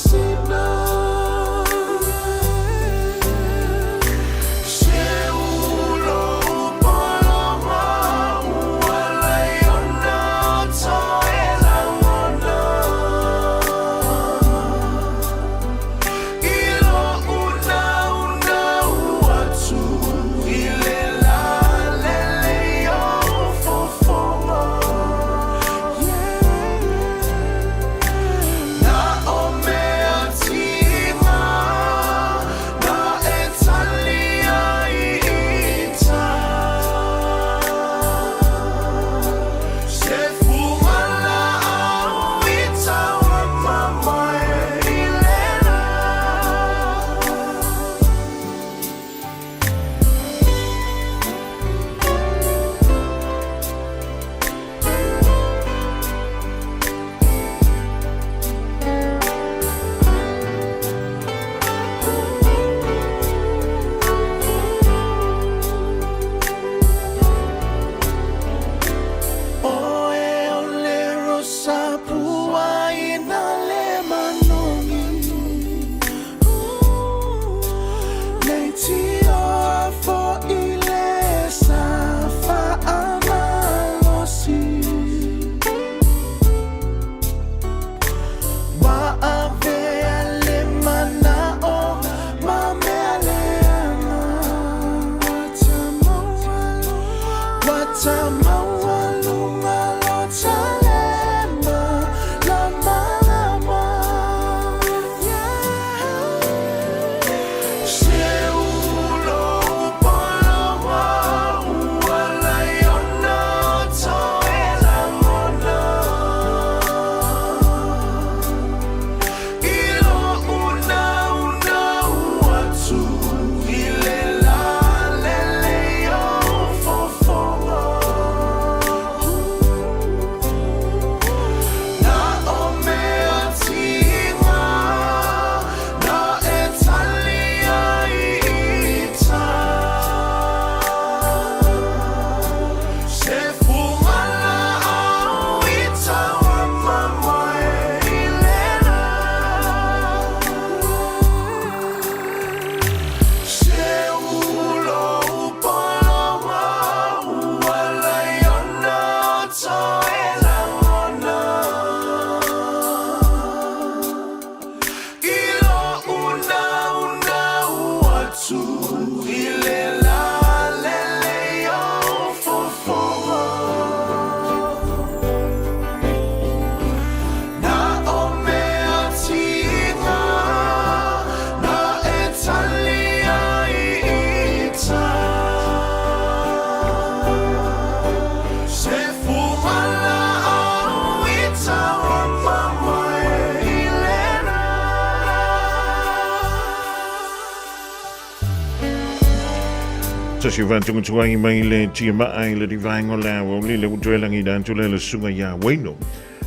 tasi o faatugatuagi mai le tiamaa i le divaega o le aoauli le ua toe lagi atu le le susuga ia Waino.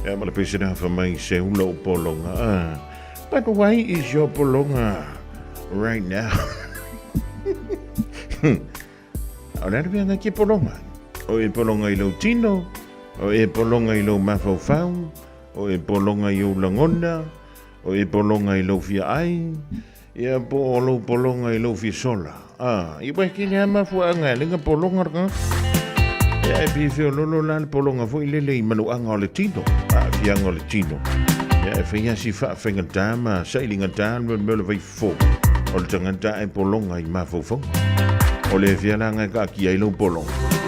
Ia ma le pese nafa mai se ula o pologa. Ah, but why is your pologa right now? O le mea ke pologa. O e pologa i lou tino, o e pologa i lou mafaufau, o e pologa i ou lagona, o e pologa i lou fia ai, ia po o lou pologa i lou fia sola. Ah, i wai ki le ama fuaanga e lenga pologa le kanga. Ia e pi feo lolo la le pologa foi lele i manuaga o le tino, a fianga o le tino. Ia e whai asi wha whenga dama, sa i linga dama, me le vai fo. O le tangata e pologa i mafaufauga. O le fia langa e kaakia i lou pologa.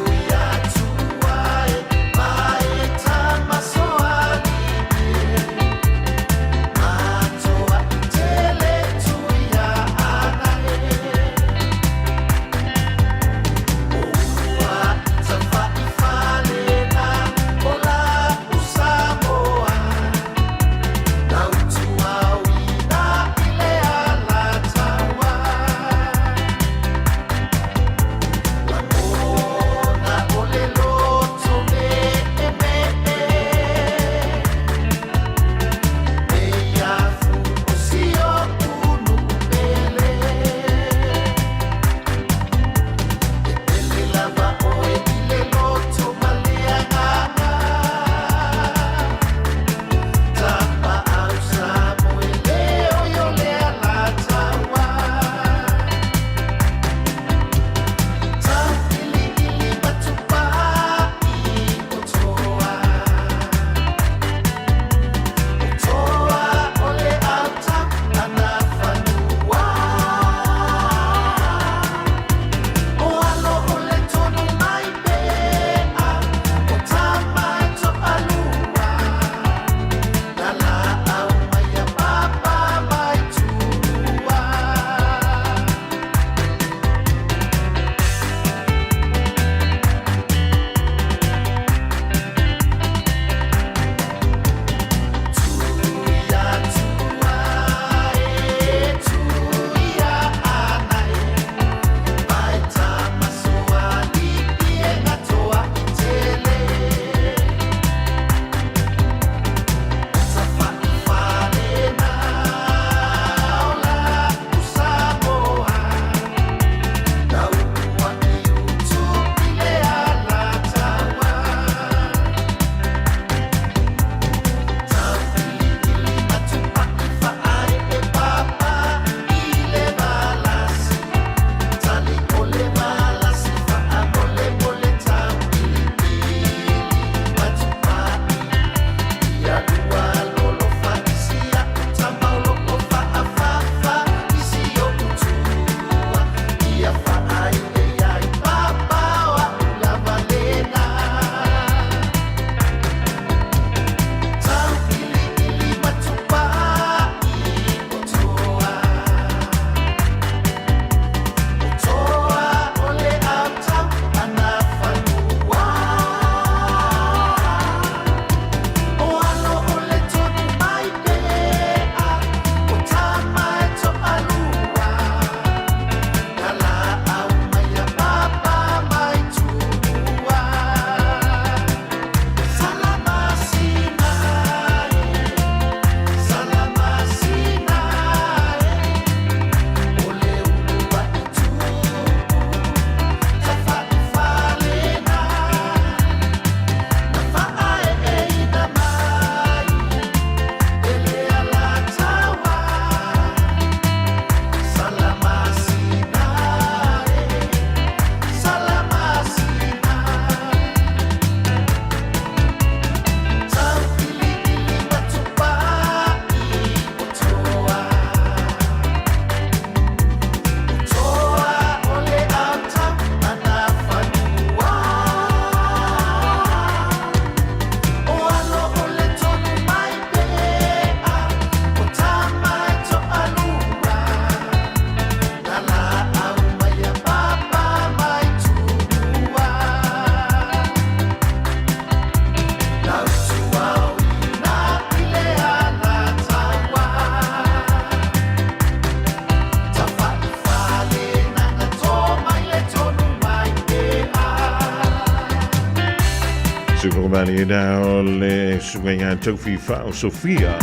vale o le susuga ia Taufi Fao Sofia.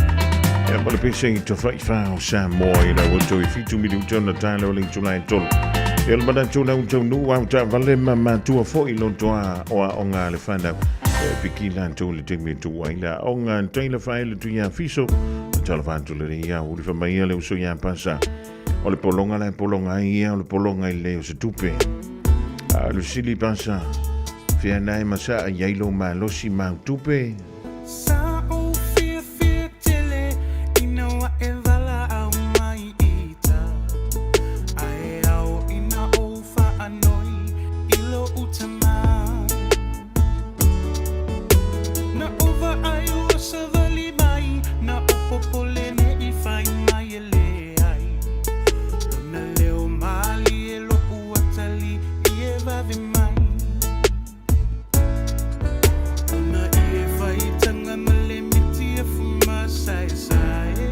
Ia ma le pese i tawhai whao Samoa i lau atu i fitu mili utau na tāle o le itula e tolu. Ia le manatu na utau nu au ta vale ma matua foi loto a o a onga le whanau. E piki lantou le taimi e tuu ai le aoga taila faaele tu ia fiso talofa atu le ia uli fa mai le uso ia pasa o le pologa la e pologa ai ia o le pologa i le o se tupe a le sili pasa fea nae masaa i ai lou malosi ma au tupe. Sa ou fiafia tele ina ua e valaau mai ita, a e ao ina ou faanoi i lou tama. Na ou vaai ua savali mai, na ou popole ne i fai mai e leai. Lona leo malie lo'u atalii e vave mai. Lona ie faitaga ma le miti afu masaesae.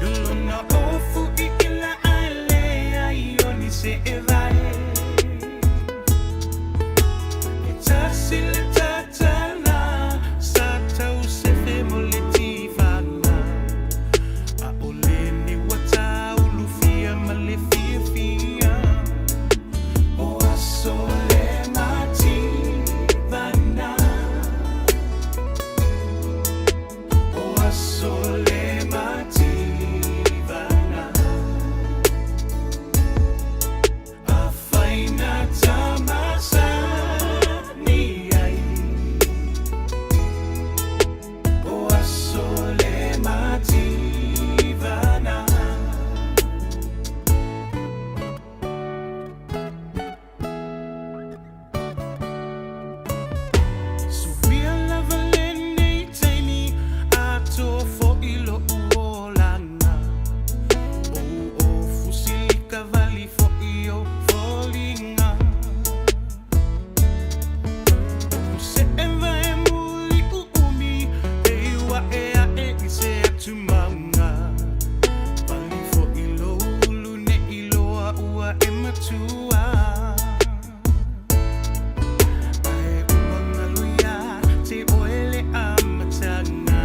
Lona ofu i ila ae leai o ni se e vae. E tasi le tatala sa tau sefe mo le tifaga. A'ole ni ua taulufia ma le fiafia. O aso le mativana. O aso le mativana. Afai na tamasani ai. O aso le mativana. Suvia lava lenei taimi atoa fo'i lo'u olaga. Ou ofu silika vali fo'i o foliga. Ou se'e vae muli u'umi e ua'e a'e i se atu mauga. Pali fo'i lou ulu ne'i loa ua e matua. Ae ua galo iā te oe le amataga.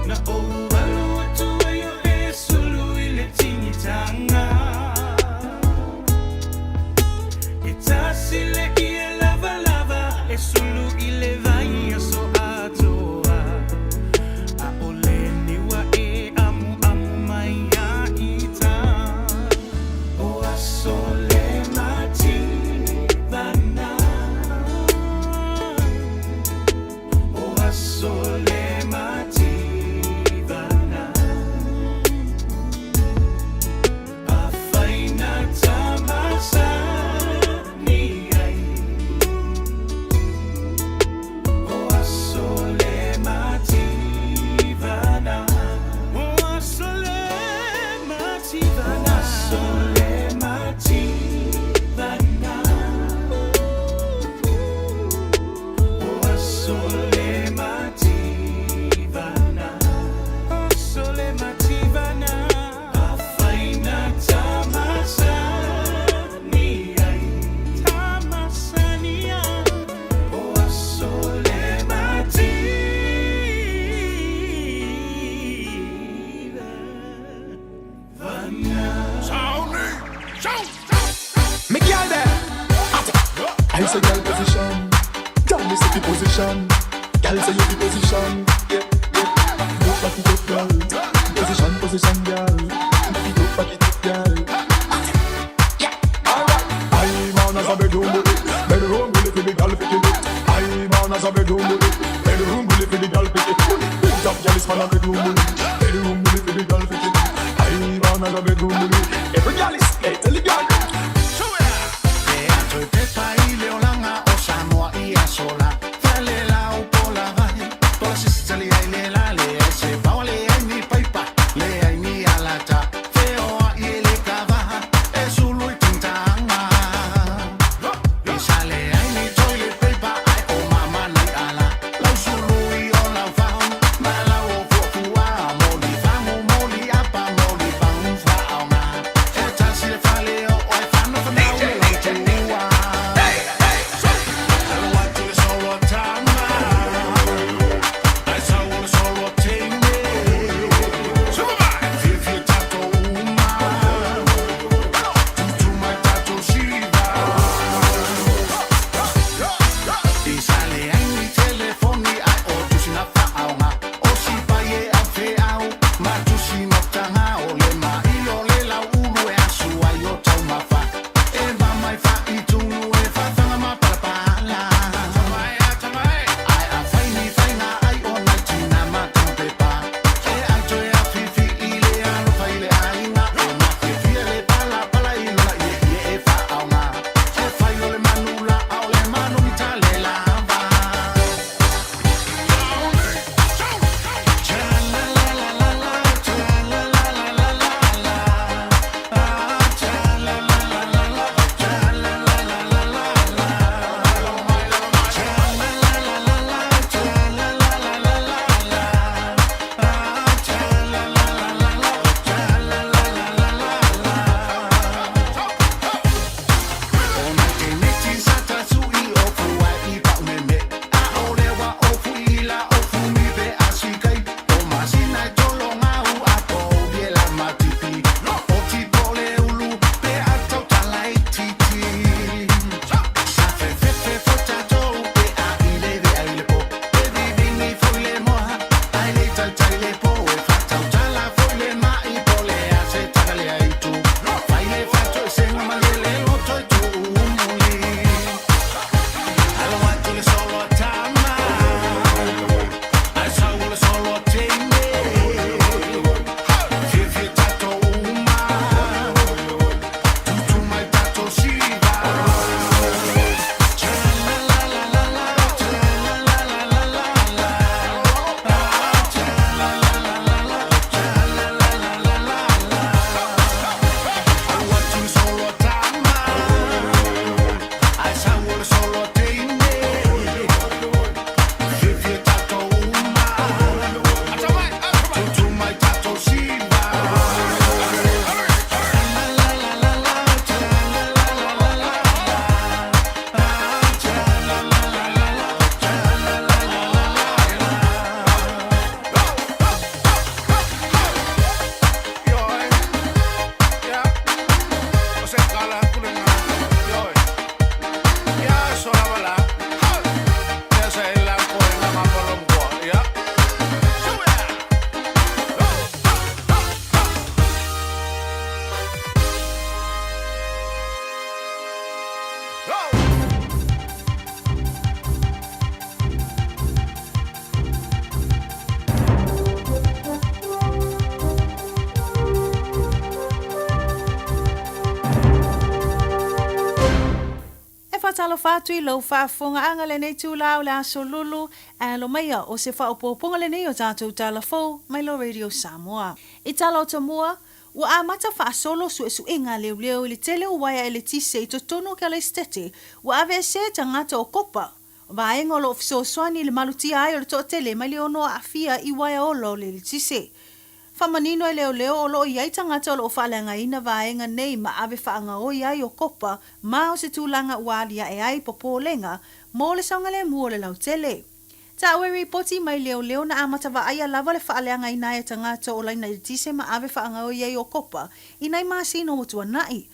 Na ou alu atu ai o e sulu i le tigitaga. E tasi le ie lavalava e sulu i le vai aso atoa. A'ole niua e amuamu mai ia ita. O aso le mativana. O aso le mativana. Afai na tamasani ai. O aso le mativana. O aso le mativana. O aso le mativana. O aso le mativana. Aso le mativana. Afai na tamasani ai. Tamasani ai. O aso le mativana. Me girl there. I say girl position. Girl me say the position. Girl say you the position. Yeah. Back it up, back it up, girl. Position, position, girl. Back it up, back it up, girl. Yeah, alright. I'm on as a bedroom bully. Bedroom bully for the girl picking it. I'm on as a bedroom bully. Bedroom bully for the girl picking it. Big top girl is man a bedroom bully. Bedroom bully for the girl picking it. I'm on as a bedroom bully. Every girl is, hey, tell the girl. E ato i pepa i le olaga o Samoa i aso la. Fale lau po la vai, po la sisitali ai le la le ai se paoa le ai ni paipa, le ai ni alata. Feoa i e le kavaha, e sulu i tintanga. I sa le ai ni toilet paper, ai o mama nei ala. Lau sulu i o lau fao, ma lau o fuafua moni. Faatalofa atu i lou faafofogaaga lenei itulā o le Aso Lulu, alo maia o se faaopoopoga lenei o tatou tala fou mai lo Radio Samoa. I tala o tomua, ua amata faasolo suesuega a leoleo i le tele o uaea eletise i totonu o Kalaisitete ua aveesea e tagata o Kopa, vaega o lo o fesoasoani i le malutia ai o le toatele mai le ono aafia i uaea ola o le eletise. Faamanino e leoleo o lo o i ai tagata o lo o faaleagaina vaega nei ma ave faagaoi ai o kopa ma o se tulaga ua aliae ai popolega mo le saogalemu o le lautele. Taua e ripoti mai leoleo na amata vaaia lava le faaleagaina ai e tagata o laina eletise ma ave faagaoi ai o kopa i nai masina ua tuanai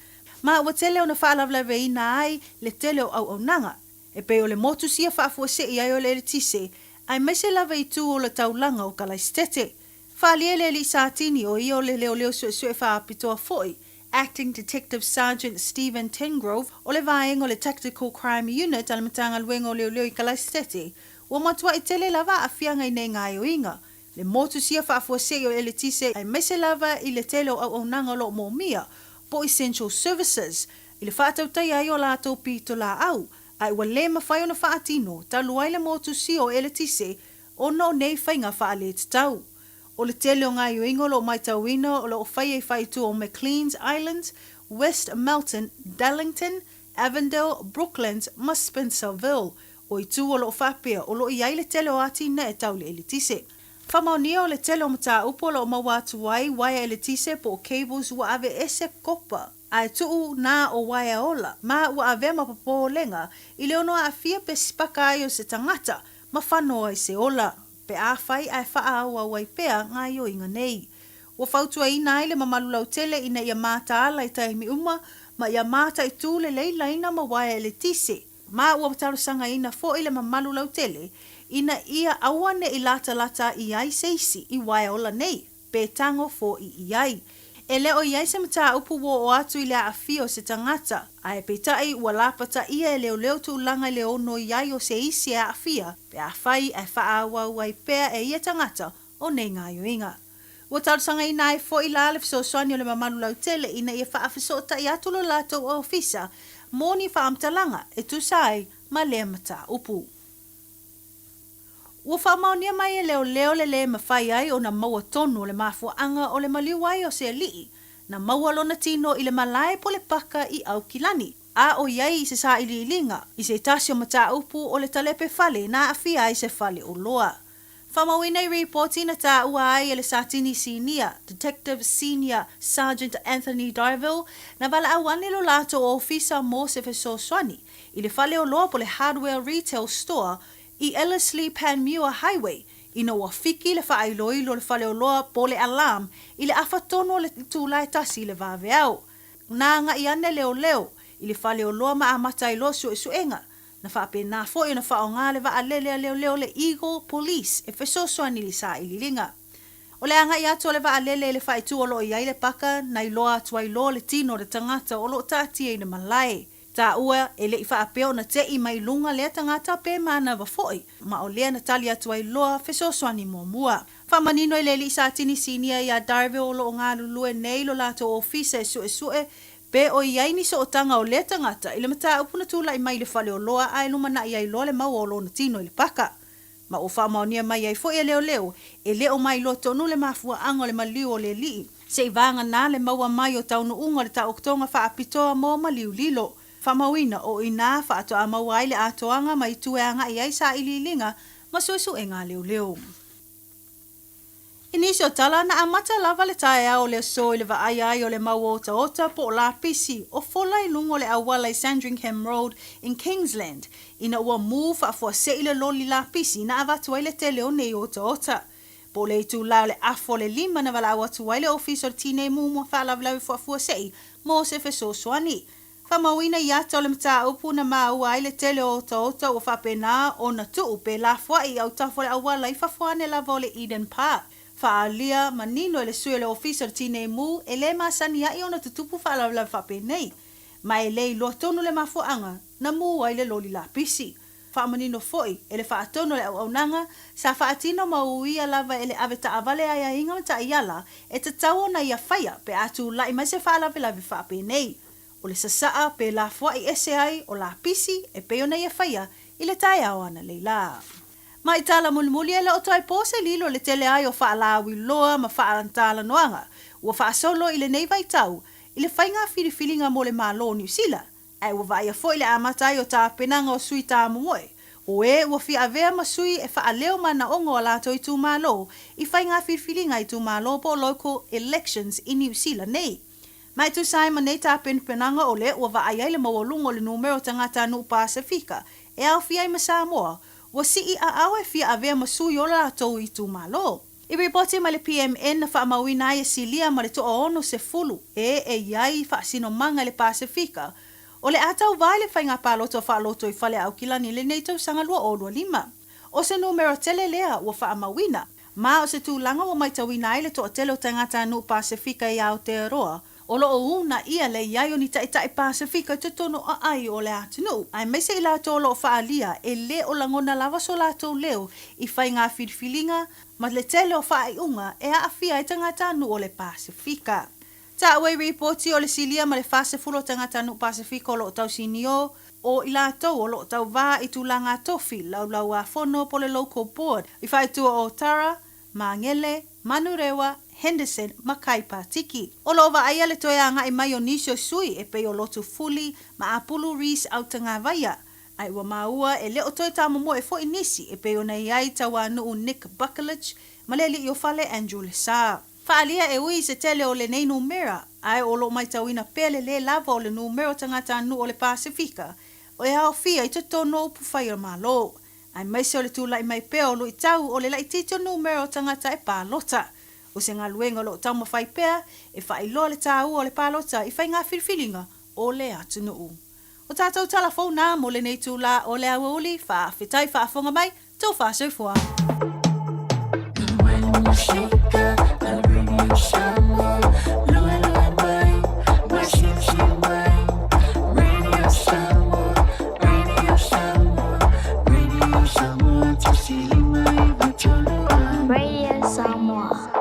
ma ua tele ona faalavelaveina ai le tele o auaunaga e pei o le motu sia faafuasei ai o le eletise aemaise lava i itu o le taulaga o Kalaisitete. Faaalia le alii Satini, o ia o le leoleo suesue faapitoa foi, Acting Detective Sergeant Stephen Tengrove, o le vaega o le Tactical Crime Unit a le Matagaluega o Leoleo i Kalaisitete, ua matuai tele lava aafiaga i nei gaoioiga, le motu sia faafuasei o eletise aemaise lava i le tele o auaunaga o lo o moomia, po o essential services, i le faatautaia ai o latou pitolaau, ae ua le mafai ona faatino talu ai le motu sia o eletise Ona o nei faiga faaletatau, o le tele o gaoioiga o lo o matauina o lo o faia i faaitu o McLeans Islands, West Melton, Dallington, Avondale, Brooklands ma Spencerville, o itu o lo o faapea o lo o i ai le tele o atinae tau le eletise. Faamaonia o le tele o mataupu o lo o maua atu ai uaea eletise po o cables ua aveese kopa ae tuu na o uaea ola ma ua avea ma popolega i le ono aafia pe sipaka ai o se tagata ma fano ai se ola, pe afai ae faaauau ai pea gaoioiga nei. Ua fautuaina ai le mamalu lautele ina ia mataala i taimi uma ma ia mataitū lelei laina ma uaea eletise, ma ua talosagaina foi le mamalu lautele ina ia aua ne i latalata i ai se isi i uaea ola nei. pe tago foʻi i ai. E le o i ai se mataupu ua oo atu i le aafia o se tagata, ae peitai ua lapataia e leoleo tulaga i le ono i ai o se isi e aafia pe afai ae faaauau ai pea e ia tagata o nei gaoioiga. Ua talosagaina ai foʻi la le fesoasoani o le mamalu lautele ina ia faafesootai atu lo latou ofisa mo ni faamatalaga e tusa ai ma lea mataupu. Ua faamaonia mai e leoleo le lē mafai ai ona maua tonu o le mafuaaga o le maliu ai o se aliʻi, na maua lona tino i le malae po le paka i Aukilani, a o i ai i se sailiiliga i se tasi o mataupu o le talepe fale na aafia ai se fale oloa. Faamauina i ripoti na taua ai e le Satini Sinia, Detective Senior Sergeant Anthony Darville, na valaau ane lo latou ofisa mo se fesoasoani i le fale oloa po le hardware retail store i Ellerslie Panmure Highway ina ua fiki le faailoilo o le faleoloa po le alarm i le afa tonu o le itula e tasi i le vaveao. Na agai ane leoleo i le faleoloa ma amata ai loa suesuega. Na faapena foi ona faaaoga le vaalele a leoleo le Eagle Police e fesoasoani i le sailiiliga. O le agai atu o le vaalele i le faaitu o lo o i ai le paka na iloa atu ai loa le tino o le tagata o lo o taatia i le malae. Taua e le i faapea ona teʻi mai luga lea tagata pe manava foi, ma o lea na tali atu ai loa fesoasoani muamua. Faamanino e le alii Satini Sinia iā Darville o lo o galulue nei lo latou ofisa e suesue pe o i ai ni sootaga o lea tagata i le mataupu na tulai mai i le faleoloa ae lumanai ai loa le maua o lona tino i le paka. Ma ua faamaonia mai ai foi e leoleo, e le o mailoa tonu le mafuaaga o le maliu o le alii, se i vagana le maua mai o taunuuga o le taotoga faapitoa mo maliu lilo. Faamauina, o i ina faatoa maua ai le atoaga ma itu e agai ai sailiiliga ma suesuega a leoleo. I nisi o tala, na amata lava le taeao o le aso i le vaaia ai o le mau otaota po o lapisi o fola i luga o le auala i Sandringham Road in Kingsland ina ua mū faafuasei le loli lapisi na avatu ai le tele o nei otaota. Po o le itulā o le afa o le lima na valaau atu ai le Ofisa o le Tinei Mu ma Faalavelave Fuafuasei mo se fesoasoani. Faamauina i ata o le mataupu na maua ai le tele o otaota ua faapena ona tuu pe lafoai i autafa o le auala i fafo ane lava o le Eden Park. Faaalia manino e le sui o le Ofisa o le Tinei Mu e le masani ai ona tutupu faalavelave faapenei, ma e le iloa tonu le mafuaaga na mū ai le loli lapisi. Faamanino foi e le faatonu o le auaunaga sa faatino ma uia lava e le ave taavale aiaiga ma taiala e tatau ona ia faia pe a tulai mai se faalavelave faapenei. o le sasaa pe lafoai ese ai o lapisi e pei ona ia faia i le taeao analeila. Ma i tala mulimuli e le o toe po se lilo le tele ai o faalauiloa ma faatalanoaga ua faasolo i lenei vaitau i le faiga filifiliga mo le Malo o Niu Sila, ae ua vaaia foi le amata ai o tapenaga o sui tāmomoe, o e ua fia avea ma sui e faaleo manaoga o a latou itumalo i faiga filifiliga itumalo po o local elections i Niu Sila nei. Ma e tusa ai ma nei tapenapenaga o lea ua vaai ai le maualuga o le numera o tagatanuu Pasefika e aofia ai ma Samoa, ua sii aao e fia avea ma sui o latou itumalo. I ripoti mai le PMN na faamauina ai e silia ma le toaono sefulu e e i ai faasinomaga i le Pasefika, o le a tauvā i le faiga palota o faaloto i fale Aukilani i lenei tausaga 2025. O se numera tele lea ua faamauina, ma o se tulaga ua maitauina ai le toatele o tagatanuu Pasefika i Aotearoa o lo o uunaia le i ai o ni taitai Pasefika i totonu o aai o le atunuu, aemaise i latou o lo o faaalia e le o lagona lava so latou leo i faiga filifiliga ma le tele o faaiuga e aafia ai tagatanuu o le Pasefika. Taua i ripoti o le silia ma le 40 o tagatanuu Pasefika o lo o tausinio, o i latou o lo o tauvā i tulaga tofi laulauāfono po o le Local Board i faaitua o Tara, Māngere, Manurewa, Henderson ma Kaipātiki. O lo o vaaia le toe agai mai o nisi o sui e pei o Lotu Fuli ma Apulu Reece Autagavaia, ae ua maua e le o toe tāmomoe foi nisi e pei ona i ai Tauānuu Nick Buckelich ma le alii o fale Andrew Lesa. Faaalia e ui i se tele o lenei numera, ae o lo o maitauina pea le lē lava o le numera o tagatanuu o le Pasefika e aofia i totonu o upufai o Malo, aemaise o le tulai mai pea o luitau o le laitiiti o numera o tagata e palota. O se galuega o lo o taumafai pea e faailoa le tāua o le palota i faiga filifiliga o le atunuu. O tātou tala fou nā mo lenei itulā o le aoauli, faafetai faafofoga mai, Taufa soifua. Radio Samoa.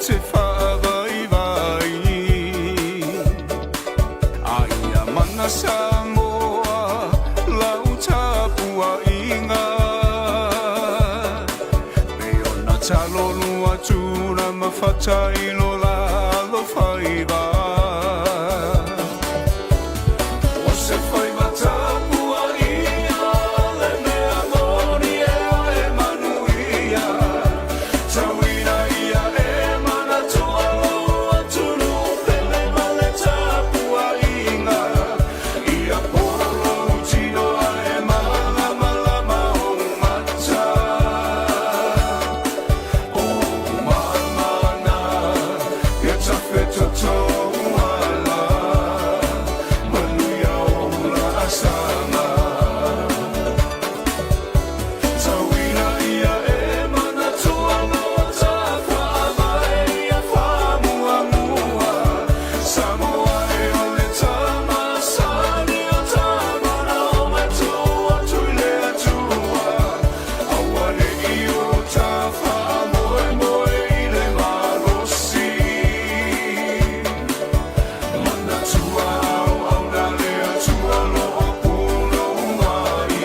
te whaavaivai. A ia mana Samoa lau tapuaiga. Me ona talolua tuna ma fatailo lalo faiva. O se faiva tapuaia le mea moni e e manuia. Tauina ia e manatua lou atunuu pele ma le tapuaiga. Ia polo lou tino ae malamalama ou mata. O mamana, ia tafetotou ala. Manuia o laasaga. Tauina ia e manatua loa tafaavae ia faamuamua. Samoa e o le tamasani o tamana o matua tui le Atua. Aua ne i o tafaamoemoe i le malosi. Manatua auauna le Atua lo o punou ai.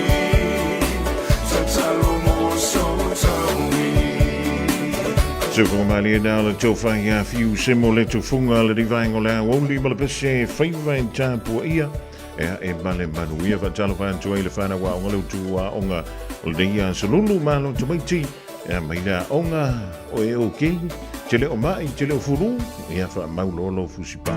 Tatalo mo sou taui. Tufunga malie na le tofa ia fiu se mo le tufunga le rivaenga o le aoauli ma le pese faiva e tapuaia ea e male manuia faatalofa atu ai le fanau aoga le utu aoga o lenei aso lulu malo tamaiti ea mai le aoga o e ok te le o mai te le o fulu ia faamau loa lou fusipa.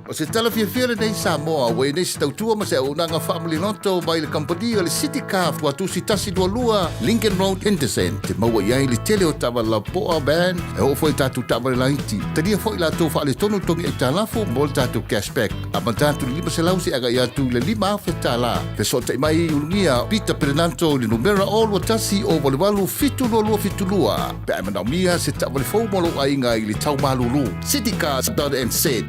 O se tala fiafia lenei Samoa ua i nei se tautua ma se auaunaga faamaliloto mai le kamupani o le City Car Tuatusi 122 Lincoln Road Henderson te maua i ai le tele o taavale lapoa, van, e oo foi i tatou taavale laiti. Talia foi latou faaletonu togi aitalafu mo le tatou cashback amata atu i le 500 seia agai atu i le $5,000. Fesootai mai i Ulugia Peter Perenanto i le numera 0 21 0 88 722 72 pe a e manaomia se taavale fou mo lou aiga i le tau malulu. Citycars.nz.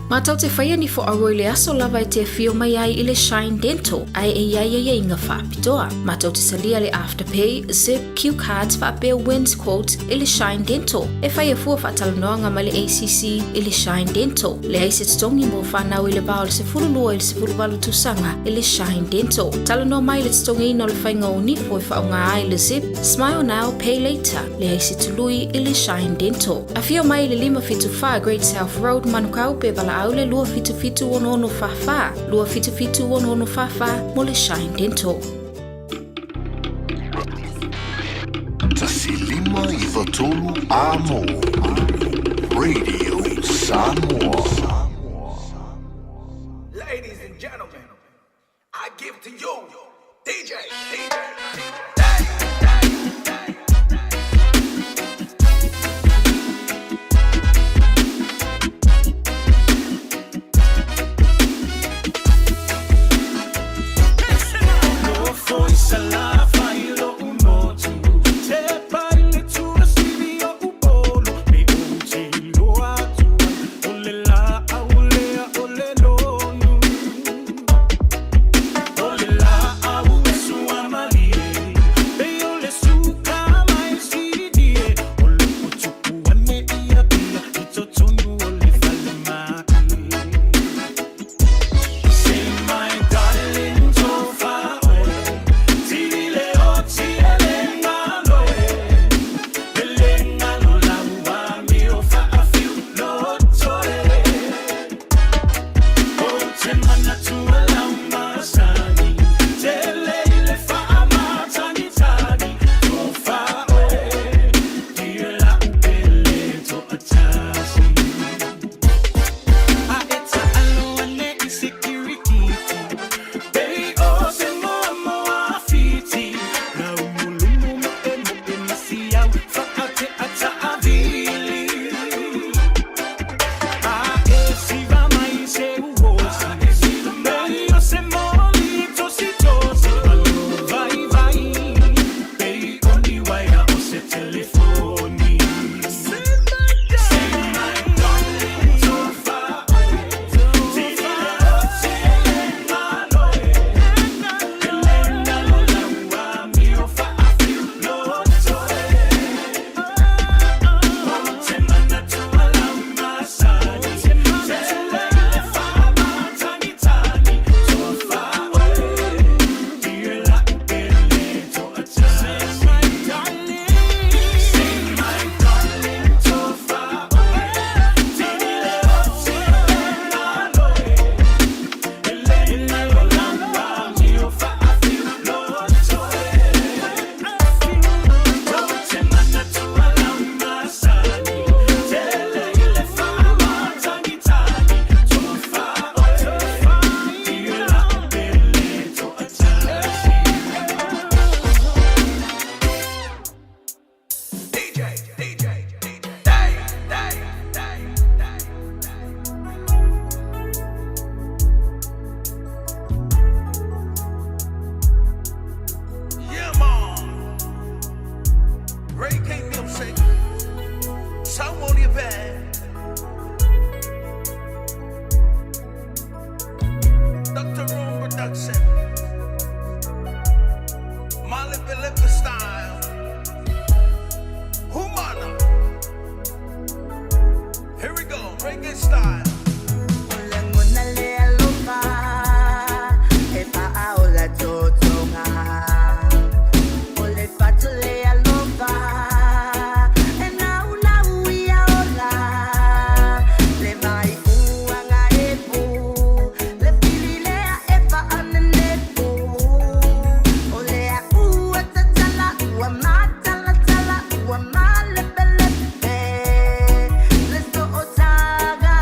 Matou te faia ni foauo i le aso lava e te afio mai ai i le Shine Dental ae e i ai aiaiga faapitoa. Matou te salia le Afterpay, Zip, Cue Cards faapea Wins Quote i le Shine Dental. E faia fua faatalanoaga ma le ACC i le Shine Dental. Leai se totogi mo fanau i le va o le 12 i le 18 tausaga i le Shine Dental. Talanoa mai i le totogiina o le faiga o nifo e faaaoga ai le Zip, Smile Now, Pay Later. Leai se tului i le Shine Dental. Afio mai i le 574 Great South Road, Manukau pe valaau le 277 6644, 277 6644 mo le Shine Dental. 1593 Amo Radio Samoa. Ladies and gentlemen, I give to you DJ, DJ, DJ. Style. Lagona le alofa e faaola totoga o le fato le alofa e naunau ia ola le maiuaga e pu le fililea e faanenepu o le aʻua tatala ua matalatala ua malepelepe le sootaga.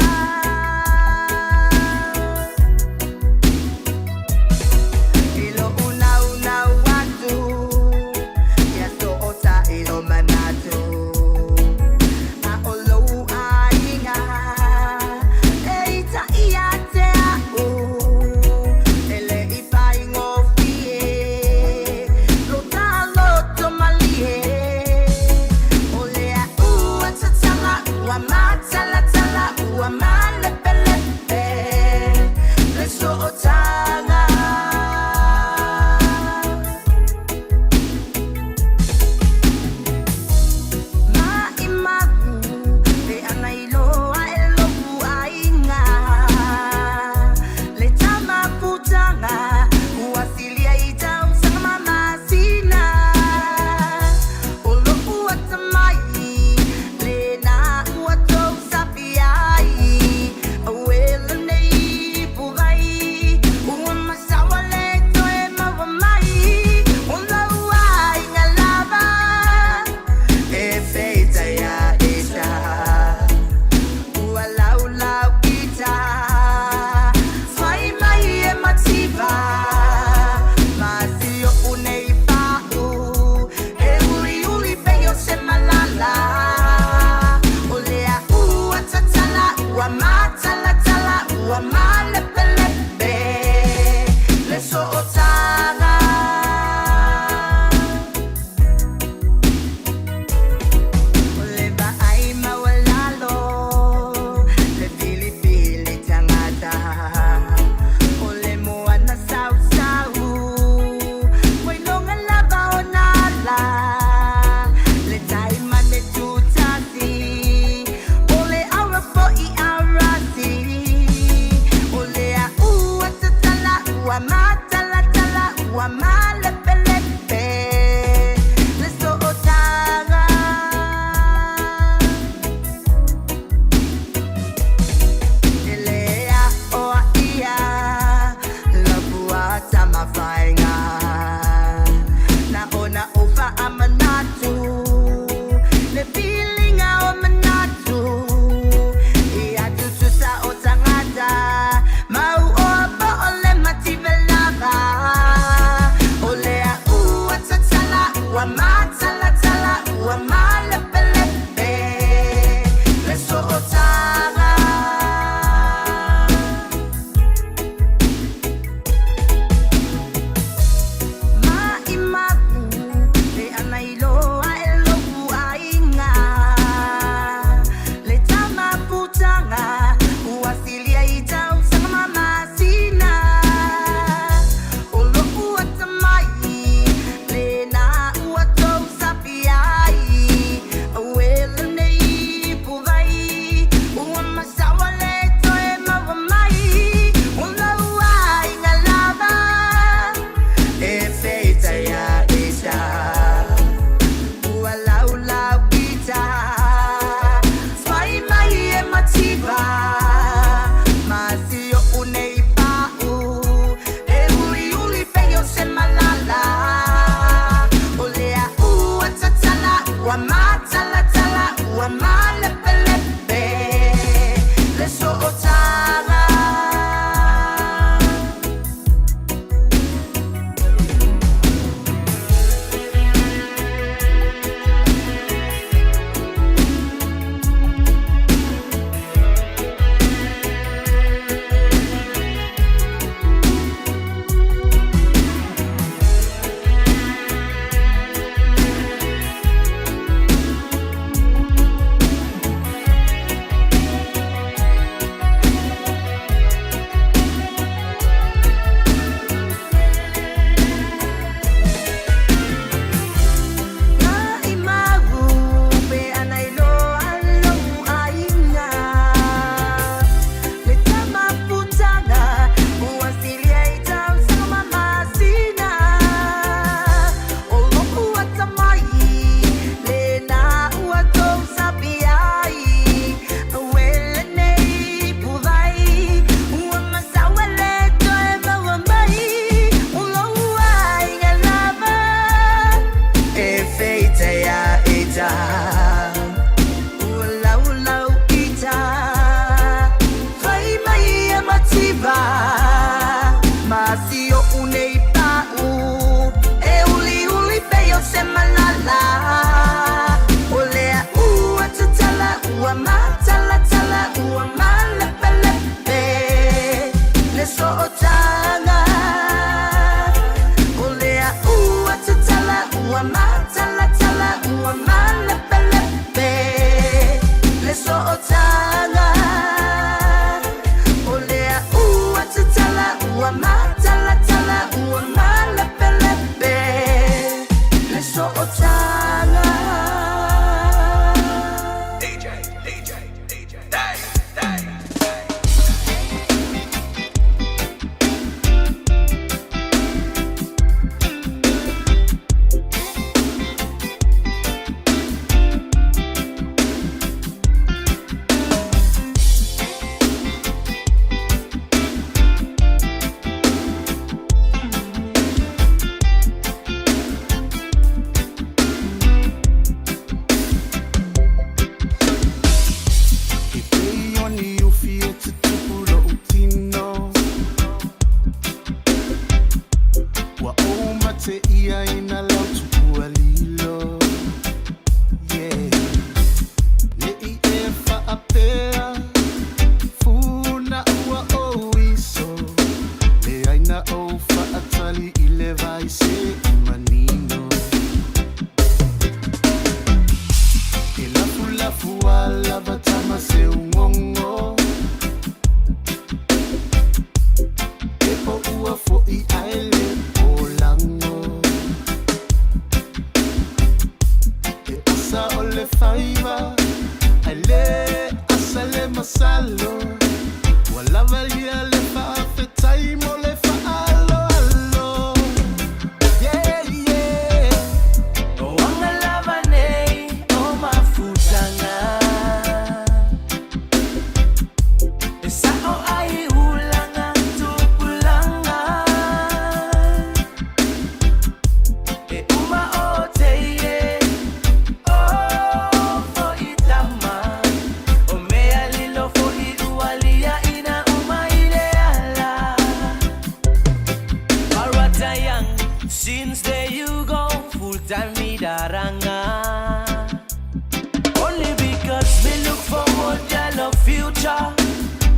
Ua matalatala ua malepelepe le sootaga. O le ua tatala ua matalatala ua malepelepe le sootaga. O le ua tatala ua matalatala ua malepelepe le sootaga. E pei o ni ufi e tutupu lo'u tino. Ua ou mateia i nā lau tupua lilo. Yeah. Ne'i e faapea, funa ua ou iso. Leai na ou faatali i le vai se'i manino. E lafulafu a lava tama se ugogo. E po ua fo'i ae le polago. E asa o le faiva, ae le asa le masalo. Ua lava ia le faafetai mo le faaaloalo. Yeah, yeah. O anga lava nei o mafutaga. E sa'o ai ulaga tupulaga. E uma o te ie o fo'i tama. O mea lilo fo'i ua lia'ina uma i le ala. Parata young, since there you go, full time me daranga. Only because me look forward, I love future.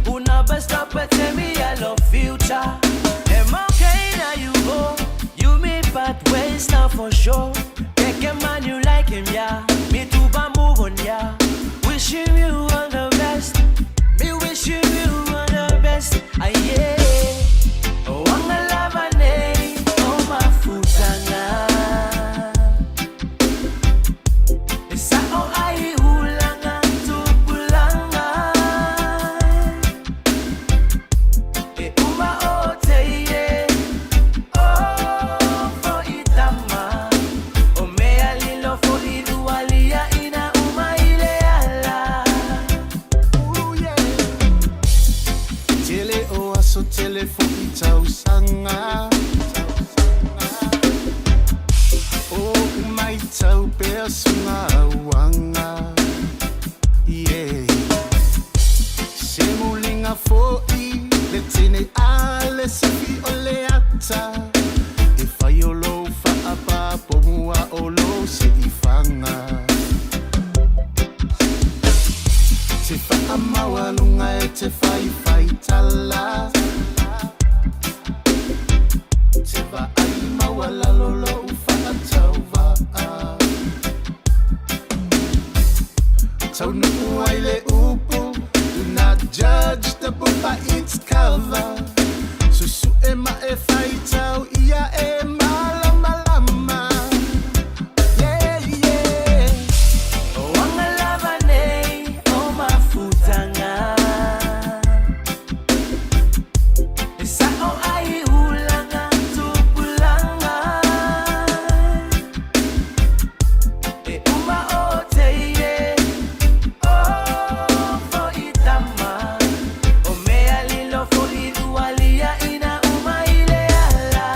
Una best up and tell me I love future. Am okay now you go, you me part ways now for sure. Take a man you like him, yeah. Me too, but move on, yeah. Wishing you all the best. Me wishing you all the best. Ah, yeah. O anga lava nei o mafutaga. E sa'o ai ulaga tupulaga. E uma o te ie o fo'i tama. O mea lilo fo'i ua lia'ina uma i le ala. Ooh, yeah. Tele o aso tele fo'i tausaga. O umaitau pea suga auaga. Yeah. Se muliga fo'i le tene a le sifi o le ata. E fai o lou faapaapomua o lou seifaga. Te faamaualuga e te faifaitala. Te vaai maualalo lou faatauvaa. Taunuu ai le upu, do not judge the book by its cover. Susu'e ma e faitau ia e malamalama. Yeah, yeah. O anga lava nei o mafutaga. E sa'o ai ulaga tupulaga. E uma o te ie o fo'i tama. O mea lilo fo'i ua lia'ina uma i le ala.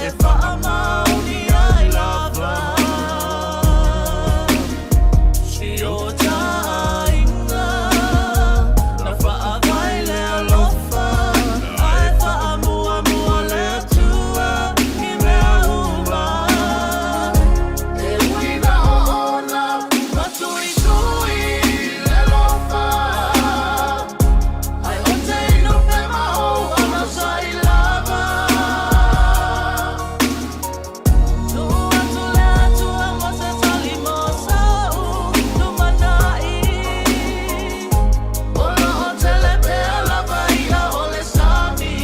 E faamaoni ai lava si o taaiga na faavae le alofa ae faamuamua le Atua i mea uma. E ui na oona ma tuitui le alofa ae o te inu pe ma ou onosai lava. Tuu atu le Atua mo se tali mo sa'u lumanai. O loo tele pea lava i'a o le sami.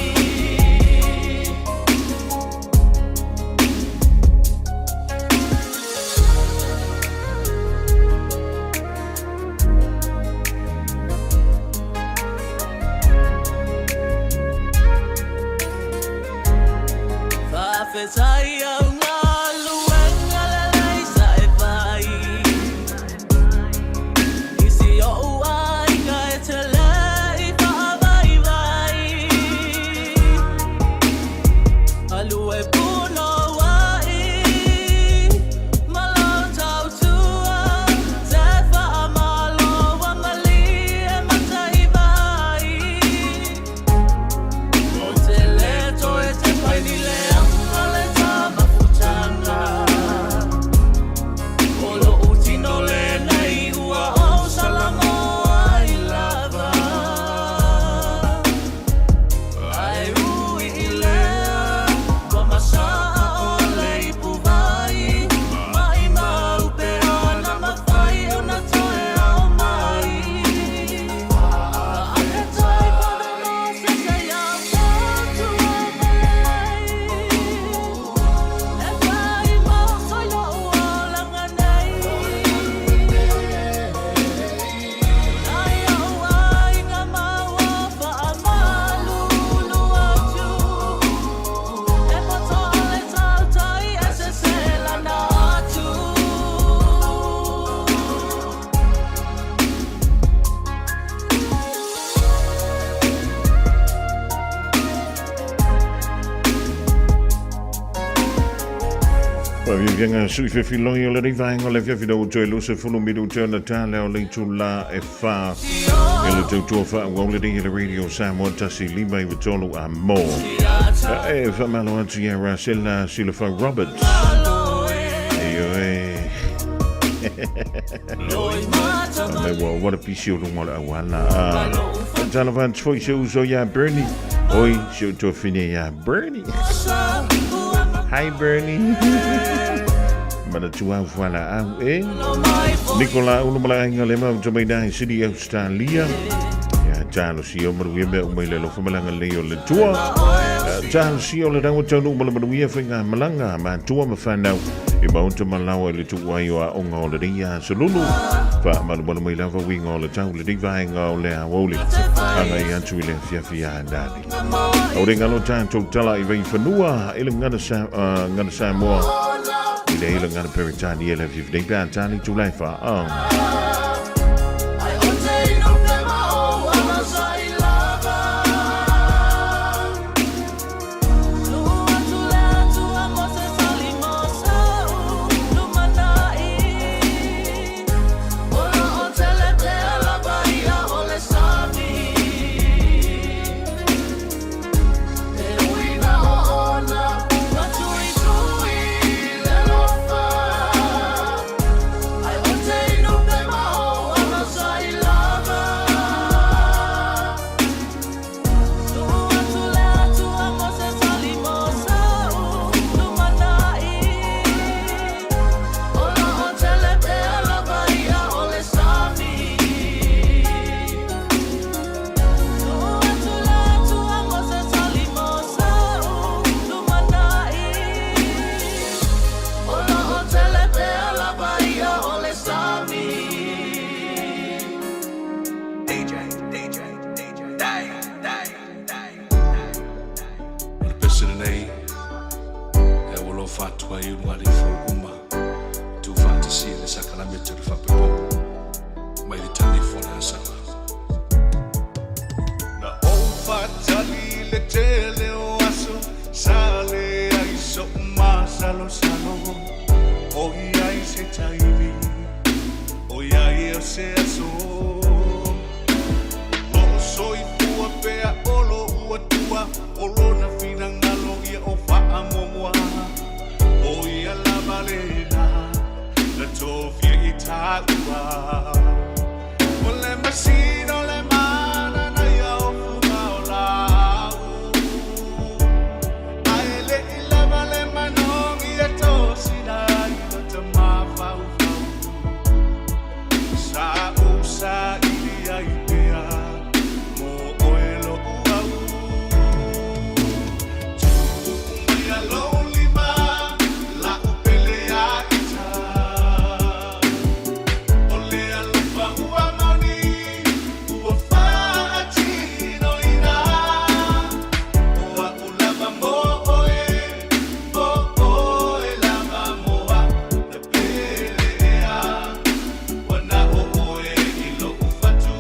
Faafetai au galuega lelei sa e fai i si oʻu aiga e te le i faavaivai. Galue punouai ma lau tautua te faamalo ua malie mataiva ai. Ou te le toe tepa i ni leaga le ta mafutaga. O lo'u tino lenei ua ou salamo ai lava. Ae ui i lea, ua masa'a o le ipuvai. Maʻimau pe ana mafai ona toe ao mai. Faafetai Father Moses e iau tautua malelei. Le fai mo soi lo'u olaga nei. Nai ou aiga ma ua faamalulu atu. E poto le tautai e sese lana atu. Faafetai sui fefiloi o lenei vaega o le afiafi na ua toe 20 minute ona tala o le itulā e 4 e le tautua faaauau lenei e le Radio Samoa 1 5 9 3 a mo. E faamalo atu ia Rasela Silafau Roberts. Ioe. Me ua wara pisi o lunga o le auala. Talofa atu foi se uso ia Bernie. Oi, se o tuafine ia Bernie. Hi Bernie. Manatua au fuala au e. Nicola ulu malaga le mau mai nai Sydney Australia. Ia talo si o manuia mea umai le alofa malaga lei o le tua. Talo si o le rawa taunu ma le manuia whainga malaga ma tua ma whanau. I maunta malawa i le tuai o a onga o le ria salulu. Wha malu malu mai lava winga o le tau le riva inga o le awauli. Anga i atu i le fiafi a nani. Au re ngalo tātou tala i vei whanua i le ngana sa, ngana Samoa. I le ila ngana Peretania le fiafi nei pā tāni tūlai wha. Ae o te inu pe ma ou onosai lava. Tuu atu le Atua mo se tali mo sa'u lumanai. O loo tele pea lava i'a o le sami. E ui na oona ma tuitui le alofa. Ae o te inu pe ma ou onosai lava. Tuu atu le Atua mo se tali mo sa'u lumanai. O loo tele pea lava i'a o le sami. Tuu atu le Atua mo se tali mo sa'u lumanai. O loo tele pea lava i'a o le sami. DJ, DJ, DJ, day, day, day. O le pese lenei e ua lofa atu ai ulugalifou uma tuufaatasia le sakalamete o le faapepopo mai le talifo le asaga. Na ou faatali le tele o aso sa leai soʻu ai se taimi ʻOiai o se aso Hoʻosoifua pea o loʻu Akua ʻO lona finagalo ia o faamuamua ʻO ia lava lena Na tofia i tāua O le masina o le mana na ia o fuga o lāʻau A e leʻi lava le manogi e tosina i lo ta mafaufau Sa ou saʻili ai pea mo ʻoe loʻu au Tuu maia lou lima laʻu pele a ita O le alofa ua moni ua faatinoina O aʻu lava mo ʻoe o ʻoe lava mo aʻu le pele ʻea Ua naʻo ʻoe i loʻu fatu.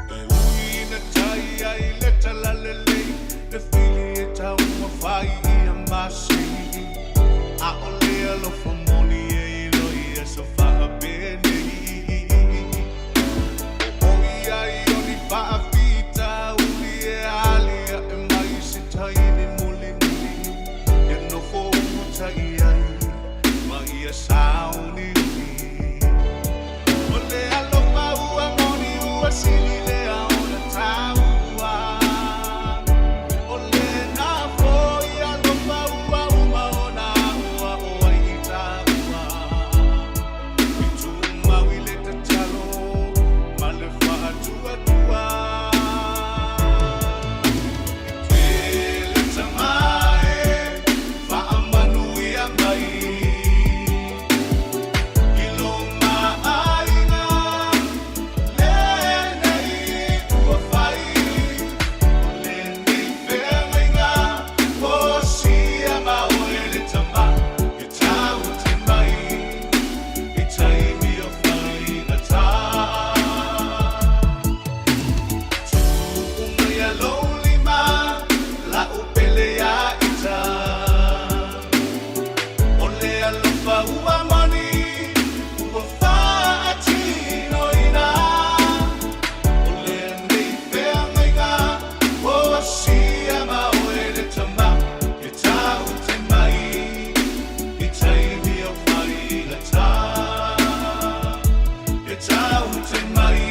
E ui na tai ai le talalelei Le fili e taumafai ia masei ʻAʻole alofa moni e ilo i aso faapenei ʻOiai o ni faafitauli e aliaʻe mai se taimi mulimuli E nofo umutai ai ma ia sauniuni O le alofa ua moni ua sili lea ona taua O lena foi alofa ua uma ona aʻoaʻo ai i tāua I tumau i le tatalo ma le faatuatua E le Tama e faamanuia mai I lo maʻaiga lenei ua fai O lenei feagaiga o sia ma oe le Tama e tau te mai I taimi o faigata Tuu maia lou lima laʻu pele ia ita O le alofa ua moni ua faatinoina O lenei feagaiga o sia ma oe le Tama e tau te mai I taimi o faigata E tau te mai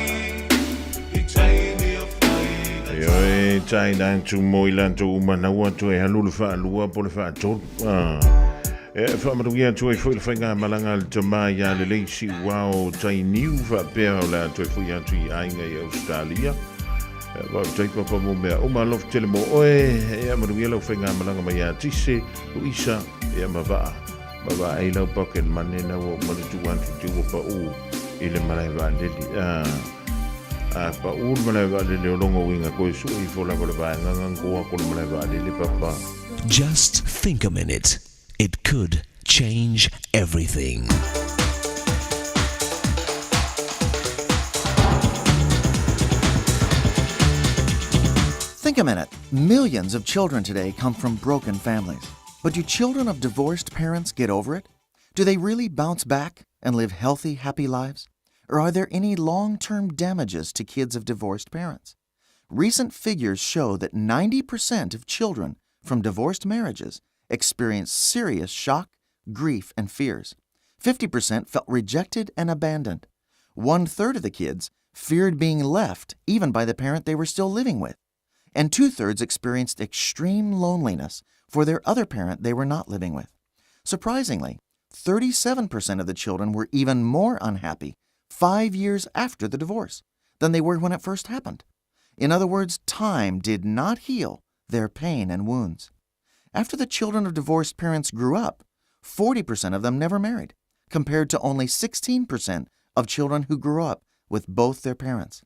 I taimi o faigata Ioe, tai nā tu mo i latou uma naua toe alu le faalua po o le faatolu. E faamanuia atu ai foi le faigamalaga a le tama iā Lelei Siuao Tainiu faapea o le a toe foi atu i aiga i Ausetalia. Faafetai papa mo mea uma, alofa tele mo oe, ia manuia lau faigamalaga mai ia Tise, Luisa, ia ma Vaa. Ma vaai lau pocket money na ua uma le tuu atu te ua paʻu i le malae vaalele. A paʻu le malae vaalele o loga uiga koe sue ifo lava le vaega ga goa ko le malae vaalele papa. Just think a minute. It could change everything. Think a minute. Millions of children today come from broken families. But do children of divorced parents get over it? Do they really bounce back and live healthy, happy lives? Or are there any long term damages to kids of divorced parents? Recent figures show that 90% of children from divorced marriages experience serious shock, grief, and fears. 50% felt rejected and abandoned. 1/3 of the kids feared being left even by the parent they were still living with. And 2/3 experienced extreme loneliness for their other parent they were not living with. Surprisingly, 37% of the children were even more unhappy 5 years after the divorce than they were when it first happened. In other words, time did not heal their pain and wounds. After the children of divorced parents grew up, 40% of them never married, compared to only 16% of children who grew up with both their parents.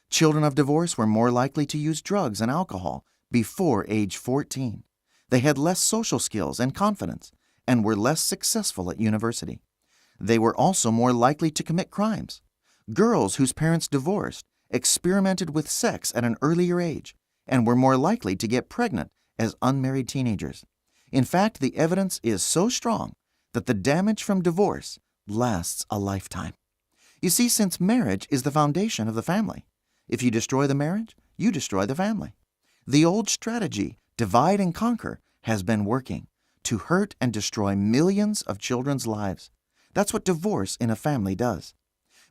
Children of divorce were more likely to use drugs and alcohol before age 14. They had less social skills and confidence and were less successful at university. They were also more likely to commit crimes. Girls whose parents divorced experimented with sex at an earlier age and were more likely to get pregnant as unmarried teenagers. In fact, the evidence is so strong that the damage from divorce lasts a lifetime. You see, since marriage is the foundation of the family, if you destroy the marriage, you destroy the family. The old strategy, divide and conquer, has been working to hurt and destroy millions of children's lives. That's what divorce in a family does.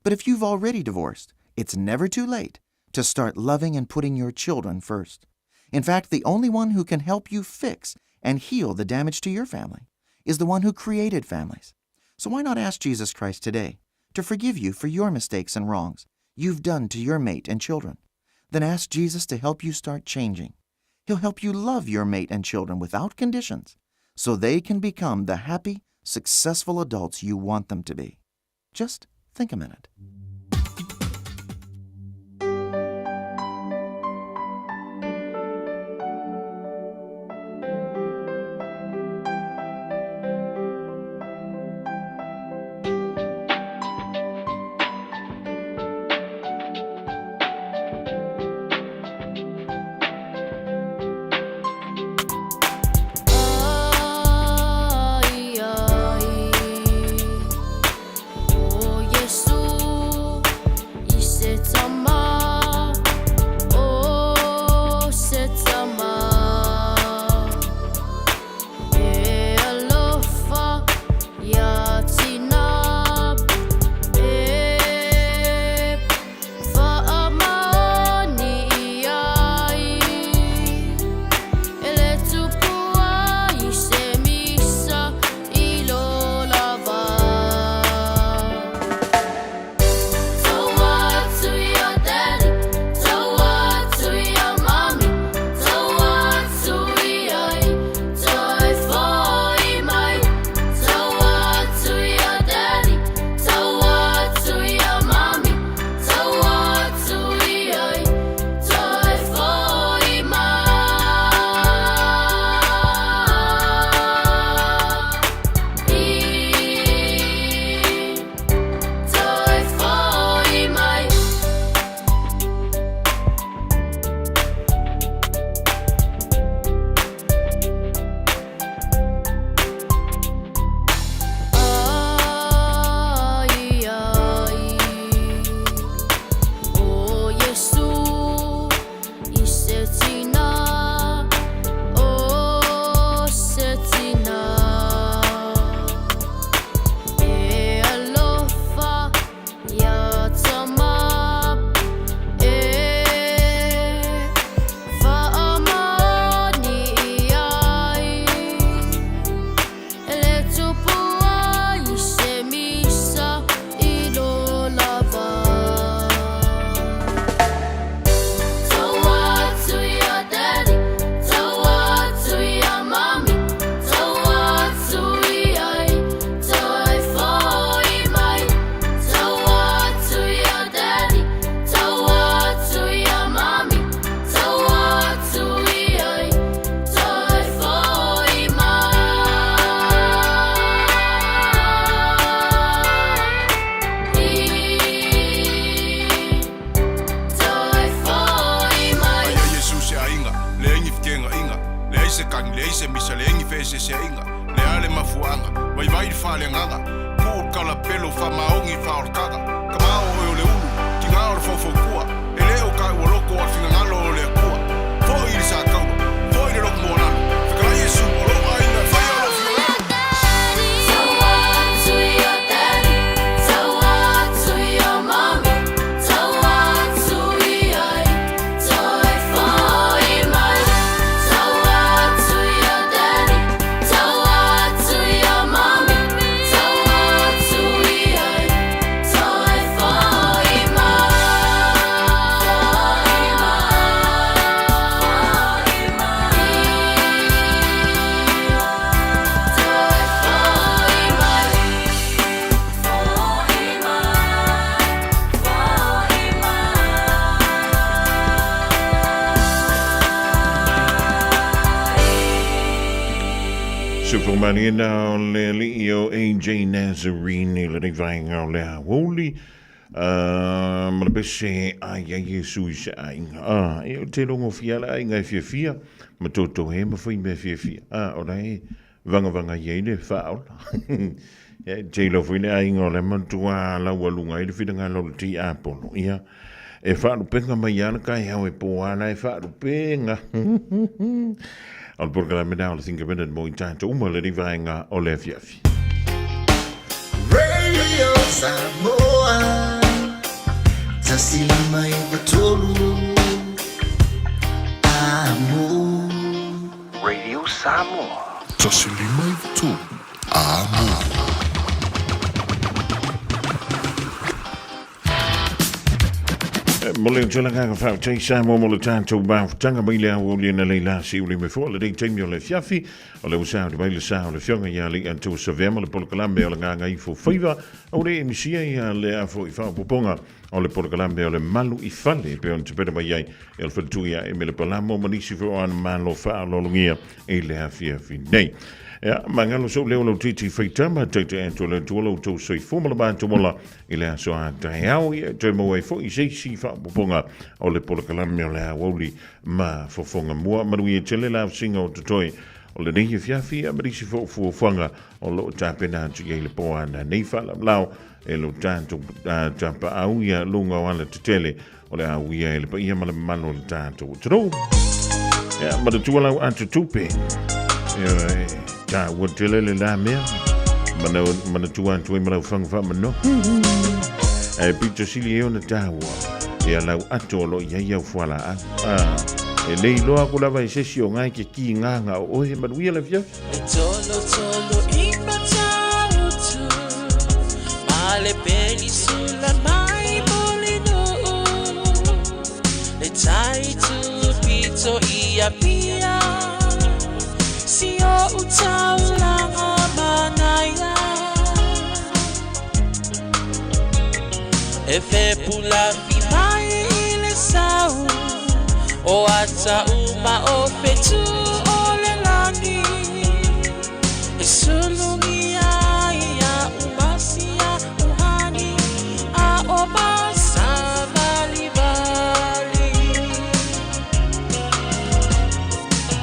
But if you've already divorced, it's never too late to start loving and putting your children first. In fact, the only one who can help you fix and heal the damage to your family is the one who created families. So why not ask Jesus Christ today to forgive you for your mistakes and wrongs you've done to your mate and children? Then ask Jesus to help you start changing. He'll help you love your mate and children without conditions so they can become the happy, successful adults you want them to be. Just think a minute. O Iesu i se tama, o se tama E alofa ia tina e Faamaoni i ai E le tupua i se misa i lo lava. Tau atu ia daddy, tau atu ia mami, tau atu ia i toe foi mai. Tau atu ia daddy, tau atu ia mami, tau atu ia i toe foi mai. Toe foi mai. Ai ai, o Iesu i se tina, o se tina E alofa ia tama e Faamaoni i ai E le tupua i se misa i lo lava. Tau atu ia daddy, tau atu ia mami, tau atu ia i toe foi mai. Tau atu ia daddy, tau atu ia mami, tau atu ia i toe foi mai. Toe foi mai. Ia Iesu se aiga, leai ni fetega'iga, leai se kagi, leai se misa, leai ni feeseesea'iga, le a le mafuaaga, vaivai le faaleagaga, tu'u le kalapelo, faamaogi le faaolataga, kamā o oe o le ulu, tigā o le faufautua, e lē o taʻualoko a le finagalo o le Atua. Fo'i i le sataula, fo'i le lotu maualalo, fetalai Iesu, o lo'u aiga e faia lou finagalo. Tau atu ia daddy, tau atu ia mami, tau atu ia i toe foi mai. Tau atu ia daddy, tau atu ia mami, tau atu ia i toe foi mai. Maliena o le alii o AJ Nazarene i lenei vaega o le aoauli. Ma le pese ai ai Iesu i se aiga. Ah, e o te logo fia le aiga e fiafia, ma totohe ma fai mea fiafia. Ah, o la e vagavaga i ai le faaola. Ia, e te iloa foi le aiga o le matua laualuga ai le finagalo o le tiapolo. Ia, e faalupega mai lava le taeao e po lava la e faalupega. O le polokalame lena o le Think a Minute mo i tatou uma lenei vaega o le afiafi. Radio Samoa 153 Amo. Radio Samoa. 153 Amo. Mo le tulaga ka whautei Samoa mo le tātou mafutaga mai le aoauli na lei la si uli me fua le nei taimi o le fiafi o le usa o le mai le sa o le fionga ia le antua savea ma le polokalame o le ngānga ifo faiva o le emisia ia le afo i whaopoponga o le polokalame o le malu i fale pe on te pera mai ai e o le whatu ia e mele palamo ma nisi fo ana malo whaalolongia i le afiafi nei. Ia, mangalo sou leo lau titi whaitama, taita atu le atua lau tau soifua ma le mātumola i le aso a taeao ia toe maua ai foi se isi faaopoopoga o le polokalame o le aoauli ma fofoga mua. Manuia tele la ausiga o totoe o lenei afiafi ia ma nisi foi o fuafuaga o lo o tapena atu i ai le po a nanei faalaolao e lo tatou tapaau ia luga o alatetele o le a uia e le paia ma le mamalu o le tatou atunuu. Ia, manatua lau atutupe. Ia, e tāua tele le la mea. Manatua atu ai ma lau whanga whaamano. E pito sili e ona tāua. Ia lau ato o lo i ai au fuala au. Ah, e nei loa ku lava i sesi o ngai ke ki nganga o oe manuia le fiafi. E tolo tolo i matautu Ma le penisula mai molinuu Le tai tu pito i Apia Si o utaulanga manaia E fepula fi mai i le sau O ata uma o fetu o le lani E sulungi ai ia umasia uhani A o masavalivali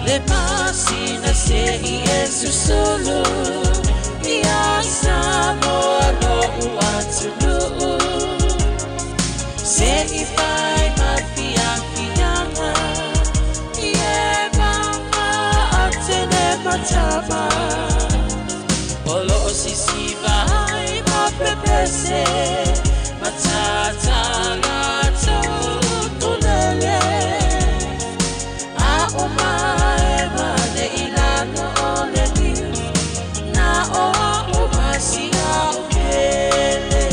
Le masina se i e susulu Ia Samoa lo uatunuu Se i fai ma fiafiaga I e mama a tene matama O lo o sisiva ai ma pepese Matata latou tulele A o mae mane i lalo o le niu Na o a o masia o pele.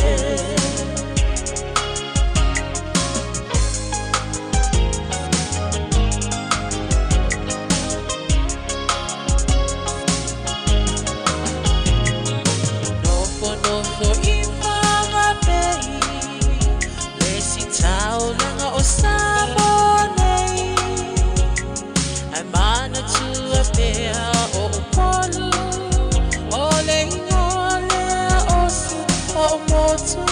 Nofo nofo i Whangape Le si taulaga o Samoa nei Ai manatua pea o Upolu O le ingoa lea o si o motu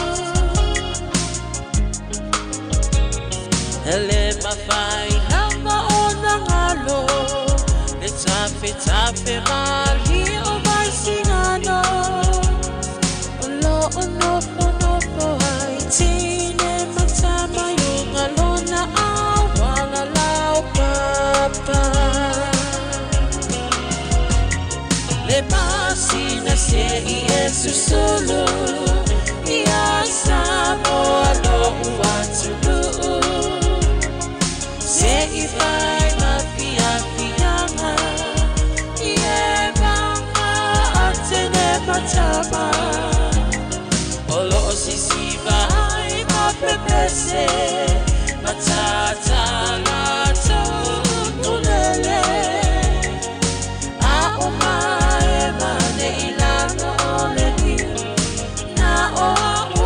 E le mafai lava ona galo Le tafetafe malie o Vaisigano O lo o nofonofo ai tine ma tama i uga lona auala laupapa Le masina se i e susulu Ia Samoa lo'u atunuu Se i fai ma fiafiaga I e maga a tene ma tama O lo o sisiva ai ma pepese.